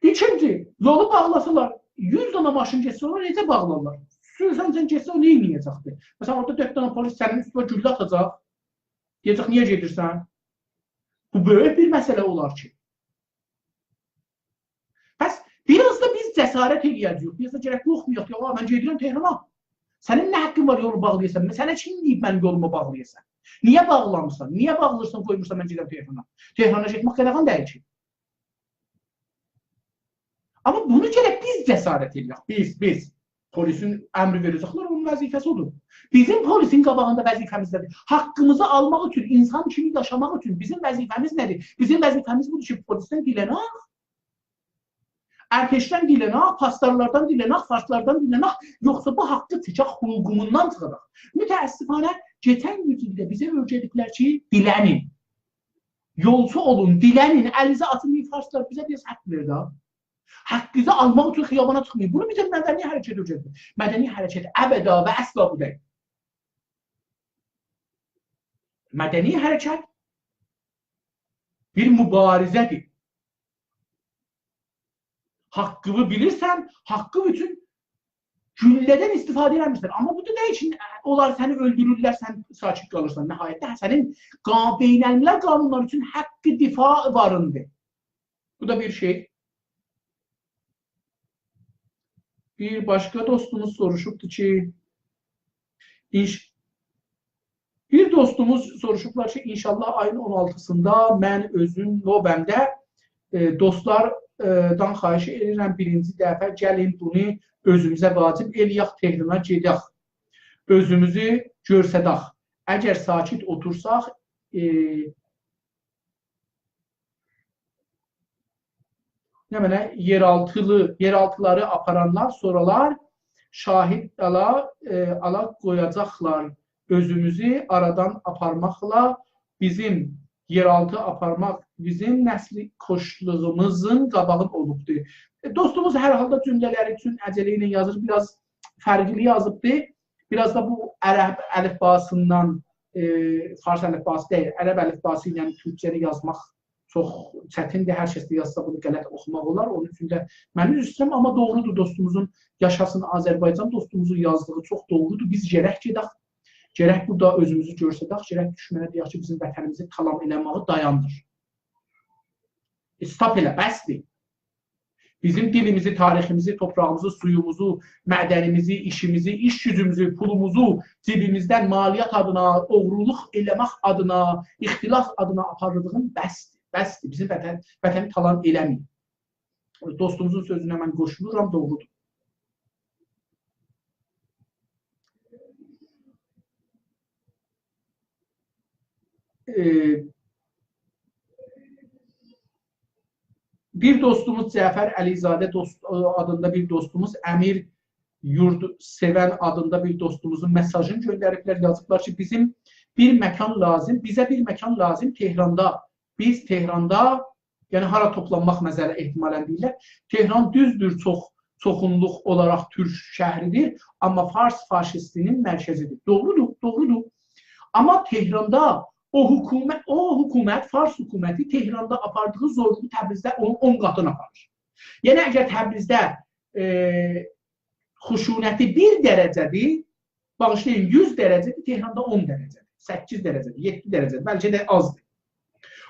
ایکینجی، یولو باغلاسالار، یوز دانا ماشین گئتسه، اونو نئجه باغلارلار؟ سورسن سن گئتسه، او نه ائده‌جکدیر؟ مثلا، اورادا دؤرد دانا پلیس سنین اوستونه گولله آتاجاق. دئیه‌جک، «نییه گئدیرسن؟ بو بؤیوک بیر مسئله اولار کی.» پس بیر آز دا بیز جسارت ائله‌یه‌جه‌ییک. بیر آز دا گرک قورخمایاق کی، «آ، من گئدیرم تهرانا.» سنین نه حاققین وار یولو باغلایاسان؟ سنه کیم دئییب منیم یولومو باغلایاسان؟ نییه باغلامیرسان؟ نییه باغلیرسان، قویمورسان من گئدم تهرانا؟ تهرانا گئتمک قاداغان دئییل کی. آمما بونو گرک بیز جسارت ائله‌یک. بیز، بیز. پلیسین امری وئره‌جکلر، اونون وظیفه‌سی اودور. بیزیم پلیسین قاباغیندا وظیفه‌میز نه‌دیر؟ حاققیمیزی آلماق اوچون، اینسان کیمی یاشاماق اوچون بیزیم وظیفه‌میز نه‌دیر؟ بیزیم وظیفه‌میز بودور کی، پلیسدن دیلنک، ارتشدن دیلنک، پاسدارلاردان دیلنک، فارسلاردان دیلنک، یوخسا بو حاققی چکک، حقوقوموندان چیخاراق. متأسفانه، کئچن یوز ایلده بیزه اؤیره‌دیبلر کی، دیلنین. یولچو اولون، دیلنین، الینیزی آچین، فارسلار بیزه بیر حاق وئریر ده. حاققینیزی آلماق اوچون خیابانا چیخمایین. بونو بیزه مدنی حرکت اؤیره‌دیب. مدنی حرکت ابدا و اصلا بو دئییل. مدنی حرکت بیر مبارزه‌دیر. حاققینی بیلیرسن، حاققین اوچون گولله‌دن استفاده ائله‌میرسن. آمما بو دا دئییل کی، اونلار سنی اؤلدورورلر، سن ساکت قالیرسان. نهایتده سنین قا-، بین‌الملل قانونلاری اوچون حق دفاع واریندیر. بو دا بیر شئی. بیر باشقا دوستوموز سوروشوبدو کی، اینش-، بیر دوستوموز سوروشوبلار کی، انشاءالله آیین اون آلتیسیندا من اؤزوم نوبمده، ائ، دوستلاردان خواهش ائدیرم، بیرینجی دفعه گلین بونو اؤزوموزه واجب ائله‌یک، تهرانا گئدک. اؤزوموزو گؤرسدک. اگر ساکت اوتورساق، ائ، نمنه، یئرآلتیلی، یئرآلتیلاری آپارانلار، سونرالار شاهید آلا، ائ، آلا قویاجاقلار. اؤزوموزو آرادان آپارماقلا بیزیم یئرآلتی آپارماق بیزیم نسل‌کشلیگیمیزین قاباغین اولوبدور. ائ، دوستوموز هر حالدا جمله‌لری اوچون عجله ایله یازیر، بیر آز فرقلی یازیبدی. بیر آز دا بو عرب الیفباسیندان، ائ، فارس الیفباسی دئییل، عرب الیفباسی ایله تورکجه‌نی یازماق چوخ چتیندیر. هر کس ده یازسا بونو غلط اوخوماق اولار. اونون اوچون ده من عذر ایسته‌ییرم، آمما دوغرودور، دوستوموزون، یاشاسین آذربایجان، دوستوموزون یازدیغی چوخ دوغرودور. بیز گرک گئدک، گرک بورادا اؤزوموزو گؤسترک، گرک دوشمنه دئیک کی، بیزیم وطنیمیزی تالان ائله‌مه‌یی دایاندیر. استاپ ائله، بسدیر. بیزیم دیلیمیزی، تاریخیمیزی، توپراغیمیزی، سویوموزو، معدنیمیزی، ایشیمیزی، ایش گوجوموزو، پولوموزو جیبیمیزدن مالیات آدینا، اوغرولوق ائله‌مک آدینا، اختلاس آدینا آپاردیغین بسدیر، بسدیر. بیزیم وطن، وطنی تالان ائله‌مه‌یین. دوستوموزون سؤزونه من قوشولورام، دوغرودور. ائ، بیر دوستوموز جعفر علیزاده دوست، آدیندا بیر دوستوموز، امیر یورد سئون آدیندا بیر دوستوموزون مساژینی گؤندریبلر، یازیبلار کی، بیزیم بیر مکان لازیم، بیزه بیر مکان لازیم تهراندا. بیز تهراندا، یعنی هارا توپلانماق مسئله احتمالاً دئییرلر. تهران دوزدور، چوخ، چوخونلوق اولاراق تورک شهریدیر، آمما فارس فاشیستی‌نین مرکزیدیر. دوغرودور، دوغرودور. آمما تهراندا او حکومت، او حکومت، فارس حکومتی تهراندا آپاردیغی زورلوغو تبریزده اون، اون قاتینی آپاریر. یعنی اگر تبریزده، ائ، خشونتی بیر درجه‌دیر، باغیشلایین، یوز درجه‌دیر، تهراندا اون درجه‌دیر، سککیز درجه‌دیر، یئددی درجه‌دیر، بلکه ده آزدیر.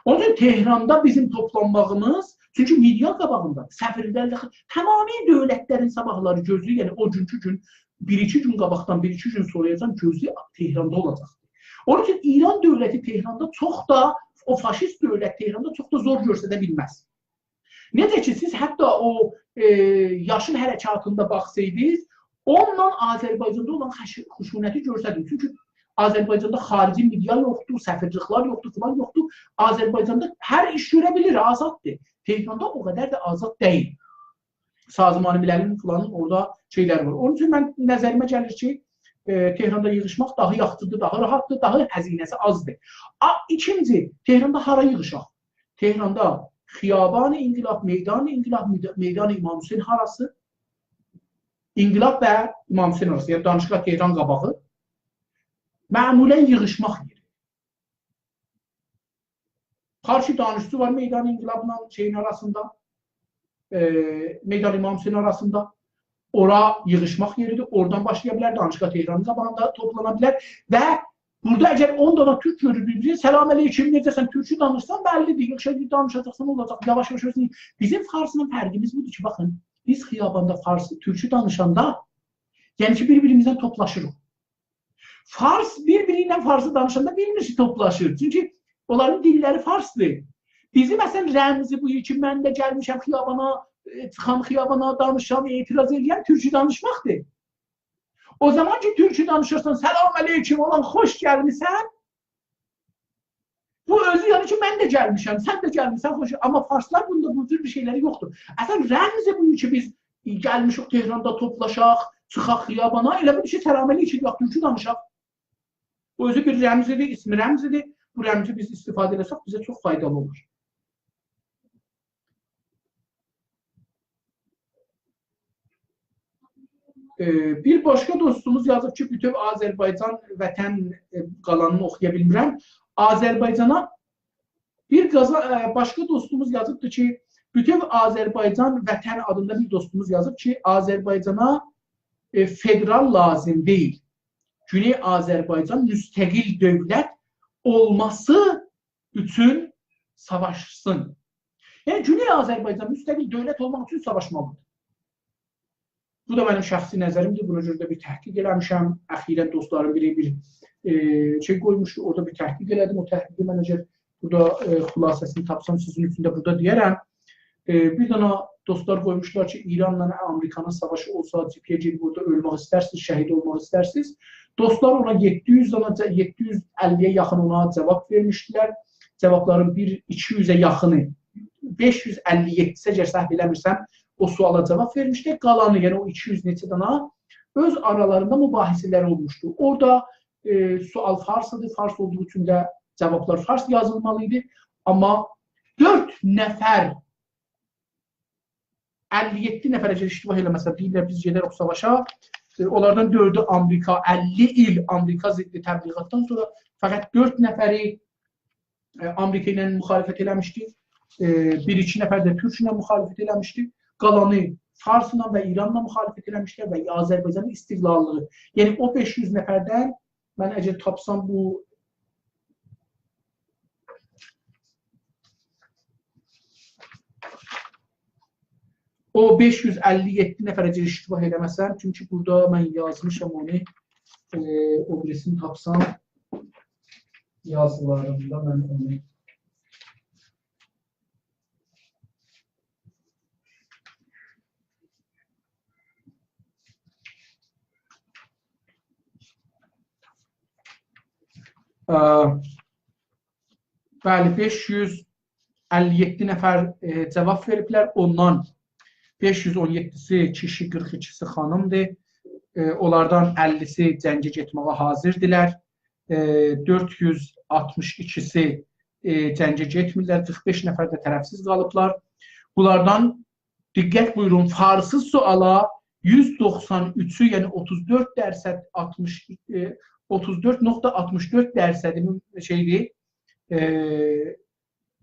اونون اوچون تهراندا بیزیم توپلانماغیمیز، چونکی میدیا قاباغیندا، سفیرلرله، تمامی دؤولتلرین صاباحلاری گؤزله‌ییر، یعنی او گونکو گون، بیر-ایکی گون قاباقدان، بیر-ایکی گون سونرایاجان گؤزله‌ییر، تهراندا اولاجاقدیر. اونون اوچون ایران دؤولتی تهراندا چوخ دا، او فاشیست دؤولت تهراندا چوخ دا زور گؤستره بیلمز. نئجه کی، سیز حتی او، ائ، یاشیل حرکاتیندا باخسایدینیز، اونونلا آذربایجاندا اولان خش-، خشونتی گؤرسدینیز. چونکی آذربایجاندا خاریجی میدیا یوخدور، سفیرلیکلر یوخدور، فلان یوخدور. آذربایجاندا هر ایش گؤره بیلیر، آزاددیر. تهراندا او قدر ده آزاد دئییل. سازمان مللین فلانین اورادا شئیلری وار. اونون اوچون من نظریمه گلیر کی، ائ، تهراندا ییغیشماق داها یاخشیدیر، داها راحتدیر، داها هزینه‌سی آزدیر. آ، ایکینجی، تهراندا هارا ییغیشاق؟ تهراندا خیابان انقلاب، میدان انقلاب، میدا-، میدان امام حسین هاراسی؟ انقلاب و امام حسین آراسی، یعنی دانشگاه تهران قاباغی معمولاً ییغیشماق یئری. پارک دانشجو وار میدان انقلابلا شئیین آراسیندا، ائ، میدان امام حسین آراسیندا. اورا ییغیشماق یئریدیر. اورادان باشلایا بیلر، دانشگاه تهرانین قاباغیندا توپلانا بیلر و بورادا اگر اون دانا تورک گؤرور بیر-بیرینی، «سلام علیکم، نئجه‌سن؟» تورکو دانیشسان، بللی‌دیر، یاخشی دانیشاجاقسان، اولاجاق، یاواش-یاواش اؤزون. بیزیم فارسلا فرقیمیز بودور کی، باخین، بیز خیاباندا فارسی، تورکو دانیشاندا، یعنی کی، بیر-بیریمیزدن توپلاشیریق. فارس بیر-بیری ایله فارسی دانیشاندا بیلمیر کی، توپلاشیر. چونکی اونلارین دیللری فارسدیر. بیزیم، مثلاً، رمزی بو کی، من ده گلمیشم خیابانا، ائ، چیخام خیابانا، دانیشام، اعتراض ائله‌یم، تورکو دانیشماقدیر. او زامان کی، تورکو دانیشیرسان، «سلام علیکم، اولان خوش گلمیسن.» بو اؤزو، یعنی کی، من ده گلمیشم، سن ده گلمیسن، خوش. آمما فارسلار بوندا بو جور بیر شئیلری یوخدور. اصلاً، رمزی بو کی، بیز گلمیشیک تهراندا توپلاشاق، چیخاق خیابانا، ائله بو کی، «سلام علیکم» یوخ، تورکو دانیشاق. بو اؤزو بیر رمزیدیر، اسم رمزیدیر. بو رمزی بیز استفاده ائله‌سک، بیزه چوخ فایدالی اولار. ائ، بیر باشقا دوستوموز یازیب کی، بوتؤو آذربایجان وطن، ائ، قالانینی اوخویا بیلمیرم. آذربایجانا بیر قازا-، ائ، باشقا دوستوموز یازیبدی کی، بوتؤو آذربایجان وطن آدیندا بیر دوستوموز یازیب کی، آذربایجانا، ائ، فدرال لازیم دئییل. گونئی آذربایجان مستقل دؤولت اولماسی اوچون ساواشسین. یعنی، گونئی آذربایجان مستقل دؤولت اولماق اوچون ساواشمالیدیر. بو دا منیم شخصی نظریمدیر. بونا گؤره ده بیر تحقیق ائله‌میشم. اخیراً دوستلارین بیری بیر، ائ، شئی قویموشدو. اورادا بیر تحقیق ائله‌دیم. او تحقیقی من اگر بورادا، ائ، خلاصه‌سینی تاپسام، سیزین اوچون ده بورادا دئیه‌رم. ائ، بیر دنه دوستلار قویموشلار کی، ایرانلا آمریکانین ساواشی اولسا، جبهه‌یه گئدیب اورادا اؤلمک ایسترسینیز، شهید اولماق ایسترسینیز. دوستلار اونا یئددی یوز دنه، یئددی یوز اللی‌یه یاخین اونا جاواب وئرمیشدیلر. جاوابلارین بیر ایکی یوزه یاخینی، بئش یوز اللی یئددی‌سی، اگر سهو ائله‌میرسم، او سؤالا جاواب وئرمیشدی. قالانی، یعنی او ایکی یوز نئچه دنه، اؤز آرالاریندا مباحثه‌لری اولموشدو. اورادا، ائ، سؤال فارسیدی، فارس اولدوغو اوچون ده جاوابلار فارس یازیلمالی ایدی. آمما دؤرد نفر، اللی یئددی نفر، اگر اشتباه ائله‌مه‌سم، دئییرلر، بیز گئده‌ریک ساواشا، ائ، اونلاردان دؤردو آمریکا، اللی ایل آمریکا ضد تبلیغاتدان سونرا فقط دؤرد نفری، ائ، آمریکا ایله مخالفت ائله‌میشدی. ائ، بیر-ایکی نفر ده تورک ایله مخالفت ائله‌میشدی. قالانی فارسلا و ایرانلا مخالفت ائله‌میشدیلر و آذربایجانین استقلاللیغی. یعنی او بئش یوز نفردن من اگر تاپسام بو او بئش یوز اللی یئددی نفر اگر اشتباه ائله‌مه‌سم، چونکی بورادا من یازمیشام اونو، ائ، او بیریسینی تاپسام یازیلاریندا من اونو ا، بلی، بئش یوز اللی یئددی نفر، ائ، جواب وئریبلر. اوندان بئش یوز اون یئددیسی کیشی، قیرخ ایکیسی خانیمدیر. ائ، اونلاردان اللیسی جنگه گئتمه‌یه حاضردیلار. ائ، دؤرد یوز آلتمیش ایکیسی، ائ، جنگه گئتمیرلر. قیرخ بئش نفر ده طرفسیز قالیبلار. بونلاردان دقت بویورون، فارسی سؤالا یوز دوخسان اوچو، یعنی اوتوز دؤرد درصد، آلتمیش، ائ، اوتوز دؤرد نقطه آلتمیش دؤرد درصدی شئیدیر، ائ،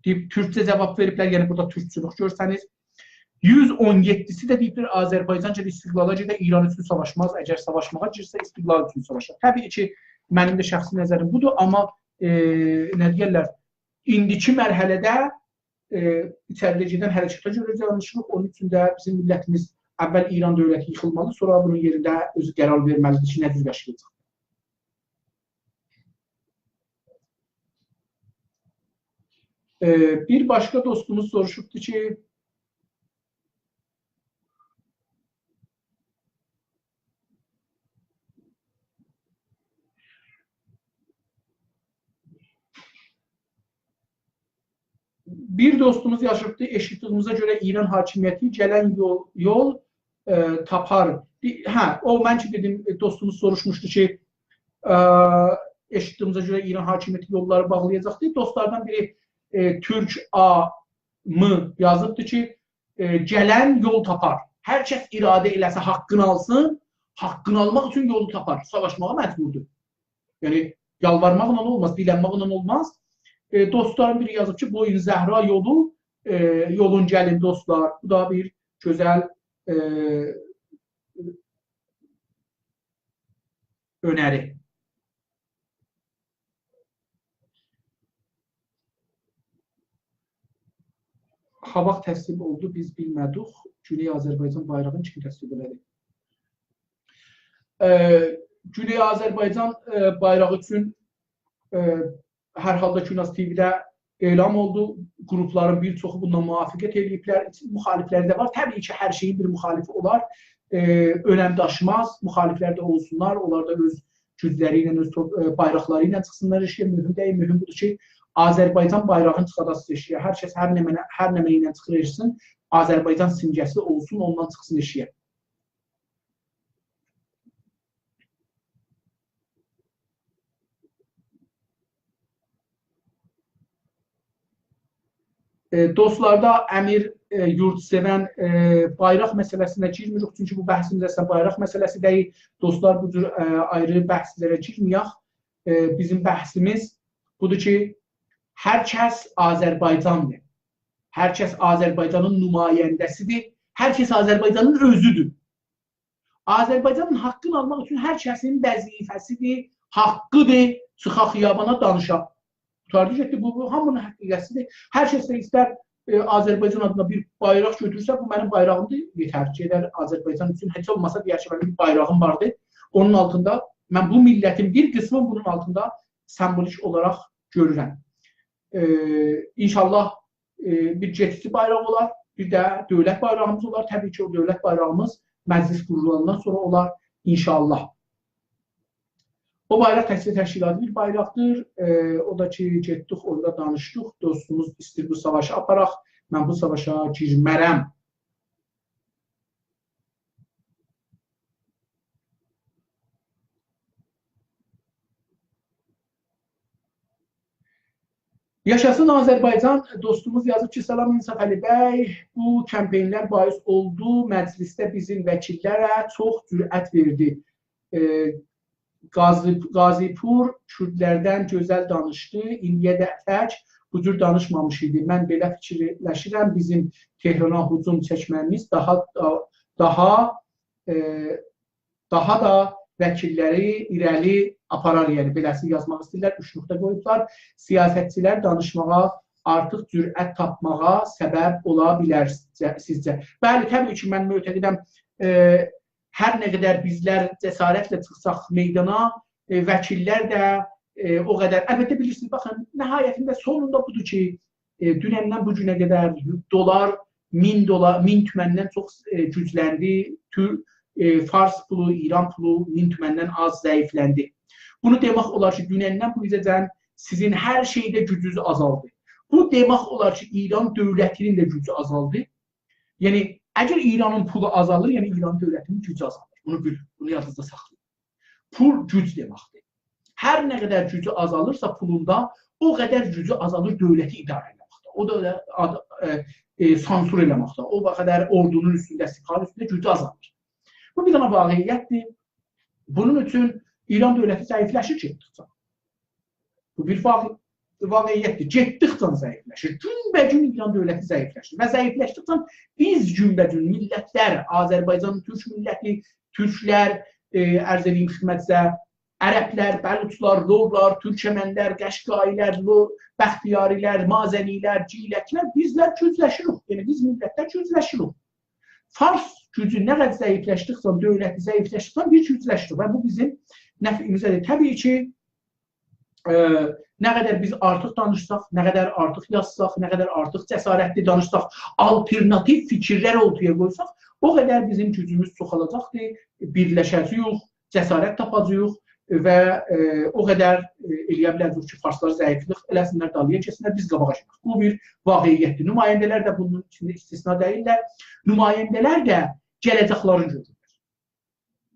دئییب تورکجه جواب وئریبلر، یعنی بورادا تورکچولوک گؤرسنیز. یوز اون یئددیسی ده دئییبدیر، آذربایجان گرک استقلالا گئده، ایران اوچون ساواشماز، اگر ساواشماغا گیرسه، استقلال اوچون ساواشار. طبیعی کی، منیم ده شخصی نظریم بودور، آمما، ائ، نه دئیرلر، ایندیکی مرحله‌ده، ائ، ایچریده گئدن حرکته گؤره دانیشیریق، اونون اوچون ده بیزیم میللتیمیز اول ایران دؤولتی ییخیلمالی، سونرا بونون یئرینده اؤزو قرار وئرمه‌لیدیر کی، نه جور تشکیل ائده‌جک. ائ، بیر باشقا دوستوموز سوروشوبدو کی، بیر دوستوموز یازیبدی، ائشیتدیگیمیزه گؤره ایران حاکمیتی گلن یول، یول، ائ، تاپار. بیر، هه، او من کی دئدیم، ائ، دوستوموز سوروشموشدو کی، ائ، ائشیتدیگیمیزه گؤره ایران حاکمیتی یوللاری باغلایاجاقدیر. دوستلاردان بیری، ائ، تورک آ م یازیبدی کی، ائ، گلن یول تاپار. هر کس اراده ائله‌سه، حاققینی آلسین، حاققینی آلماق اوچون یولو تاپار. ساواشماغا مجبوردور. یعنی، یالوارماقلا اولماز، دیلنمکله اولماز. ائ، دوستلارین بیری یازیب کی، بویون زهرا یولو، ائ، یولون گلین دوستلار. بو دا بیر گؤزل، ائ، اؤنری. هاواخت تسلیم اولدو، بیز بیلمه‌دیک. گونئی آذربایجان بایراغینی کیم تسلیم ائله‌دی؟ ائ، گونئی آذربایجان، ائ، بایراغی اوچون، ائ، هر حالدا گوناز تی‌وی‌ده اعلام اولدو. گروپلارین بیر چوخو بوندان موافقت ائله‌ییبلر. مخالفلری ده وار. طبیعی کی، هر شئیین بیر مخالفی اولار. ائ، اؤنم داشیماز. مخالفلر ده اولسونلار. اونلار دا اؤز گوجلری ایله، اؤز توپ-، ائ، بایراقلاری ایله چیخسینلار ائشییه. مهم دئییل، مهم بودور کی، آذربایجان بایراغینی چیخاداسینیز ائشییه. هر کس هر نمنه، هر نمنه ایله چیخیر ائشیسین، آذربایجان سیمگه‌سی اولسون، اوننان چیخسین ائشییه. ائ، دوستلاردا امیر، ائ، یوردسئون، ائ، بایراق مسئله‌سینه گیرمیریک، چونکی بو بحثیمیز اصلینده بایراق مسئله‌سی دئییل. دوستلار، بو جور، ائ، آیری بحثلره گیرمه‌یک. ائ، بیزیم بحثیمیز بودور کی، هر کس آذربایجاندیر. هر کس آذربایجانین نماینده‌سیدیر. هر کس آذربایجانین اؤزودور. آذربایجانین حاققینی آلماق اوچون هر کسین وظیفه‌سیدیر، حاققیدیر، چیخا خیابانا، دانیشا. قوتاردی گئتدی، بو، بو هامی‌نین حقیقتیدیر. هر کس ده ایستر، ائ، آذربایجان آدینا بیر بایراق گؤتورسه، بو منیم بایراغیمدیر، یئتر. گئدر آذربایجان اوچون هئچ اولماسا دئیر کی، منیم بیر بایراغیم واردی. اونون آلتیندا من بو میللتین بیر قیسمین بونون آلتیندا سمبولیک اولاراق گؤرورم. ائ، انشاءالله، ائ، بیر گئچیجی بایراق اولار، بیر ده دؤولت بایراغیمیز اولار. طبیعی کی، او دؤولت بایراغیمیز مجلس قورولاندان سونرا اولار، انشاءالله. او بایراق تکجه تشکیلاتی بیر بایراقدیر. ائ، او دا کی، گئتدیک، اورادا دانیشدیق. دوستوموز ایسته‌ییر بو ساواشی آپاراق. من بو ساواشا گیرمه‌رم. یاشاسین آذربایجان. دوستوموز یازیب کی، «سلام انصافعلی بی، بو کمپین‌لر باعث اولدو مجلسده بیزیم وکیل‌لره چوخ جرأت وئردی. ائ، قاضی، قاضی‌پور کوردلردن گؤزل دانیشدی، ایندییه‌دک بو جور دانیشمامیش ایدی. من بئله فیکیرلشیرم، بیزیم تهرانا هجوم چکمه‌میز داها، داها، ائ، داها دا وکیل‌لری ایره‌لی آپارار.» یعنی بئله‌سینی یازماق ایسته‌ییرلر، اوچ نقطه قویوبلار. «سیاستچی‌لر دانیشماغا آرتیق جرأت تاپماغا سبب اولا بیلر سیزجه؟» سیزجه؟ بلی، طبیعی کی، من معتقدم، ائ، هر نه قدر بیزلر جسارتله چیخساق میدانا، ائ، وکیل‌لر ده، ائ، او قدر. البته، بیلیرسینیز، باخین، نهایتینده، سونوندا بودور کی، ائ، دونندن بو گونه قدر دلار مین دلار، مین تومندن چوخ، ائ، گوجلندی. تور-، ائ، فارس پولو، ایران پولو مین تومندن آز ضعیفلندی. بونو دئمک اولار کی، دونندن بو گونه‌جن سیزین هر شئیده گوجونوز آزالدی. بو دئمک اولار کی، ایران دؤولتینین ده گوجو آزالدی. یعنی، اگر ایرانین پولو آزالیر، یعنی ایران دؤولتینین گوجو آزالیر. بونو بیل، بونو یادینیزدا ساخلایین. پول گوج دئمکدیر. هر نه قدر گوجو آزالیرسا پولوندا، او قدر گوجو آزالیر دؤولتی اداره ائله‌مکده. او دا آد-، ائ، ائ، سانسور ائله‌مکده، او قدر اوردونون اوستونده، سپاهین اوستونده گوجو آزالیر. بو بیر دنه واقعیتدیر. بونون اوچون ایران دؤولتی ضعیفلشیر گئتدیکجه. بو بیر واقع-، واقعیتدیر. گئتدیکجه ضعیفلشیر. گون‌به‌گون ایران دؤولتی ضعیفلشیر. و ضعیفلشدیکجه بیز گون‌به‌گون میللت‌لر، آذربایجانین تورک میللتی، تورکلر، ائ، عرض ائدییم خدمتیزه، عرب‌لر، بلوچلار، لورلار، تورکمن‌لر، قشقایی‌لر، لو-، بختیاری‌لر، مازنی‌لر، گیلک‌لر، بیزلر گوجلشیریک. یعنی بیز میللت‌لر گوجلشیریک. فارس گوجو نه قدر ضعیفلشدیکجه، دؤولتی ضعیفلشدیکجه بیز گوجلشیریک و بو بیزیم نفعیمیزه‌دیر. طبیعی کی، ائ، نه قدر بیز آرتیق دانیشساق، نه قدر آرتیق یازساق، نه قدر آرتیق جسارتلی دانیشساق، آلترناتیو فیکیرلر اورتایا قویساق، او قدر بیزیم گوجوموز چوخالاجاقدیر، بیرلشه‌جه‌ییک، جسارت تاپاجاغیق و، ائ، او قدر، ائ، ائلیه بیله‌جه‌ییک کی، فارسلار ضعیفلیک ائله‌سینلر، دالییا گئتسینلر، بیز قاباغا گئدک. بو بیر واقعیتدیر. نماینده‌لر ده بونون ایچینده استثنا دئییللر. نماینده‌لر ده گله‌جک‌لرین گؤرورلر.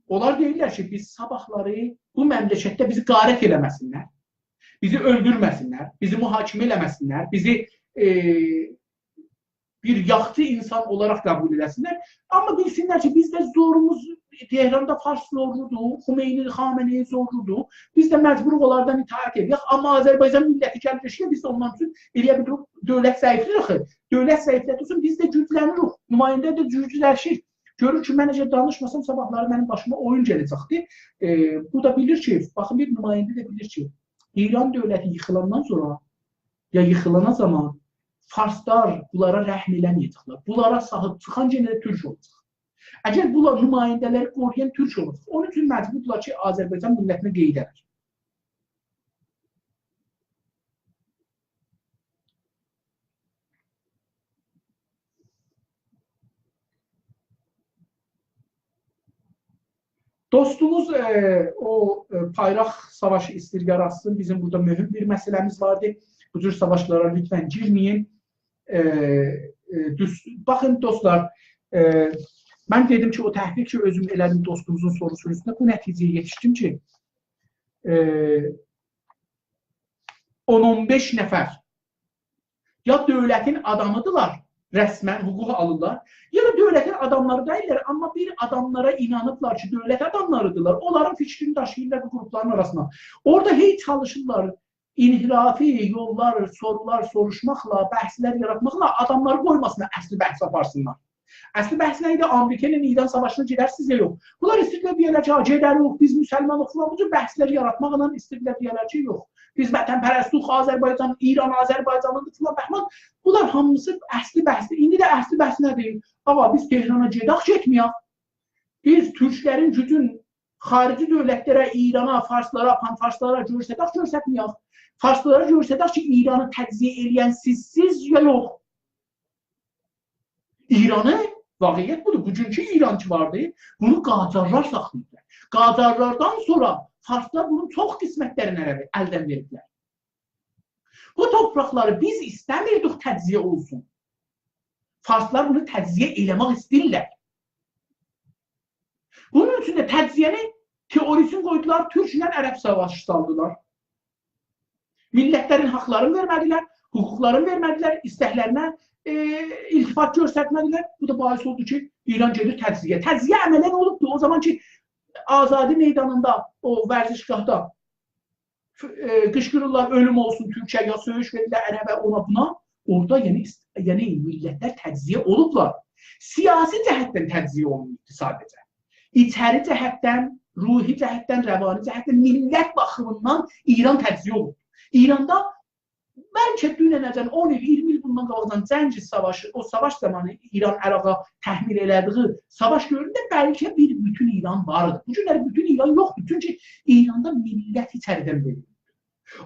اونلار دئییرلر کی، بیز صاباحلاری بو مملکتده بیزی غارت ائله‌مه‌سینلر، بیزی اؤلدورمه‌سینلر، بیزی محاکمه ائله‌مه‌سینلر، بیزی، ائ، بیر یاخشی اینسان اولاراق قبول ائله‌سینلر. آمما بیلسینلر کی، بیز ده زوروموز، تهراندا فارس زورلودور، خمینی، خامنه‌ای زورلودور. بیز ده مجبوروق اونلاردان اطاعت ائله‌یک. آمما آذربایجان میللتی گلیر ائشییه، بیز ده اوندان اوچون ائلیه بیلیریک، دؤولت ضعیفلیر آخی. دؤولت ضعیفله‌دیگی اوچون بیز ده گوجلنیریک. نماینده ده گوجلشیر. گؤرور کی، من اگر دانیشماسام، صاباحلاری منیم باشیما اویون گله‌جکدیر. ائ، بو دا بیلیر کی، باخین، بیر نماینده ده بیلیر کی، ایران دؤولتی ییخیلاندان سونرا، یا ییخیلانا زامان فارسلار بونلارا رحم ائله‌مه‌یه‌جکلر. بونلارا صاحیب چیخان یئنه ده تورک اولاجاق. اگر بونلار نماینده‌لری قورویان تورک اولاجاق. اونون اوچون مجبوردولار کی، آذربایجان میللتینه قاییدالار. دوستوموز، ائ، او، ائ، پایراق ساواشی ایسته‌ییر یاراتسین. بیزیم بورادا مهم بیر مسئله‌میز واردی. بو جور ساواشلارا لطفاً گیرمه‌یین. ائ، ائ، دوز، باخین دوستلار، ائ، من دئدیم کی، او تحقیق کی، اؤزوم ائله‌دیم دوستوموزون سوروسونون اوستونده، بو نتیجه‌یه یئتیشدیم کی، ائ، اون اون بئش نفر یا دؤولتین آدامیدیرلار، رسماً حقوق آلیرلار، یا دا دؤولتین آداملاری دئییللر، آمما بیر آداملارا اینانیبلار کی، دؤولت آداملاریدیرلار، اونلارین فیکرینی داشیییرلار بو گروپلارین آراسینا. اورادا هئی چالیشیرلار انحرافی یوللار، سورولار سوروشماقلا، بحثلر یاراتماقلا آداملاری قویماسینلار اصلی بحثی آپارسینلار. اصلی بحث نه ایدی؟ آمریکا ایله ایران ساواشینا گئدرسینیز یا یوخ؟ بونلار ایسته‌ییرلر دئیه‌لر کی، «ها، گئدریک، بیز مسلمانیق» فلان، بو جور بحثلر یاراتماقلا ایسته‌ییرلر دئیه‌لر کی، «یوخ، بیز وطن‌پرستوخ، آذربایجان، ایران آذربایجانیدیر» فلان، بهمان. بونلار هامیسی اصلی بحثدیر. ایندی ده اصلی بحث نه‌دیر؟ آغا، بیز تهرانا گئدک، گئتمه‌یک. بیز تورکلرین گوجون خاریجی دؤولتلره، ایرانا، فارسلارا، پان‌فارسلارا گؤسترک، گؤسترمه‌یک. فارسلارا گؤسترک کی، ایرانی تجزیه ائله‌ین سیزسیز یا یوخ. ایرانی، واقعیت بودور. بوگونکو ایران کی واردی، بونو قاجارلار ساخلاییبلار. قاجارلاردان سونرا فارسلار بونون چوخ قسمتلرینی عربه الدن وئریبلر. بو تورپاقلاری بیز ایسته‌میردیک تجزیه اولسون. فارسلار بونو تجزیه ائله‌مک ایسته‌ییرلر. بونون اوچون ده تجزیه‌نی تئوریسینی قویدولار، تورکله عرب ساواشی سالدیلار. میللتلرین حاقلارینی وئرمه‌دیلر. حقوقلارینی وئرمه‌دیلر، ایستکلرینه، ائ، التفات گؤسترمه‌دیلر. بو دا باعث اولدو کی، ایران گئدیر تجزیه‌یه. تجزیه عملاً اولوبدور. او زامان کی، آزادی میدانیندا، او ورزشگاهدا ف-، ائ، قیشقیریرلار، «اؤلوم اولسون تورکه»، یا سؤیوش وئریرلر عربه، اونا بونا. اورادا، یعنی، ایست-، یعنی میللتلر تجزیه اولوبلار. سیاسی جهتدن تجزیه اولونوبدور ساده‌جه. ایچری جهتدن، روحی جهتدن، روانی جهتدن، میللت باخیمیندان ایران تجزیه اولوب. ایراندا بلکه دوننه‌جن اون ایل، اییرمی ایل بوندان قاباقدان جنگ ساواشی، او ساواش زامانی ایران عراقا تحمیل ائله‌دیگی ساواش گؤرونده بلکه بیر بوتون ایران وار ایدی. بو گونلری بوتون ایران یوخدور. چونکی ایراندا میللت ایچریدن بؤلونور.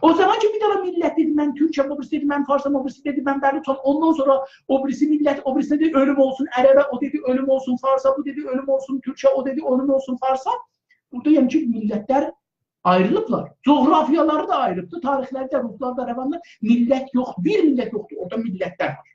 او زامان کی، بیر دنه میللت دئدی، «من تورکم»، او بیریسی دئدی، «من فارسام»، او بیریسی دئدی، «من بلوچام»، اوندان سونرا او بیریسی میللت، او بیریسی دئدی، «اؤلوم اولسون عربه»، او دئدی، «اؤلوم اولسون فارسا»، بو دئدی، «اؤلوم اولسون تورکه»، او دئدی، «اؤلوم اولسون فارسا». بورادا، یعنی کی، میللتلر آیریلیبلار. جغرافیالاری دا آیریلیبدیر، تاریخلری ده، روحلاری دا، روانلاری. میللت یوخ، بیر میللت یوخدور، اورادا میللتلر وار.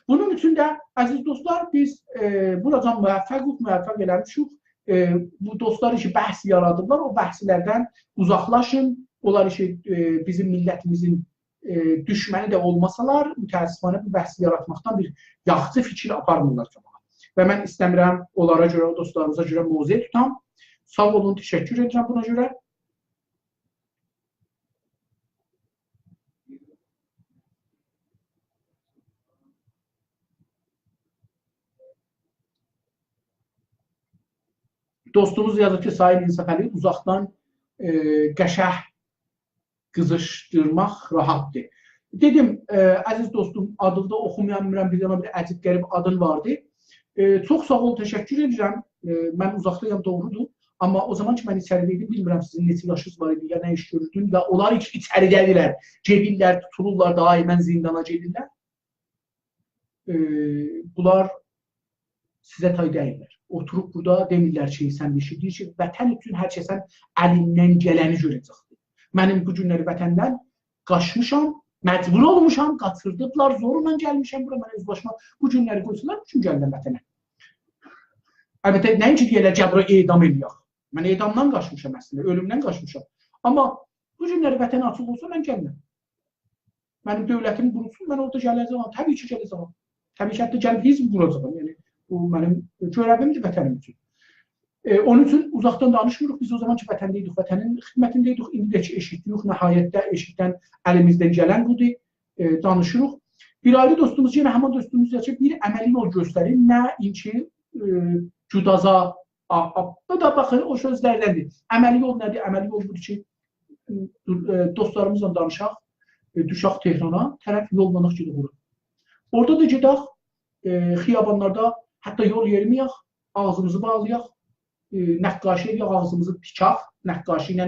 بونون اوچون ده، عزیز دوستلار، بیز، ائ، بوراجان موفق اولوب، موفق ائله‌میشیک. ائ، بو دوستلار کی، بحث یارادیبلار، او بحثلردن اوزاقلاشین. اونلار کی، ائ، بیزیم میللتیمیزین، ائ، دوشمنی ده اولماسالار، متأسفانه بو بحثی یاراتماقدان بیر یاخشی فیکیر آپارمیرلار قاباغا. و من ایسته‌میرم اونلارا گؤره، او دوستلاریمیزا گؤره موضع توتام. ساغ اولون، تشکر ائدیرم بونا گؤره. دوستوموز یازیر کی، سایین انصاف علی، اوزاقدان، ائ، قشه قیزیشدیرماق راحتدیر. دئدیم، ائ، عزیز دوستوم، آدینی دا اوخومایام، بیلمیرم، بیر دنه بیر عجیب غریب آدین واردی. ائ، چوخ ساغ اول، تشکر ائدیرم. ائ، من اوزاقدایام، دوغرودور. آمما او زامان کی، من ایچریده ایدیم، بیلمیرم سیزین نئچه یاشینیز وار ایدی، یا نه ایش گؤروردون، یا اونلار کی، ایچریده‌دیرلر، گئدیرلر، توتولورلار، دائماً زندانا گئدیرلر. ائ، بونلار سیزه تای دئییللر. اوتوروب بورادا دئمیرلر کی، سن بیر شئی. دئییر کی، وطن اوچون هر کسین الیندن گلنی گؤره‌جکدیر. منیم بو گونلری وطندن قاچمیشام، مجبور اولموشام، قاچیردیبلار، زورلا گلمیشم بورا، من اؤز باشیما. بو گونلری قویسالار، بو گون گلیرم وطنه. البته، نه اینکی دئیه‌لر، «گل بورا اعدام ائله‌یک.» من اعدامدان قاچمیشام اصلینده، اؤلومدن قاچمیشام. آمما بو گونلری وطن آچیق اولسا، من گلمم. منیم دؤولتیم قورولسون، من اورادا گله‌جه‌یم. طبیعی کی، گله‌جه‌یم. طبیعی کی، حتی گلیب حزب قوراجاغام. یعنی، بو منیم گؤره‌ویمدیر وطنیم اوچون. ائ، اونون اوچون اوزاقدان دانیشمیریق. بیز او زامان کی، وطنده ایدیک، وطنین خدمتینده ایدیک. ایندی ده کی، ائشیکده‌ییک، نهایتده ائشیکدن الیمیزدن گلن بودور. ائ، دانیشیریق. بیر آیری دوستوموز، یئنه همان دوستوموز دئییر کی، بیر عملی یول گؤسترین. نه اینکی، ائ، گدازا، آ، آ، بو دا باخین، او سؤزلردندیر. عملی یول نه‌دیر؟ عملی یول بودور کی، ائ، دوستلاریمیزلا دانیشاق، ائ، دوشاق تهرانا، طرف یوللاناق گئدک اورا. اورادا دا گئدک، ائ، خیابانلاردا حتی یول یئریمه‌یک، آغزیمیزی باغلایاق، ائ، نقاشی ائله‌یک، آغزیمیزی تیکک، نقاشی ایله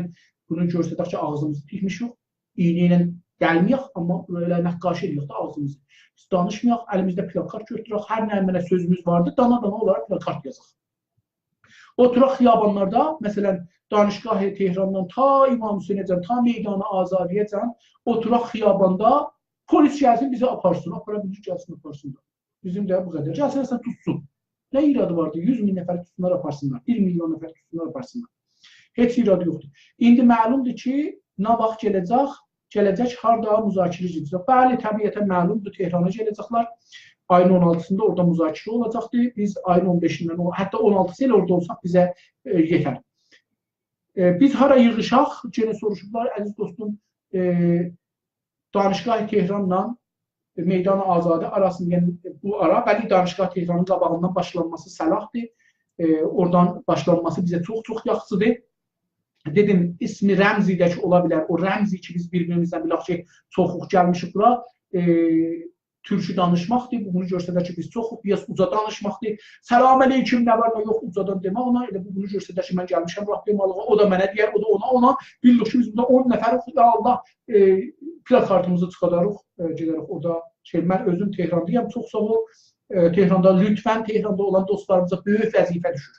بونو گؤسترک کی، آغزیمیزی تیکمیشیک، ایینه ایله دلمه‌یک، آمما بئله نقاشی ائله‌یک ده آغزیمیزی. بیز دانیشمایاق، الیمیزده پلاکارت گؤتورک، هر نه منه سؤزوموز واردی، دانا-دانا اونلارا پلاکارت یازاق. اوتوراق خیابانلاردا، مثلا، دانشگاه تهراندان تا امام حسینه‌جن، تا میدان آزادی‌یه‌جن، اوتوراق خیاباندا، پلیس گلسین بیزی آپارسین، آپارا بیلیر گلسین آپارسین دا. بیزیم ده بو قدر. گلسین اصلا توتسون. نه ایرادی واردی؟ یوز مین نفری توتسونلار آپارسینلار، بیر میلیون نفری توتسونلار آپارسینلار. هئچ ایرادی یوخدور. ایندی معلومدور کی، نه واخت گله‌جک، گله‌جک هاردا مذاکره گئده‌جک. بلی، طبیعتا معلومدور، تهرانا گله‌جکلر. آیین اون آلتیسیندا اورادا مذاکره اولاجاقدیر. بیز آیین اون بئشیندن، او، حتی اون آلتیسی ایله اورادا اولساق بیزه، ائ، یئتر. ائ، بیز هارا ییغیشاق؟ یئنه سوروشوبلار، عزیز دوستوم، ائ، دانشگاه تهرانلا، ائ، میدان آزادی آراسیندا، یعنی بو آرا، بلی، دانشگاه تهرانین قاباغیندان باشلانماسی صلاحدیر. ائ، اورادان باشلانماسی بیزه چوخ-چوخ یاخشیدیر. دئدیم، اسم رمزی ده کی، اولا بیلر. او رمزی کی، بیز بیر-بیریمیزدن بیلک کی، چوخوق گلمیشیک بورا. ائ، تورکو دانیشماقدیر. بو، بونو گؤسترر کی، بیز چوخوق، بیر آز اوجا دانیشماقدیر. «سلام علیکم، نه وار، نه یوخ»، اوجادان دئمک اونا. ائله بو، بونو گؤسترر کی، من گلمیشم راهپیمالیغا، او دا منه دئیر، او دا اونا، اونا. بیلدیک کی، بیز بورادا اون نفریک، یا الله، ائ، پلاکارتیمیزی چیخارداریق، ائ، گئدریک اورادا. شئی، من اؤزوم تهراندایام، چوخ ساغ اول. ائ، تهراندا، لطفا تهراندا اولان دوستلاریمیزا بؤیوک وظیفه دوشور.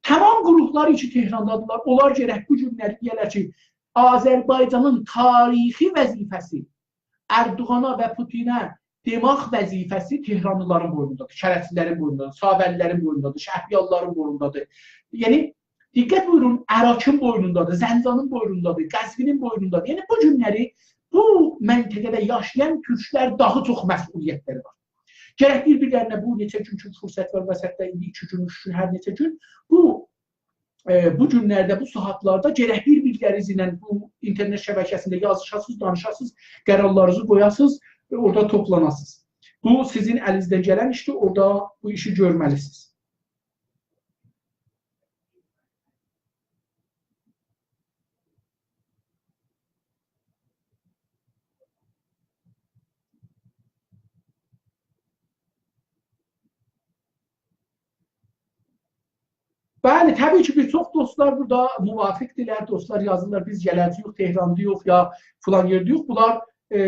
تمام گروهلار کی، تهراندادیرلار، اونلار گرک بو گونلری دئیه‌لر کی، آذربایجانین تاریخی وظیفه‌سی، اردوغانا و پوتینه دئمک وظیفه‌سی تهرانلیلارین بوینوندادیر، شرفلی‌لرین بوینوندادیر، ساولی‌لرین بوینوندادیر، شهریارلیلارین بوینوندادیر. یعنی، دقت بویورون، اراکین بوینوندادیر، زنجانین بوینوندادیر، قزوینین بوینوندادیر. یعنی، بو گونلری بو منطقه‌ده یاشایان تورکلر داها چوخ مسئولیتلری وار. گرک بیر-بیرلرینه بو نئچه گون کی فرصت وار وسطده، ایندی ایکی گون، اوچ گون، هر نئچه گون، بو، ائ، بو گونلرده، بو ساعاتلاردا گرک بیر-بیرلری ایله بو اینترنت شبکه‌سینده یازیشاسینیز، دانیشاسینیز، قرارلارینیزی قویاسینیز، ائ، اورادا توپلاناسینیز. بو سیزین الینیزدن گلن ایشدیر، اورادا بو ایشی گؤرمه‌لیسینیز. بلی، طبیعی کی، بیر چوخ دوستلار بورادا موافق‌دیرلر، دوستلار یازیرلار، «بیز گله‌جه‌ییک، تهرانداییق یا فلان یئرده‌ییک.» بونلار، ائ،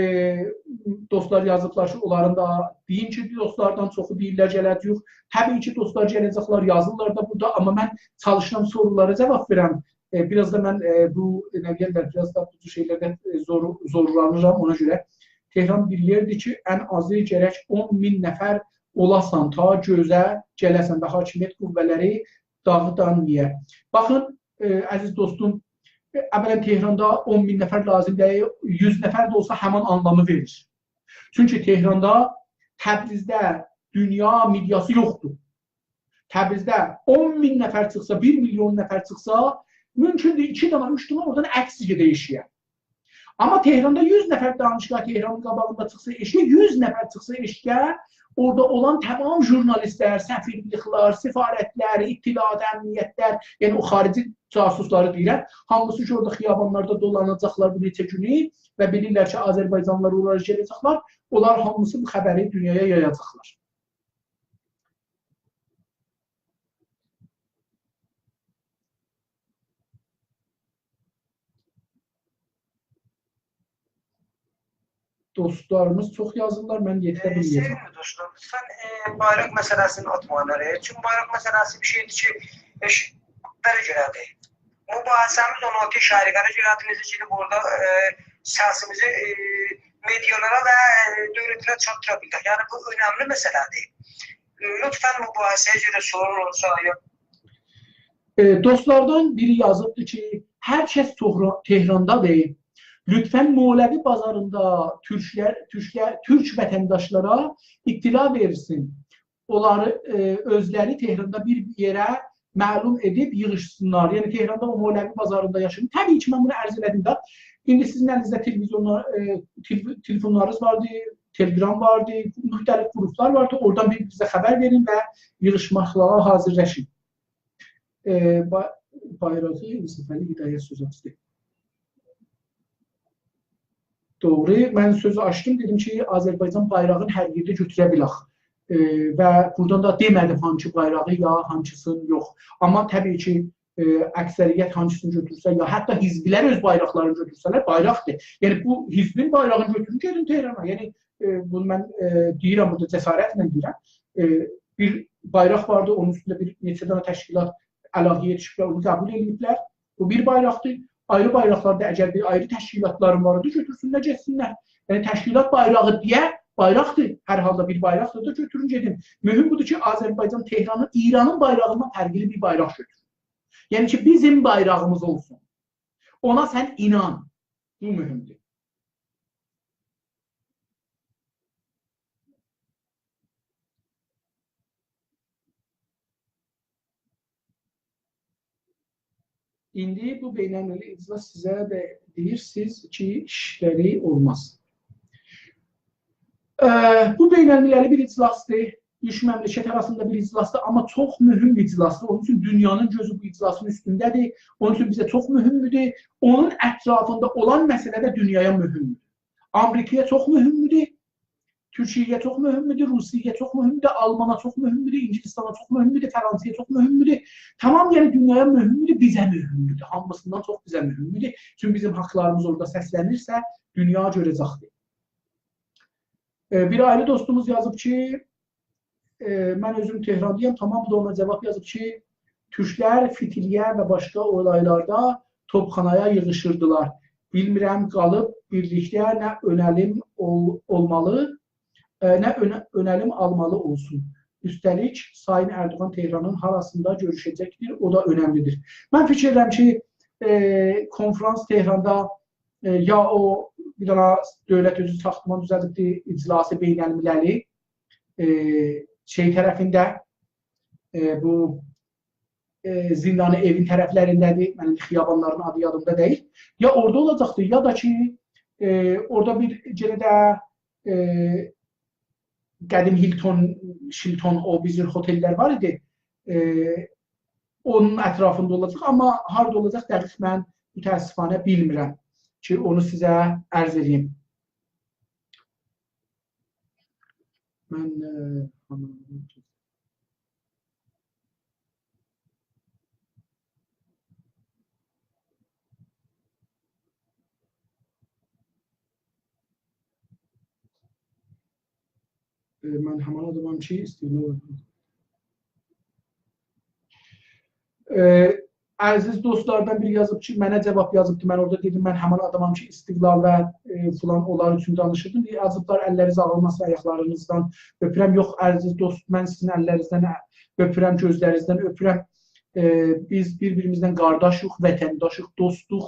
دوستلار یازیبلار کی، اونلارین دا، دئییم کی، دوستلاردان چوخو دئییرلر گله‌جه‌ییک. طبیعی کی، دوستلار گله‌جکلر، یازیرلار دا بورادا، آمما من چالیشیرام سورولارا جاواب وئرم. ائ، بیر آز دا من، ائ، بو، ائ، نه دئیرلر، بیر آز دا بو جور شئیلرده، ائ، زور-، زورلانیرام اونا گؤره. تهران بیر یئردیر کی، ان آزی گرک اون مین نفر اولاسان، تا گؤزه گله‌سن و حاکمیت قوه‌لری داغیدان نییه؟ باخین، ائ، عزیز دوستوم، ائ، اولاً تهراندا اون مین نفر لازیم دئییل، یوز نفر ده اولسا همان آنلامی وئریر. چونکی تهراندا، تبریزده دونیا مئدیاسی یوخدور. تبریزده اون مین نفر چیخسا، بیر میلیون نفر چیخسا، مومکوندور ایکی دنه، اوچ دنه اورادان عکس گئده ائشییه. آمما تهراندا یوز نفر دانشگاه تهرانین قاباغیندا چیخسا ائشییه، یوز نفر چیخسا ائشییه، اورادا اولان تمام ژورنالیستلر، سفیرلیکلر، سفارتلر، اطلاعات، امنیتلر، یعنی او خارجی جاسوسلاری دئییرم، هامیسی کی، اورادا خیابانلاردا دولاناجاقلار بو نئچه گونو و بیلیرلر کی، آذربایجانلیلار اورارا گله‌جکلر، اونلار هامیسی بو خبری دونیایا یایاجاقلار. دوستلاریمیز چوخ یازیرلار، من یئتیره ائ، بیلمه‌یه‌جم. سئویملی دوستلار، لطفاً، ائ، بایراق مسئله‌سینی آتمایین آرایا. چونکی بایراق مسئله‌سی بیر شئیدیر کی، ائ، ش-، بئله گؤره‌دیر. مباحثه‌میز اون آلتی شهریوره گؤره‌دیر. نئجه کی، بورادا، ائ، سسیمیزی، ائ، مئدیالارا و، ائ، دؤولتلره چاتدیرا بیلدیرک. یعنی، بو اؤنملی مسئله‌دیر. لطفاً مباحثه‌یه گؤره سؤال اولسا، یا ائ، دوستلاردان بیری یازیبدی کی، هر کس تهرا-، تهراندادیر. لطفاً مولوی بازاریندا تورکلر، تورکلر، تورک وطنداشلارا اطلاع وئرسین. اونلاری، ائ، اؤزلری تهراندا بیر یئره معلوم ائدیب ییغیشسینلار. یعنی تهراندا او مولوی بازاریندا یاشایین. طبیعی کی، من بونو عرض ائله‌دیم ده. ایندی سیزین الینیزده تلویزیونلار، ائ، تلوی-، تلفونلارینیز واردی، تلگرام واردی، موختلیف گروپلار واردی. اورادان بیر-بیرینیزه خبر وئرین و ییغیشماقلارا حاضرلاشین. ائ، با-، بایراغی انصافعلی هدایت سؤز آچدی. دوغرو، من سؤزو آچدیم، دئدیم کی، آذربایجان بایراغینی هر یئرده گؤتوره بیلک. ائ، و بورادان دا دئمه‌دیم هانسی بایراغی یا هانسیسینی یوخ. آمما طبیعی کی، ائ، اکثریت هانسیسینی گؤتورسه، یا حتی حزبلر اؤز بایراقلارینی گؤتورسه‌لر، بایراقدیر. یعنی، بو حزبین بایراغینی گؤتورون، گئدین تهرانا. یعنی، ائ، بونو من، ائ، دئییرم، بورادا جسارتله دئییرم. ائ، بیر بایراق واردی، اونون اوستونده بیر نئچه دنه تشکیلات علاقه یئتیشیبلر، اونو قبول ائدیبلر. بو بیر بایراقدیر. آیری بایراقلار دا، اگر بیر آیری تشکیلاتلارین وار ایدی، گؤتورسونلر، گئتسینلر. یعنی، تشکیلات بایراغی دئیه بایراقدیر. هر حالدا بیر بایراقدیر دا، گؤتورون، گئدین. مهم بودور کی، آذربایجان تهرانین، ایرانین بایراغیندان فرقلی بیر بایراق گؤتورور. یعنی کی، بیزیم بایراغیمیز اولسون. اونا سن اینان. بو مهمدور. ایندی بو بین‌المللی اجلاس سیزه ده دئییر، سیز کی، ایشلری اولماز. اه، بو بین‌المللی بیر اجلاسدیر. اوچ مملکت آراسیندا بیر اجلاسدیر، آمما چوخ مهم بیر اجلاسدیر. اونون اوچون دونیانین گؤزو بو اجلاسین اوستونده‌دیر. اونون اوچون بیزه چوخ مهمدور. اونون اطرافیندا اولان مسئله ده دونیایا مهمدور. آمریکایا چوخ مهمدور. تورکیه‌یه چوخ مهمدور، روسیه‌یه چوخ مهمدور، آلمانا چوخ مهمدور، انگلستانا چوخ مهمدور، فرانسایا چوخ مهمدور. تمام، یعنی دونیایا مهمدور، بیزه مهمدور. هامیسیندان چوخ بیزه مهمدور. چونکی بیزیم حاقلاریمیز اورادا سسلنیرسه، دونیا گؤره‌جکدیر. ائ، بیر آیری دوستوموز یازیب کی، ائ، «من اؤزوم تهرانلی‌یام»، تمام، بو دا اونا جاواب یازیب کی، «تورکلر فیتیلیه و باشقا اولایلاردا توپخانایا ییغیشیردیلار. بیلمیرم، قالیب بیرلیکده نه اؤنلیم اول-، اولمالی، ائ، نه اؤنه-، اؤنلیم آلمالی اولسون. اوسته‌لیک، سایین اردوغان تهرانین هاراسیندا گؤروشه‌جکدیر، او دا اؤنملی‌دیر.» من فیکیر ائدیرم کی، ائ، کنفرانس تهراندا ائ، یا او بیر دنه دؤولت اؤزو ساختمان دوزلدیبدی، اجلاس بین‌المللی، ائ، شئی طرفینده، ائ، بو، ائ، زیندان ائوین طرفلرینده‌دیر. منیم خیابانلارین آدی یادیمدا دئییل. یا اورادا اولاجاقدی، یا دا کی، ائ، اورادا بیر یئره ده، ائ، قدیم هیلتون، شیلتون، او بیر هتل‌لر وار ایدی. ائ، اونون اطرافیندا اولاجاق، آمما هاردا اولاجاق دقیق من متأسفانه بیلمیرم کی، اونو سیزه عرض ائدیم. من، ائ، ائ، من همان آدامام کی، استقلال. ائ، عزیز دوستلاردان بیری یازیب کی، منه جواب یازیبدی. من اورادا دئدیم، من همان آدامام کی، استقلال و، ائ، فلان اونلار اوچون دانیشیردیم. دئییر، یازیبلار، اللرینیز آغریماسین، آیاقلارینیزدان اؤپورم. یوخ، عزیز دوست، من سیزین اللرینیزدن اؤ-، اؤپورم، گؤزلرینیزدن اؤپورم. ائ، بیز بیر-بیریمیزدن قارداشیق، وطنداشیق، دوستوق،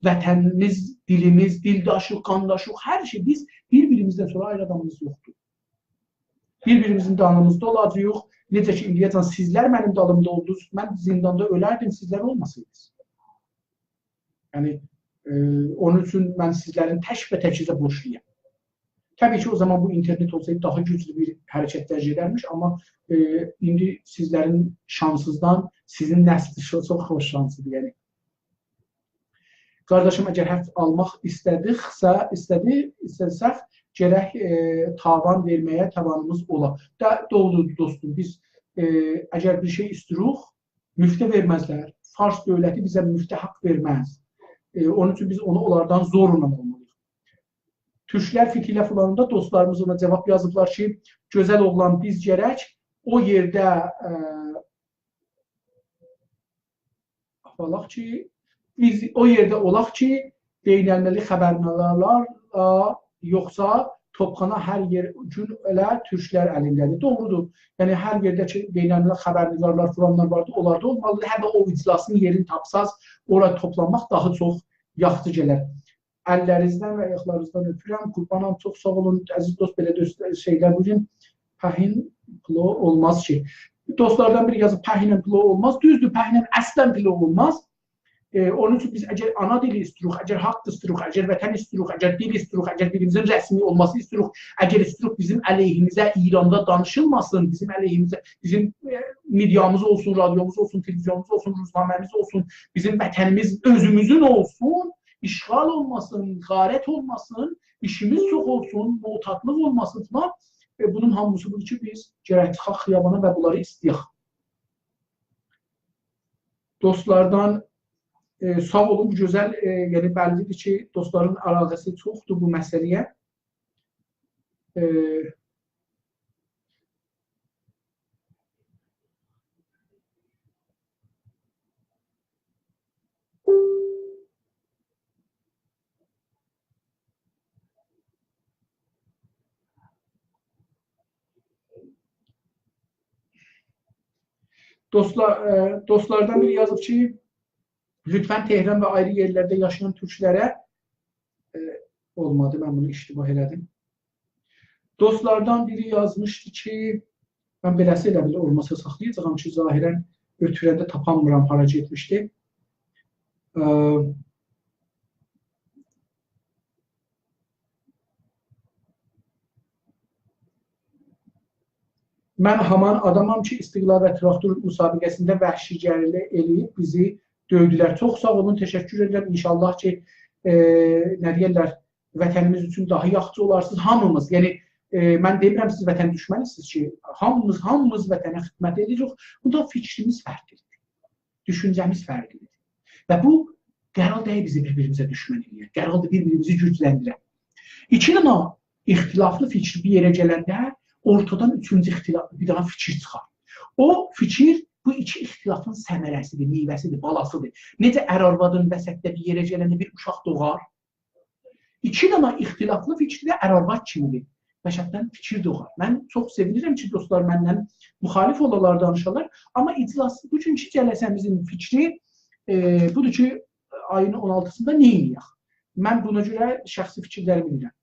وطنیمیز، دیلیمیز، دیلداشیق، قانداشیق، هر شئی. بیز بیر-بیریمیزدن سونرا آیری آدامیمیز یوخدور. بیر-بیریمیزین دالیمیزدا اولاجاغیق. نئجه کی، ایندیه‌جن سیزلر منیم دالیمدا اولدونوز، من زینداندا اؤلردیم، سیزلر اولماسایدینیز. یعنی، ائ، اونون اوچون من سیزلرین تک‌به‌تکینیزه بورجلویام. طبیعی کی، او زامان بو اینترنت اولسایدی، داها گوجلو بیر حرکتلر گئدرمیش، آمما، ائ، ایندی سیزلرین شانسیزدان، سیزین نسلینیز چوخ خوش شانسلیدیر، یعنی. قارداشیم، اگر حق آلماق ایسته‌دیکسه، ایسته‌دی، ایسته‌سک، گرک، ائ، تاوان وئرمه‌یه توانیمیز اولا. دا، دوغرودور، دوستوم، بیز، ائ، اگر بیر شئی ایسته‌ییریک، موفته وئرمزلر. فارس دؤولتی بیزه موفته حق وئرمز. ائ، اونون اوچون بیز اونو اونلاردان زورلا آلمالی‌ییق. تورکلر فیتیله فلانیندا دوستلاریمیز اونا جواب یازیبلار کی، گؤزل اوغلان، بیز گرک او یئرده، ائ، آپاراق کی، بیز او یئرده اولاق کی، بین‌المللی خبرنگارلارلا، یوخسا توپخانا هر یئر گون ائله تورکلر الینده‌دیر. دوغرودور. یعنی، هر یئرده کی، بین‌المللی خبرنگارلار، فلانلار واردی، اونلار دا اولمالیدیر. هر ده او اجلاسین یئرینی تاپساز، اورا توپلانماق داها چوخ یاخشی گلر. اللرینیزدن و آیاقلارینیزدان اؤپورم. قوربانام، چوخ ساغ اولون. عزیز دوست، بئله دوست، شئیلر بویورون. پهین پلو اولماز کی. دوستلاردان بیری یازیب، پهینن پلو اولماز. دوزدور، پهینن اصلا پلو اولماز. ائ، اونون اوچون بیز اگر آنا دیلی ایستیروخ، اگر حق ایستیروخ، اگر وطن ایستیروخ، اگر دیل ایستیروخ، اگر دیلیمیزین رسمی اولماسی ایستیروخ، اگر ایستیروخ بیزیم علیهیمیزه ایراندا دانیشیلماسین، بیزیم علیهیمیزه، بیزیم، ائ، مئدیامیز اولسون، رادیوموز اولسون، تلویزیونوموز اولسون، روزنامه‌میز اولسون، بیزیم وطنیمیز اؤزوموزون اولسون، اشغال اولماسین، غارت اولماسین، ایشیمیز چوخ اولسون، معتادلیق اولماسین فلان. ائ، بونون هامیسی بودور کی، بیز گرک چیخاق خیابانا و بونلاری ایسته‌یک. دوستلاردان، ائ، ساغ اولون، بو گؤزل، ائ، یعنی بللی‌دیر کی، دوستلارین علاقه‌سی چوخدور بو مسئله‌یه. ائ، دوستلار، ائ، دوستلاردان بیری یازیب کی، لطفا تهران و آیری یئرلرده یاشایان تورکلره، ائ، اولمادی، من بونو اشتباه ائله‌دیم. دوستلاردان بیری یازمیشدی کی، من بئله‌سی ائله بیل اولماسا ساخلایاجاغام کی، ظاهرا اؤتورنده تاپانمیرام، هارا گئتمیشدی. ائ، من همان آدامام کی، استقلال و تراکتور مسابقه‌سینده وحشی‌گری ائله‌ییب بیزی دؤیدولر. چوخ ساغ اولون، تشکر ائدیرم. انشاءالله کی، ائ، نه دئیرلر، وطنیمیز اوچون داها یاخشی اولارسینیز. هامیمیز، یعنی، ائ، من دئمیرم سیز وطن دوشمنی‌سینیز کی، هامیمیز، هامیمیز وطنه خدمت ائدیریک. بوندا فیکریمیز فرقلی‌دیر. دوشونجه‌میز فرقلی‌دیر. و بو قرار دئییل بیزی بیر-بیریمیزه دوشمن ائله‌یک. قراردیر بیر-بیریمیزی گوجلندیرک. ایکی دنه اختلافلی فیکیر بیر یئره گلنده اورتادان اوچونجو اختلاف، بیر دنه فیکیر چیخار. او فیکیر بو ایکی اختلافین ثمره‌سی‌دیر، میوه‌سی‌دیر، بالاسی‌دیر. نئجه ار-آروادین وسطده بیر یئره گلنده بیر اوشاق دوغار، ایکی دنه اختلافلی فیکیر ده ار-آرواد کیمی‌دیر. وسطدن فیکیر دوغار. من چوخ سئوینیرم کی، دوستلار منن مخالف اولالار، دانیشالار. آمما اجلاس، بوگونکو جلسه‌میزین فیکری، ائ، بودور کی، آیین اون آلتی‌سیندا نه ائدک؟ من بونا گؤره شخصی فیکیرلریمی دئییرم.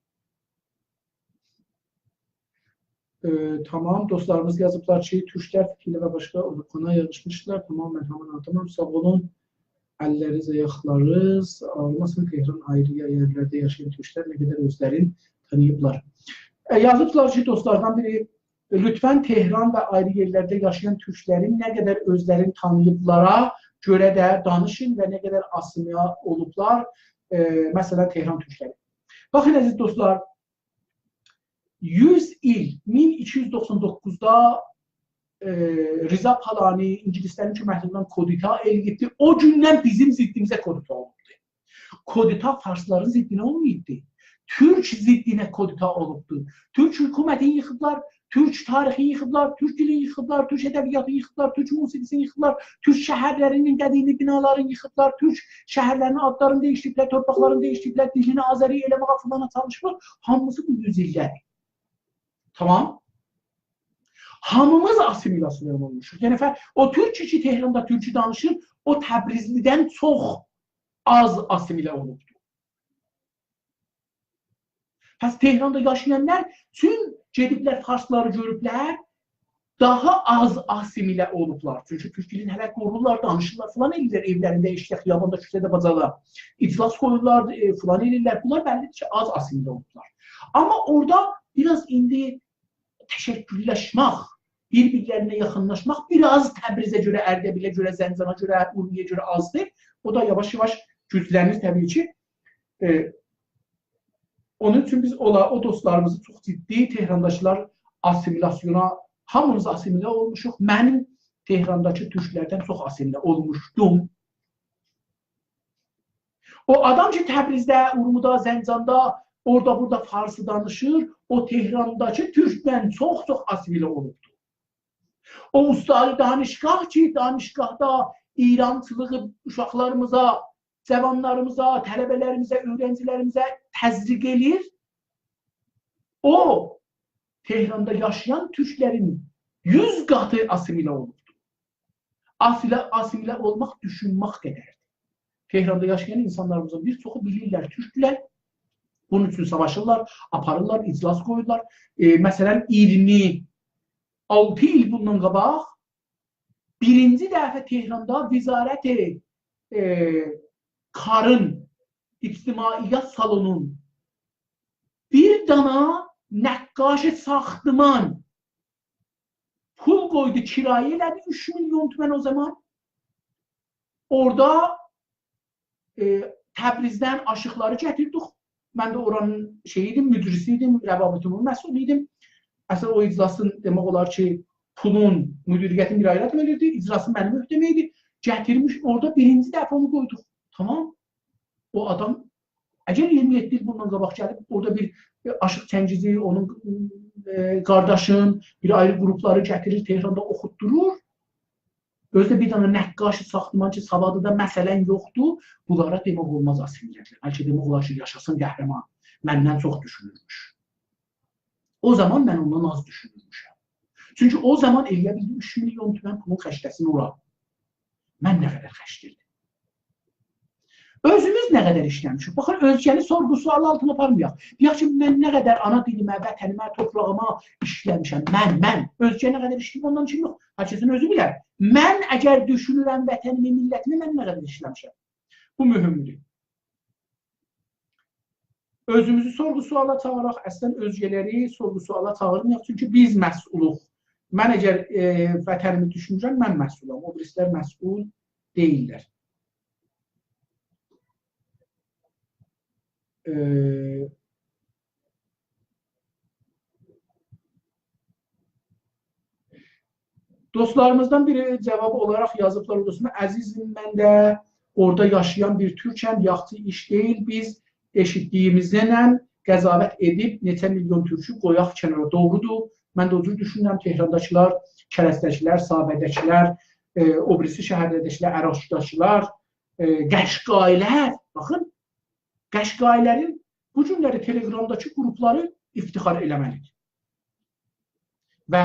ائ، تامام، دوستلاریمیز یازیبلار کی، تورکلر فیکیرله و باشقا اوروپانا یاغیشمیشلار. تامام، من هامان آدامام، ساغ اولون. اللریز، آیاقلاریز آغریماسین، تهران آیری یئرلرده یاشایان تورکلر نه قدر اؤزلرینی تانیییبلار. ائ، یازیبلار کی، دوستلاردان بیری، لطفاً تهران و آیری یئرلرده یاشایان تورکلرین نه قدر اؤزلرینی تانیییبلارا گؤره ده دانیشین و نه قدر آسیمیله اولوبلار. ائ، مثلاً، تهران تورکلری. باخین، عزیز دوستلار، یوز ایل، مین ایکی یوز دوخسان دوققوزدا، ائ، رضا پالانی اینگیلیسلرین کؤمکلیگیندن کودتا ائله‌ییبدی. او گوندن بیزیم ضدیمیزه کودتا اولوبدو. کودتا فارسلارین ضدینه اولماییبدی. تورک ضدینه کودتا اولوبدو. تورک حکومتینی ییخیبلار، تورک تاریخینی ییخیبلار، تورک دیلینی ییخیبلار، تورک ادبیاتینی ییخیبلار، تورک موسیقی‌سینی ییخیبلار، تورک شهرلرینین قدیمی بینالارینی ییخیبلار، تورک شهرلرینین آدلارینی دییشدیریبلر، تورپاقلارینی دییشدیریبلر، دیلینی آذری ائله‌مه‌یه فلانا چالیشیبلار. هامیسی بو یوز ایلده‌دیر. تامام؟ هامیمیز آسیمیلاسیون اولموشوق. یعنی، فه-، او تورک کی، تهراندا تورکو دانیشیر، او تبریزلیدن چوخ آز آسیمیله اولوبدور. پس تهراندا یاشایانلار چون گئدیبلر فارسلاری گؤروبلر، داها آز آسیمیله اولوبلار. چونکی تورک دیلینی هله قورورلار، دانیشیرلار، فلان ائله‌ییرلر ائولرینده، ائشیکده، خیاباندا، کوچه‌ده، باجادا. اجلاس قویورلار، ائ، فلان ائله‌ییرلر. بونلار بللیدیر کی، آز آسیمیله اولوبلار. آمما اورادا بیر آز ایندی تشکل‌لشمک، بیر-بیرلرینه یاخینلاشماق، بیر آز تبریزه گؤره، اردبیله گؤره، زنجانا گؤره، اورمیه‌یه گؤره آزدیر. او دا یاواش-یاواش گوجلنیر طبیعی کی. ائ، اونون اوچون بیز اولا، او دوستلاریمیزی چوخ جدی، تهرانداکیلار آسیمیلاسیونا، هامیمیز آسیمیله اولموشوق. من تهرانداکی تورکلردن چوخ آسیمیله اولموشدوم. او آدام کی، تبریزده، اورمودا، زنجاندا، اورادا بورادا فارسی دانیشیر، او تهرانداکی تورکدن چوخ-چوخ آسیمیله اولوبدور. او استاد دانشگاه کی، دانشگاهدا ایرانچیلیغی اوشاقلاریمیزا، جاوانلاریمیزا، طلبه‌لریمیزه، اؤیرنجیلریمیزه تزریق ائله‌ییر، او تهراندا یاشایان تورکلرین یوز قاتی آسیمیله اولوبدور. آسیمیله، آسیمیله اولماق دوشونمک قدردیر. تهراندا یاشایان اینسانلاریمیزین بیر چوخو بیلیرلر، تورکدولر. بونون اوچون ساواشیرلار، آپاریرلار، اجلاس قویورلار. ائ، مثلا، اییرمی آلتی ایل بوندان قاباق بیرینجی دفعه تهراندا وزارت، ائ، کارین، اجتماعیات سالونون بیر دانا نقاش ساختمان پول قویدو، کرایه ائله‌دی اوچ میلیون تومن او زامان. اورادا، ائ، تبریزدن آشیقلاری گتیردیک. من ده اورانین شئیی ایدیم، مدیریسی ایدیم، روابط عمومی مسئولو ایدیم. اصلینده او اجلاسین، دئمک اولار کی، پولون، مدیریتین بیر آیری آدام ائدیردی، اجلاسی منیم عهده‌مه ایدی. گتیرمیش، اورادا بیرینجی دفعه اونو قویدوق. تامام. او آدام، اگر اییرمی یئددی ایل بوندان قاباق گلیب، اورادا بیر، بیر آشیق چنگیزی، اونون، ائ، قارداشین، بیر آیری گروپلاری گتیریر، تهراندا اوخوتدورور. اؤزو ده بیر دنه نقاش ساختمان کی، سوادی دا مثلا یوخدور، بونلارا دئمک اولماز آسیمیله‌دیر. بلکه دئمک اولار کی، یاشاسین قهرمان، مندن چوخ دوشونورموش. او زامان من اوندان آز دوشونورموشم. چونکی او زامان ائلیه بیلدی اوچ میلیون تومن پولون خرجله‌سین اورا. من نه قدر خرجله‌ییردیم؟ اؤزوموز نه قدر ایشله‌میشیک؟ باخین، اؤزگه‌نی سورغو-سؤال آلتینا آپارمایاق. دئیک کی، من نه قدر آنا دیلیمه، وطنیمه، توپراغیما ایشله‌میشم. من، من. اؤزگه نه قدر ایشله‌ییب، اوندان ایشیم یوخ. هر کسین اؤزو بیلر. من اگر دوشونورم وطنیمی، میللتیمی، من نه قدر ایشله‌میشم؟ بو مهمدور. اؤزوموزو سورغو-سؤالا چاغیراق، اصلا اؤزگه‌لری سورغو-سؤالا چاغیرمایاق. چونکی بیز مسئولوق. من اگر، ائ، وطنیمی دوشونورم، من مسئولام. او بیریسیلر مسئول دئییللر. ائ، دوستلاریمیزدان بیری جاواب اولاراق یازیبلار، او دا اوستونده: «عزیزیم، من ده اورادا یاشایان بیر تورکم، یاخشی ایش دئییل. بیز ائشیتدیگیمیزدن قضاوت ائدیب نئچه میلیون تورکو قویاق کنارا.» دوغرودور. من ده او جور دوشونورم. تهرانداکیلار، کرجده‌کیلر، ساوه‌ده‌کیلر، ائ، او بیریسی شهرلرده‌کیلر، اراکداکیلار، ائ، قشقایی‌لر. باخین، قشقایی‌لرین بو گونلری تلگرامداکی گروپلاری افتخار ائله‌مه‌لیدیر. و،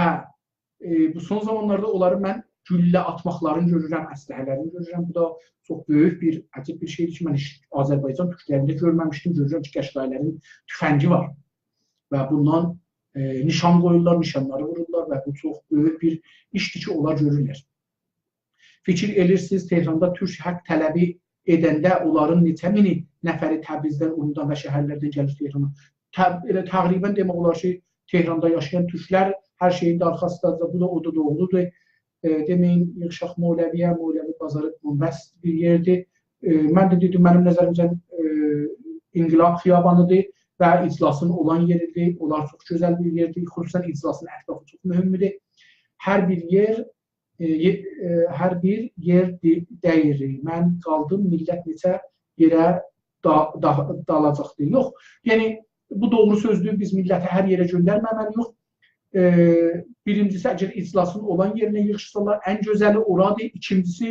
ائ، بو سون زامانلاردا اونلاری من گولله آتماقلارینی گؤرورم، اسلحه‌لرینی گؤرورم. بو دا چوخ بؤیوک بیر، عجیب بیر شئیدیر کی، من هئچ آذربایجان تورکلرینده گؤرمه‌میشدیم. گؤرورم کی، قشقایلارین توفنگی وار. و بوندان، ائ، نیشان قویورلار، نیشانلاری وورورلار و بو چوخ بؤیوک بیر ایشدیر کی، اونلار گؤرورلر. فیکیر ائدیرسینیز، تهراندا تورک حق طلبی ائدنده اونلارین نئچه مینی نفری تبریزدن، اورمودان و شهرلردن گلیر تهرانا؟ تق-، ائله تقریباً دئمک اولار کی، تهراندا یاشایان تورکلر هر شئیین ده آرخاسیندادیر. بو دا، او دا دوغرودور. ائ، دئمه‌یین، ییغیشاق مولوی‌یه، مولوی بازاری بن‌بست بیر یئردیر. ائ، من ده دئدیم، منیم نظریمجه، ائ، انقلاب خیابانیدیر و اجلاسین اولان یئریدیر. اونلار چوخ گؤزل بیر یئردیر. خصوصاً اجلاسین اطرافی چوخ مهمدور. هر بیر یئر، ائ، یئ-، ائ، هر بیر یئر دئ-، دئییر. من قالدیم، میللت نئچه یئره دا-، دا-، دالاجاقدیر. یوخ، یعنی، بو دوغرو سؤزدور، بیز میللتی هر یئره گؤندرمه‌مه‌لی‌ییک. ائ، بیرینجیسی، اگر اجلاسین اولان یئرینه ییغیشسالار، ان گؤزلی اورادیر. ایکینجیسی،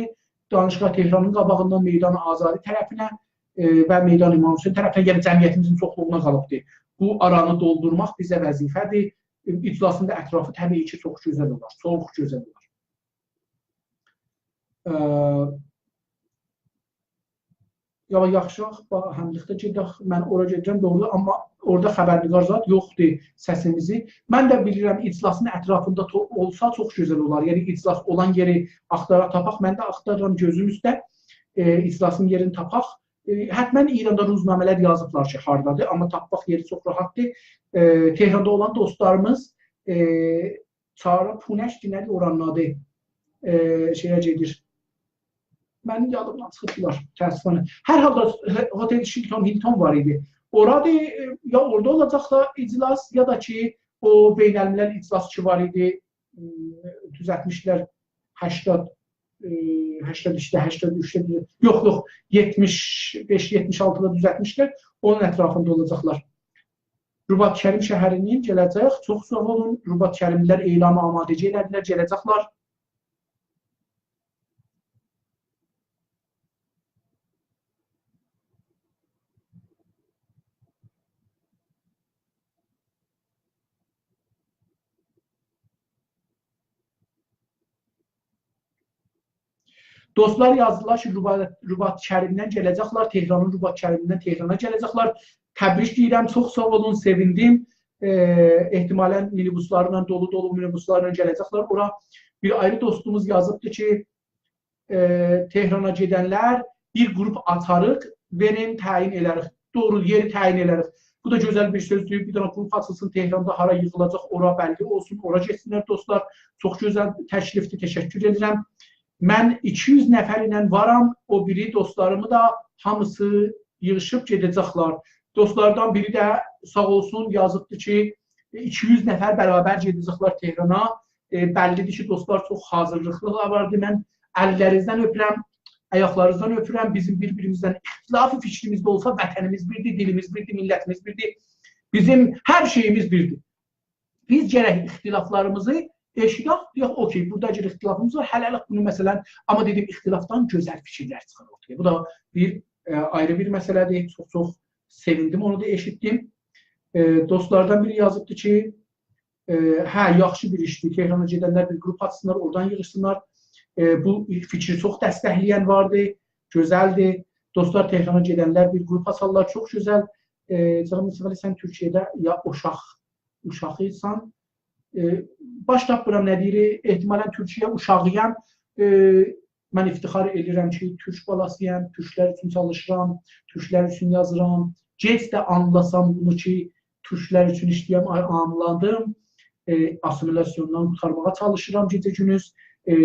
دانشگاه تهرانین قاباغیندان میدان آزادی طرفینه، ائ، و میدان امام حسین طرفینه، یعنی جمعیتیمیزین چوخلوغونا قالیبدیر. بو آرانی دولدورماق بیزه وظیفه‌دیر. ائ، اجلاسین دا اطرافی طبیعی کی، چوخ گؤزل اولار، چوخ گؤزل اولار. ائ، یا یاخشی، باخ، با-، هملیقدا گئدک، من اورا گئدیرم، دوغرو، آمما اورادا خبرنگار زاد یوخدور سسیمیزی. من ده بیلیرم، اجلاسین اطرافیندا تو-، اولسا چوخ گؤزل اولار. یعنی، اجلاس اولان یئری آختاراق تاپاق. من ده آختاریرام گؤزوم اوسته، ائ، اجلاسین یئرینی تاپاق. ائ، حتماً ایراندا روزنامه‌لر یازیبلار کی، هاردادیر، آمما تاپماق یئری چوخ راحتدیر. ائ، تهراندا اولان دوستلاریمیز، ائ، چارا پونش دینه‌دیر اورانین آدی. ائ، شئیه گئدیر. منیم یادیمدان چیخیبلار، تأسفانه. هر حالدا هتل شیلتون، هیلتون وار ایدی. اورادیر، ائ، یا اورادا اولاجاقلار اجلاس، یا دا کی، او بین‌الملل اجلاس کی وار ایدی، م، دوزلتمیشلر هشتاد، ائ، هشتاد ایکیده، هشتاد اوچده، یوخ، یوخ، یئتمیش بئش، یئتمیش آلتیدا دوزلتمیشلر، اونون اطرافیندا اولاجاقلار. رباط کریم شهری‌نین گله‌جک. چوخ ساغ اولون. رباط کریملی‌لر اعلان آمادگی ائله‌دیلر، گله‌جکلر. دوستلار یازدیلار کی، رباط، رباط کریمدن گله‌جکلر، تهرانین رباط کریمیندن تهرانا گله‌جکلر. تبریک دئییرم، چوخ ساغ اولون، سئویندیم. ائ، احتمالاً مینی‌بوسلارلا، دولو-دولو مینی‌بوسلارلا گله‌جکلر اورا. بیر آیری دوستوموز یازیبدی کی، ائ، تهرانا گئدنلر بیر گروپ آچاریق، وئرین، تعیین ائلریک. دوغرو، یئری تعیین ائلریک. بو دا گؤزل بیر سؤزدور. بیر دنه گروپ آچیلسین تهراندا، هارا ییغیلاجاق، اورا بللی اولسون، اورا گئتسینلر دوستلار. چوخ گؤزل تکلیفدیر، تشکر ائدیرم. من ایکی یوز نفر ایله وارام، او بیری دوستلاریمی دا هامیسی ییغیشیب گئده‌جکلر. دوستلاردان بیری ده ساغ اولسون، یازیبدی کی، ایکی یوز نفر برابر گئده‌جکلر تهرانا. ائ، بللی‌دیر کی، دوستلار، چوخ حاضیرلیقلاری واردی. من اللرینیزدن اؤپورم، آیاقلارینیزدان اؤپورم. بیزیم بیر-بیریمیزدن اختلاف فیکریمیز ده اولسا، وطنیمیز بیردیر، دیلیمیز بیردیر، میللتیمیز بیردیر. بیزیم هر شئییمیز بیردیر. بیز گرک اختلافلاریمیزی ائشیدک، دئیک، اوکئی، بورادا بیر اختلافیمیز وار، هله‌لیک بونو، مثلاً، آمما دئدیم، اختلافدان گؤزل فیکیرلر چیخار اورتایا. بو دا بیر، ائ، آیری بیر مسئله‌دیر. چوخ-چوخ سئویندیم، اونو دا ائشیتدیم. ائ، دوستلاردان بیری یازیبدی کی، ائ، هه، یاخشی بیر ایشدیر، تهرانا گئدنلر بیر گروپ آچسینلار، اورادان ییغیشسینلار. ائ، بو فیکری چوخ دستکله‌ین واردی، گؤزلدیر. دوستلار، تهرانا گئدنلر بیر گروپ آچارلار، چوخ گؤزل. ائ، جانیم مصطفی، سن تورکیه‌ده یا اوشاق، اوشاقیسان، ائ، باش تاپمیرام نه دئییر، احتمالاً تورکیه اوشاغییام. ائ، من افتخار ائدیرم کی، تورک بالاسییام، تورکلر اوچون چالیشیرام، تورکلر اوچون یازیرام. گئج ده آنلاسام بونو کی، تورکلر اوچون ایشله‌یم، آ-، آنلادیم. ائ، آسیمیلاسیوندان قورتارماغا چالیشیرام گئجه-گوندوز. ائ،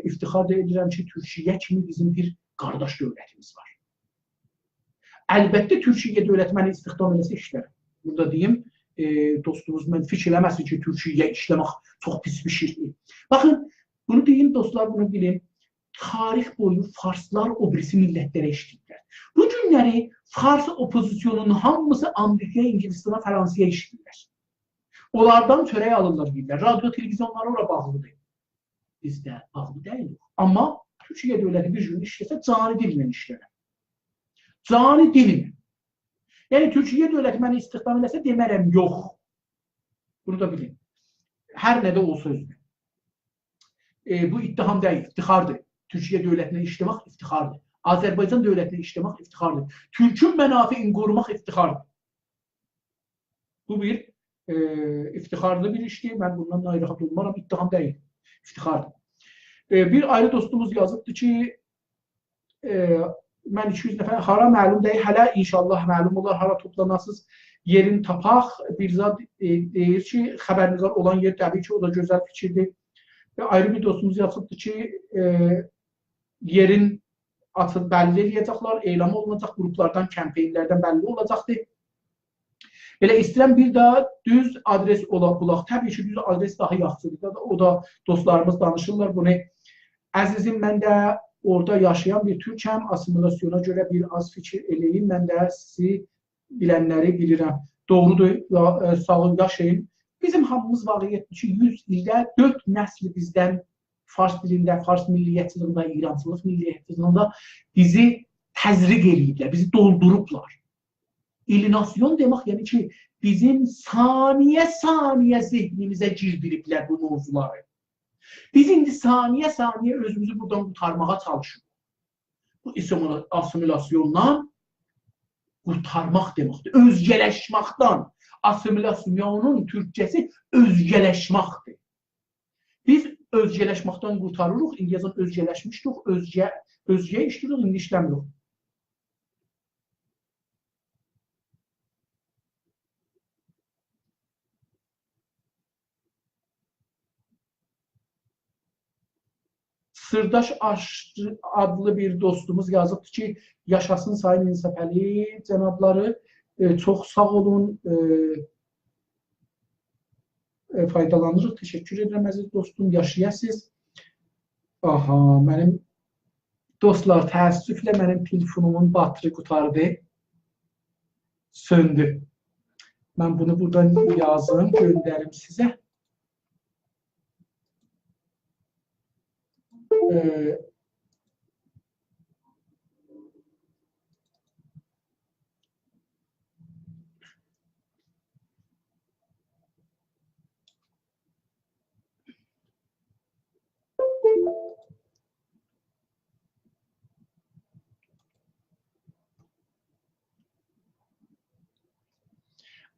افتخار دا ائدیرم کی، تورکیه کیمی بیزیم بیر قارداش دؤولتیمیز وار. البته، تورکیه دؤولتی منی استخدام ائله‌سه ایشلرم. بورادا دئییم، ائ، دوستوموز من فیکیر ائله‌مه‌سین کی، تورکیه ایشله‌مک چوخ پیس بیر شئیدیر. باخین، بونو دئییم، دوستلار، بونو بیلین. تاریخ بویو فارسلار او بیریسی میللتلره ایشله‌ییبلر. بو گونلری فارس اوپوزیسیونونون هامیسی آمریکایا، اینگیلیستانا، فرانسایا ایشله‌ییرلر. اونلاردان چؤرک آلیرلار، یئییرلر. رادیو، تلویزیونلاری اورا باغلیدیر. بیزده باغلی دئییل. آمما تورکیه دؤولتی بیر گون ایشله‌سه، جانی دیلله ایشله‌ییر. جانی دیلله. یعنی، تورکیه دؤولتی منی استخدام ائله‌سه، دئمه‌رم یوخ. بونو دا بیلین. هر نه ده اولسا اؤزونه. ائ، بو اتهام دئییل، افتخاردیر. تورکیه دؤولتینه ایشله‌مک افتخاردیر. آذربایجان دؤولتینه ایشله‌مک افتخاردیر. تورکون منافعینی قوروماق افتخاردیر. بو بیر، ائ، افتخارلی بیر ایشدیر. من بوندان ناراحت اولمارام. اتهام دئییل. افتخاردیر. ائ، بیر آیری دوستوموز یازیبدی کی، ائ، من ایکی یوز نفر، هارا معلوم دئییل، هله انشاءالله معلوم اولار، هارا توپلاناسینیز، یئرین تاپاق، بیر زاد، ائ، دئییر کی، خبرنگار اولان یئر، طبیعی کی، او دا گؤزل فیکیردیر. و آیری بیر دوستوموز یازیبدی کی، ائ، یئرین آتیب بللی ائله‌یه‌جکلر، اعلام اولوناجاق، گروپلاردان، کمپین‌لردن بللی اولاجاقدیر. بئله ایسته‌ییرم بیر داها دوز آدرس اولا، بولاق. طبیعی کی، دوز آدرس داها یاخشیدیر. دا، او دا دوستلاریمیز دانیشیرلار بونو. عزیزیم، من ده اورادا یاشایان بیر تورکم. آسیمیلاسیونا گؤره بیر آز فیکیر ائله‌یین. من ده سیزی بیلنلری بیلیرم. دوغرودور، یا-، ائ، ساغ اول، یاشایین. بیزیم هامیمیز واقعیتدیر کی، یوز ایلده دؤرد نسلی بیزدن فارس دیلینده، فارس میللیتچیلیگینده، ایرانچیلیق میللیتچیلیگینده بیزی تزریق ائله‌ییبلر، بیزی دولدوروبلار. الیناسیون دئمک، یعنی کی، بیزیم ثانیه-ثانیه ذهنیمیزه گیردیریبلر بو موضوعلاری. بیز ایندی ثانیه-ثانیه اؤزوموزو بورادان قورتارماغا چالیشیریق. بو آسیمیلا-، آسیمیلاسیوندان قورتارماق دئمکدیر. اؤزگه‌لشمکدن. آسیمیلاسیونون تورکجه‌سی اؤزگه‌لشمکدیر. بیز اؤزگه‌لشمکدن قورتاریریق، ایندییه‌جن اؤزگه‌لشمیشدیک، اؤزگه، اؤزگه ایشله‌ییریک، ایندی ایشله‌میریک. سیرداش آش-، آدلی بیر دوستوموز یازیبدی کی، یاشاسین سایین انصافعلی جنابلاری. ائ، چوخ ساغ اولون. ائ، ائ، فایدالانیریق. تشکر ائدیرم، عزیز دوستوم. یاشایاسینیز. آها، منیم دوستلار، تأسفله منیم تلفونومون باتری قوتاردی. سؤندو. من بونو بورادان یازیم، گؤندریم سیزه. ائ،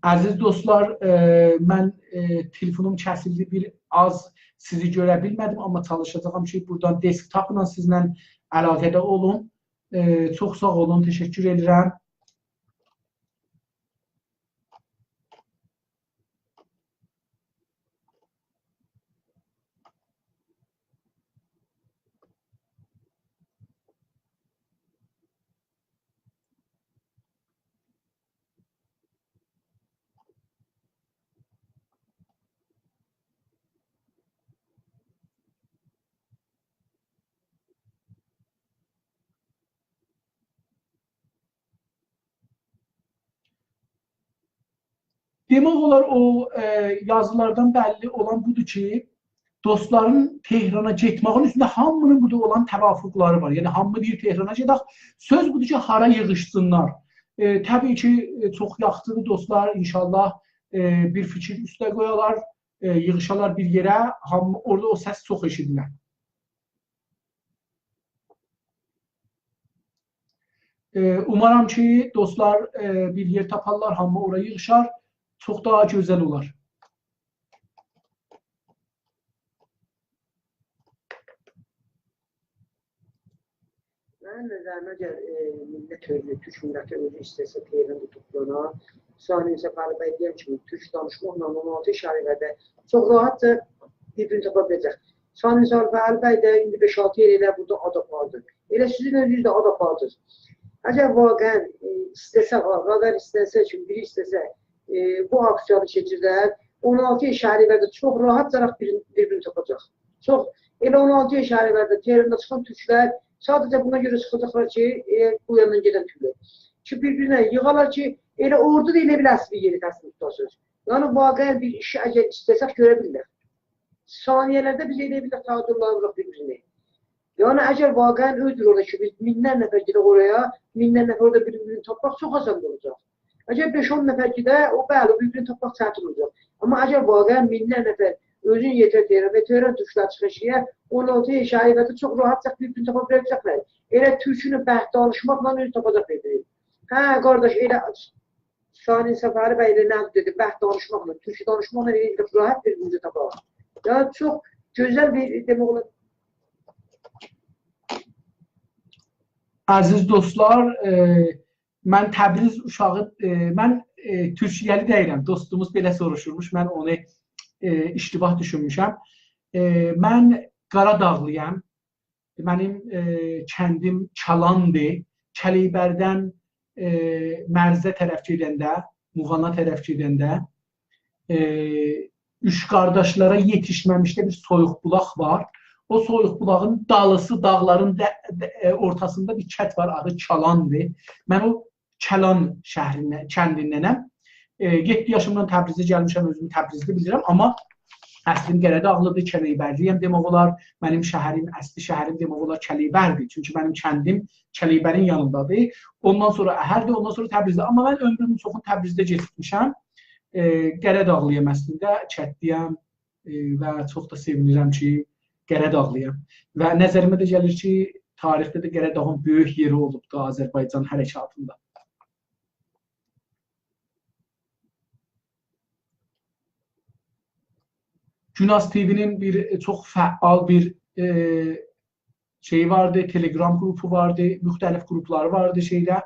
عزیز دوستلار، ائ، من، ائ، تلفونوم کسیلدی، بیر آز سیزی گؤره بیلمه‌دیم، آمما چالیشاجاغام کی، بورادان دسکتاپلا سیزله علاقه‌ده اولوم. ائ، چوخ ساغ اولون، تشکر ائدیرم. دئمک اولار، او، ائ، یازیلاردان بللی اولان بودور کی، دوستلارین تهرانا گئتمه‌یین اوستونده هامی‌نین بورادا اولان توافقلاری وار. یعنی، هامی دئییر تهرانا گئدک. سؤز بودور کی، هارا ییغیشسینلار. ائ، طبیعی کی، ائ، چوخ یاخشیدیر دوستلار. انشاءالله، ائ، بیر فیکیر اوسته قویالار، ائ، ییغیشالار بیر یئره، هامی، اورادا او سس چوخ ائشیدیلر. ائ، اومارام کی، دوستلار، ائ، بیر یئر تاپارلار، هامی اورا ییغیشار، چوخ داها گؤزل اولار. منیم نظریمه، اگر، ائ، میللت اؤزو، تورک میللتی اؤزو ایسته‌سه، تهراندا توپلانا، سانی‌نین سفری بی دئین کیمی تورک دانیشماقلا اون آلتی شهریورده چوخ راحتجا بیر-بیرینی تاپا بیله‌جک. سانی‌نین سفری بی ده ایندی بئش-آلتی ایل ائله بورادا آد آپاردی. ائله سیزین اؤزونوز ده آد آپاردینیز. اگر واقعاً، ائ، ایسته‌سه، ها، واقعاً ایسته‌سه کی، بیری ایسته‌سه، ائ، بو آکسیانی کئچیردر، اون آلتی شهریورده چوخ راحتجاراق بیر-، بیر-بیرینی تاپاجاق. چوخ، ائله اون آلتی شهریورده تهراندا چیخان تورکلر ساده‌جه بونا گؤره چیخاجاقلار کی، ائ، بو یاندان گئدن تورکلر کی، بیر-بیرینه ییغالار کی، ائله اورادا دا ائله بیل اصلی یئری تصمیم توتاسینیز. یعنی، واقعاً بیر ایشی اگر ایسته‌سک، گؤره بیلیریک. ثانیه‌لرده بیز ائلیه بیلیریک، تعادل‌لاری ووراق بیر-بیرینه. یعنی، اگر واقعاً اؤیدور اورادا کی، بیز مینلر نفر گئدک اورایا، مینلر نفر اورادا بیر-بیرینی تاپماق چوخ آسان اولاجاق. اگر بئش-اون نفر گئده، او، بلی، او بیر-بیرینی تاپماق چتین اولاجاق. آمما اگر واقعاً مینلر نفر اؤزون یئتیر تهران و تهران تورکلر چیخیر ائشیگه، اون آلتی شهریورده چوخ راحتجا بیر-بیرینی تاپا بیله‌جکلر. ائله تورکونو بخت دانیشماقلا اؤزو تاپاجاق بیر-بیرینی. هه، قارداش، ائله شاهین صفری بی ده نه دئدی، بخت دانیشماقلا، تورکو دانیشماقلا ائله راحت بیر-بیرینی تاپاجاق. یا، چوخ گؤزل بیر، دئمک اولار، عزیز دوستلار، ائ، من تبریز اوشاغی، ائ، من، ائ، تورکیه‌لی دئییلم. دوستوموز بئله سوروشورموش، من اونو، ائ، اشتباه دوشونموشم. ائ، من قاراداغلی‌یام. منیم، ائ، کندیم کلاندیر. کلیبردن، ائ، مرزه طرف گئدنده، موغانا طرف گئدنده، ائ، اوچ قارداشلارا یئتیشمه‌میشده بیر سویوق بولاق وار. او سویوق بولاغین دالیسی داغلارین ده، ده، ائ، اورتاسیندا بیر کت وار، آدی کلاندیر. من او کلان شهریندن، کندیندنم. ائ، یئددی یاشیمدان تبریزه گلمیشم، اؤزومو تبریزلی بیلیرم، آمما اصلیم قره‌داغلی‌دیر، کلیبرلی‌یم دئمک اولار. منیم شهریم، اصلی شهریم دئمک اولار کلیبردیر. چونکی منیم کندیم کلیبرین یانیندادیر. اوندان سونرا اهردیر، اوندان سونرا تبریزدیر. آمما من عؤمرومون چوخونو تبریزده کئچیرتمیشم. ائ، قره‌داغلی‌یام اصلینده، کتلی‌یم، ائ، و چوخ دا سئوینیرم کی، قره‌داغلی‌یام. و نظریمه ده گلیر کی، تاریخده ده قره‌داغین بؤیوک یئری اولوبدور آذربایجان حرکاتیندا. گوناز تی‌وی‌نین بیر، ائ، چوخ فعال بیر، ائ، شئیی واردی، تلگرام گروپو واردی، مختلف گروپلاری واردی شئیده،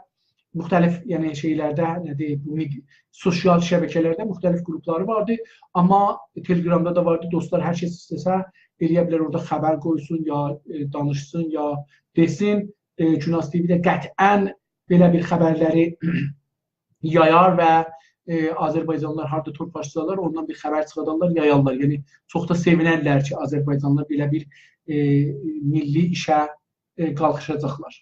مختلف، یعنی شئیلرده، نه‌دیر، بو مید-، سوسیال شبکه‌لرده مختلف گروپلاری واردی. آمما تلگرامدا دا واردی، دوستلار هر کس ایسته‌سه ائلیه بیلر اورادا خبر قویسون، یا، ائ، دانیشسین، یا دئسین. ائ، گوناز تی‌وی ده قطعاً بئله بیر خبرلری یایار و، ائ، آذربایجانلیلار هاردا توپلاشسالار، اوندان بیر خبر چیخادارلار، یایارلار. یعنی، چوخ دا سئوینرلر کی، آذربایجانلیلار بئله بیر، ائ، میللی ایشه، ائ، قالخیشاجاقلار.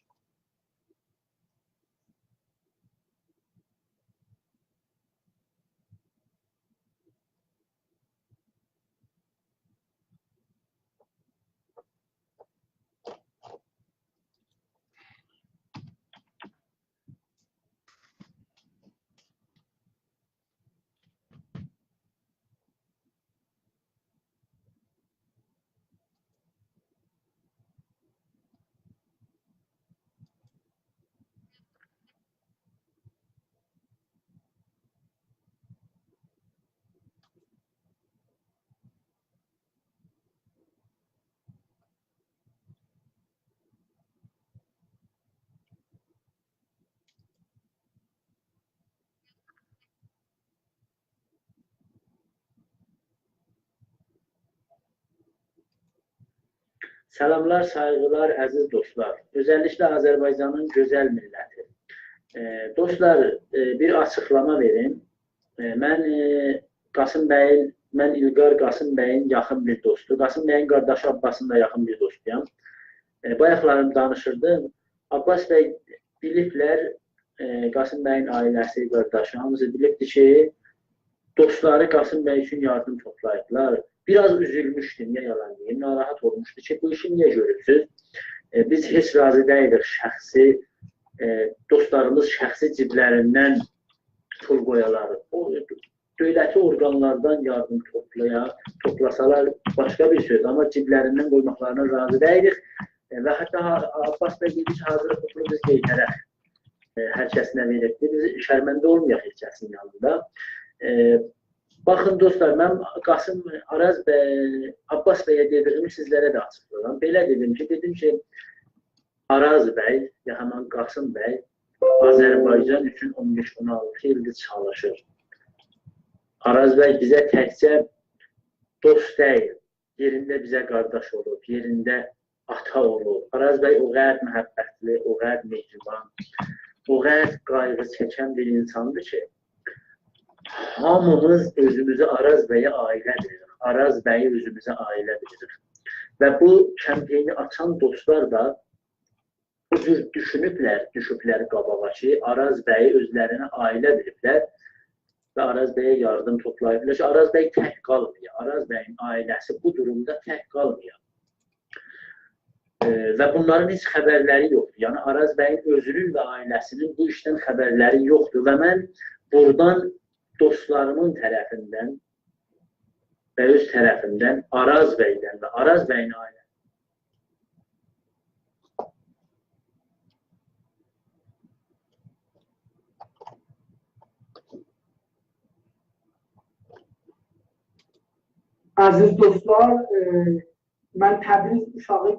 سلاملار، سایغیلار، عزیز دوستلار. اؤزللیکله آذربایجانین گؤزل میللتی. ائ، دوستلار، ائ، بیر آچیقلاما وئریم. ائ، من، ائ، قاسم بیین، من ایلقار قاسم بیین یاخین بیر دوستو. قاسم بیین قارداشی عباسین دا یاخین بیر دوستویام. ائ، بایاقلاریم دانیشیردیم. عباس بی بیلیبلر، ائ، قاسم بیین عائله‌سی، قارداشی، هامیسی بیلیبدی کی، دوستلاری قاسم بی اوچون یاردیم توپلاییبلار. بیر آز اوزولموشدو، نییه یالان دئییم، ناراحت اولموشدو کی، بو ایشی نییه گؤروبسوز؟ ائ، بیز هئچ راضی دئییلیک شخصی، ائ، دوستلاریمیز شخصی جیبلریندن پول قویالار. او، دؤولتی اورقانلاردان یاردیم توپلایا، توپلاسالار باشقا بیر سؤز، آمما جیبلریندن قویماقلارینا راضی دئییلیک. ائ، و حتی ها-، عباس بی دئدی کی، حاضیریق بو پولو بیز قئیترک. ائ، هر کس نه وئریبدی، بیز شرمنده اولمایاق هئچ کسین یانیندا. ائ، باخین دوستلار، من قاسم، آراز بی، عباس بیه دئدیگیمی سیزلره ده آچیقلاییرام. بئله دئدیم کی، دئدیم کی، آراز بی، یا همین قاسم بی، آذربایجان اوچون اون بئش، اون آلتی ایلدیر چالیشیر. آراز بی بیزه تکجه دوست دئییل، یئرینده بیزه قارداش اولوب، یئرینده آتا اولوب. آراز بی او قدر محبتلی، او قدر مهربان، او قدر قایغی چکن بیر اینساندیر کی، هامیمیز اؤزوموزو آراز بیه عائله بیلیریک. آراز بیی اؤزوموزه عائله بیلیریک. و بو کمپینی آچان دوستلار دا بو جور دوشونوبلر، دوشوبلر قاباغا کی، آراز بیی اؤزلرینه عائله بیلیبلر و آراز بیه یاردیم توپلاییبلار کی، آراز بی تک قالمایا، آراز بیین عائله‌سی بو دورومدا تک قالمایا. ائ، و بونلارین هئچ خبرلری یوخدور. یعنی، آراز بیین اؤزونون و عائله‌سینین بو ایشدن خبرلری یوخدور و من بورادان دوستلاریمین طرفیندن و اؤز طرفیمدن آراز بیدن و آراز بیین عائله. عزیز دوستلار، ائ، من تبریز اوشاغی، ائ،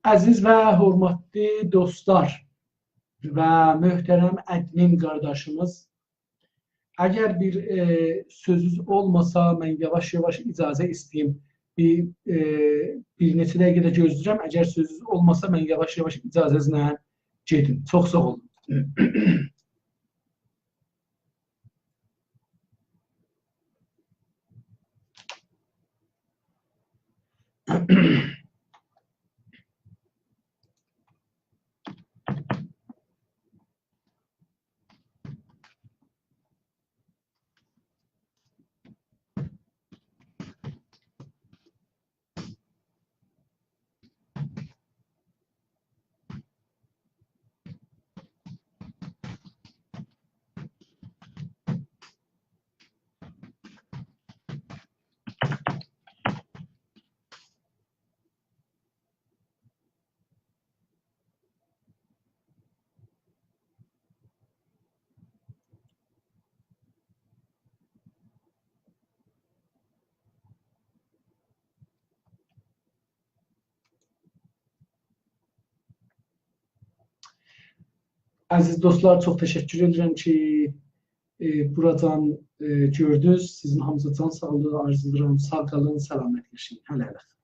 عزیز و حؤرمتلی دوستلار و محترم ادمین قارداشیمیز، اگر بیر، ائ، سؤزونوز اولماسا، من یاواش-یاواش اجازه ایسته‌ییم. بیر، ائ، بیر نئچه دقیقه ده گؤزله‌ییرم. اگر سؤزونوز اولماسا، من یاواش-یاواش اجازه‌نیزله گئدیم. چوخ ساغ اولون. عزیز دوستلار، چوخ تشکر ائدیرم کی، ائ، بورادان، ائ، گؤردونوز. سیزین هامینیزا جان ساغلیغی آرزولاییرام. ساغ قالین، سلامت یاشایین. هله‌لیک.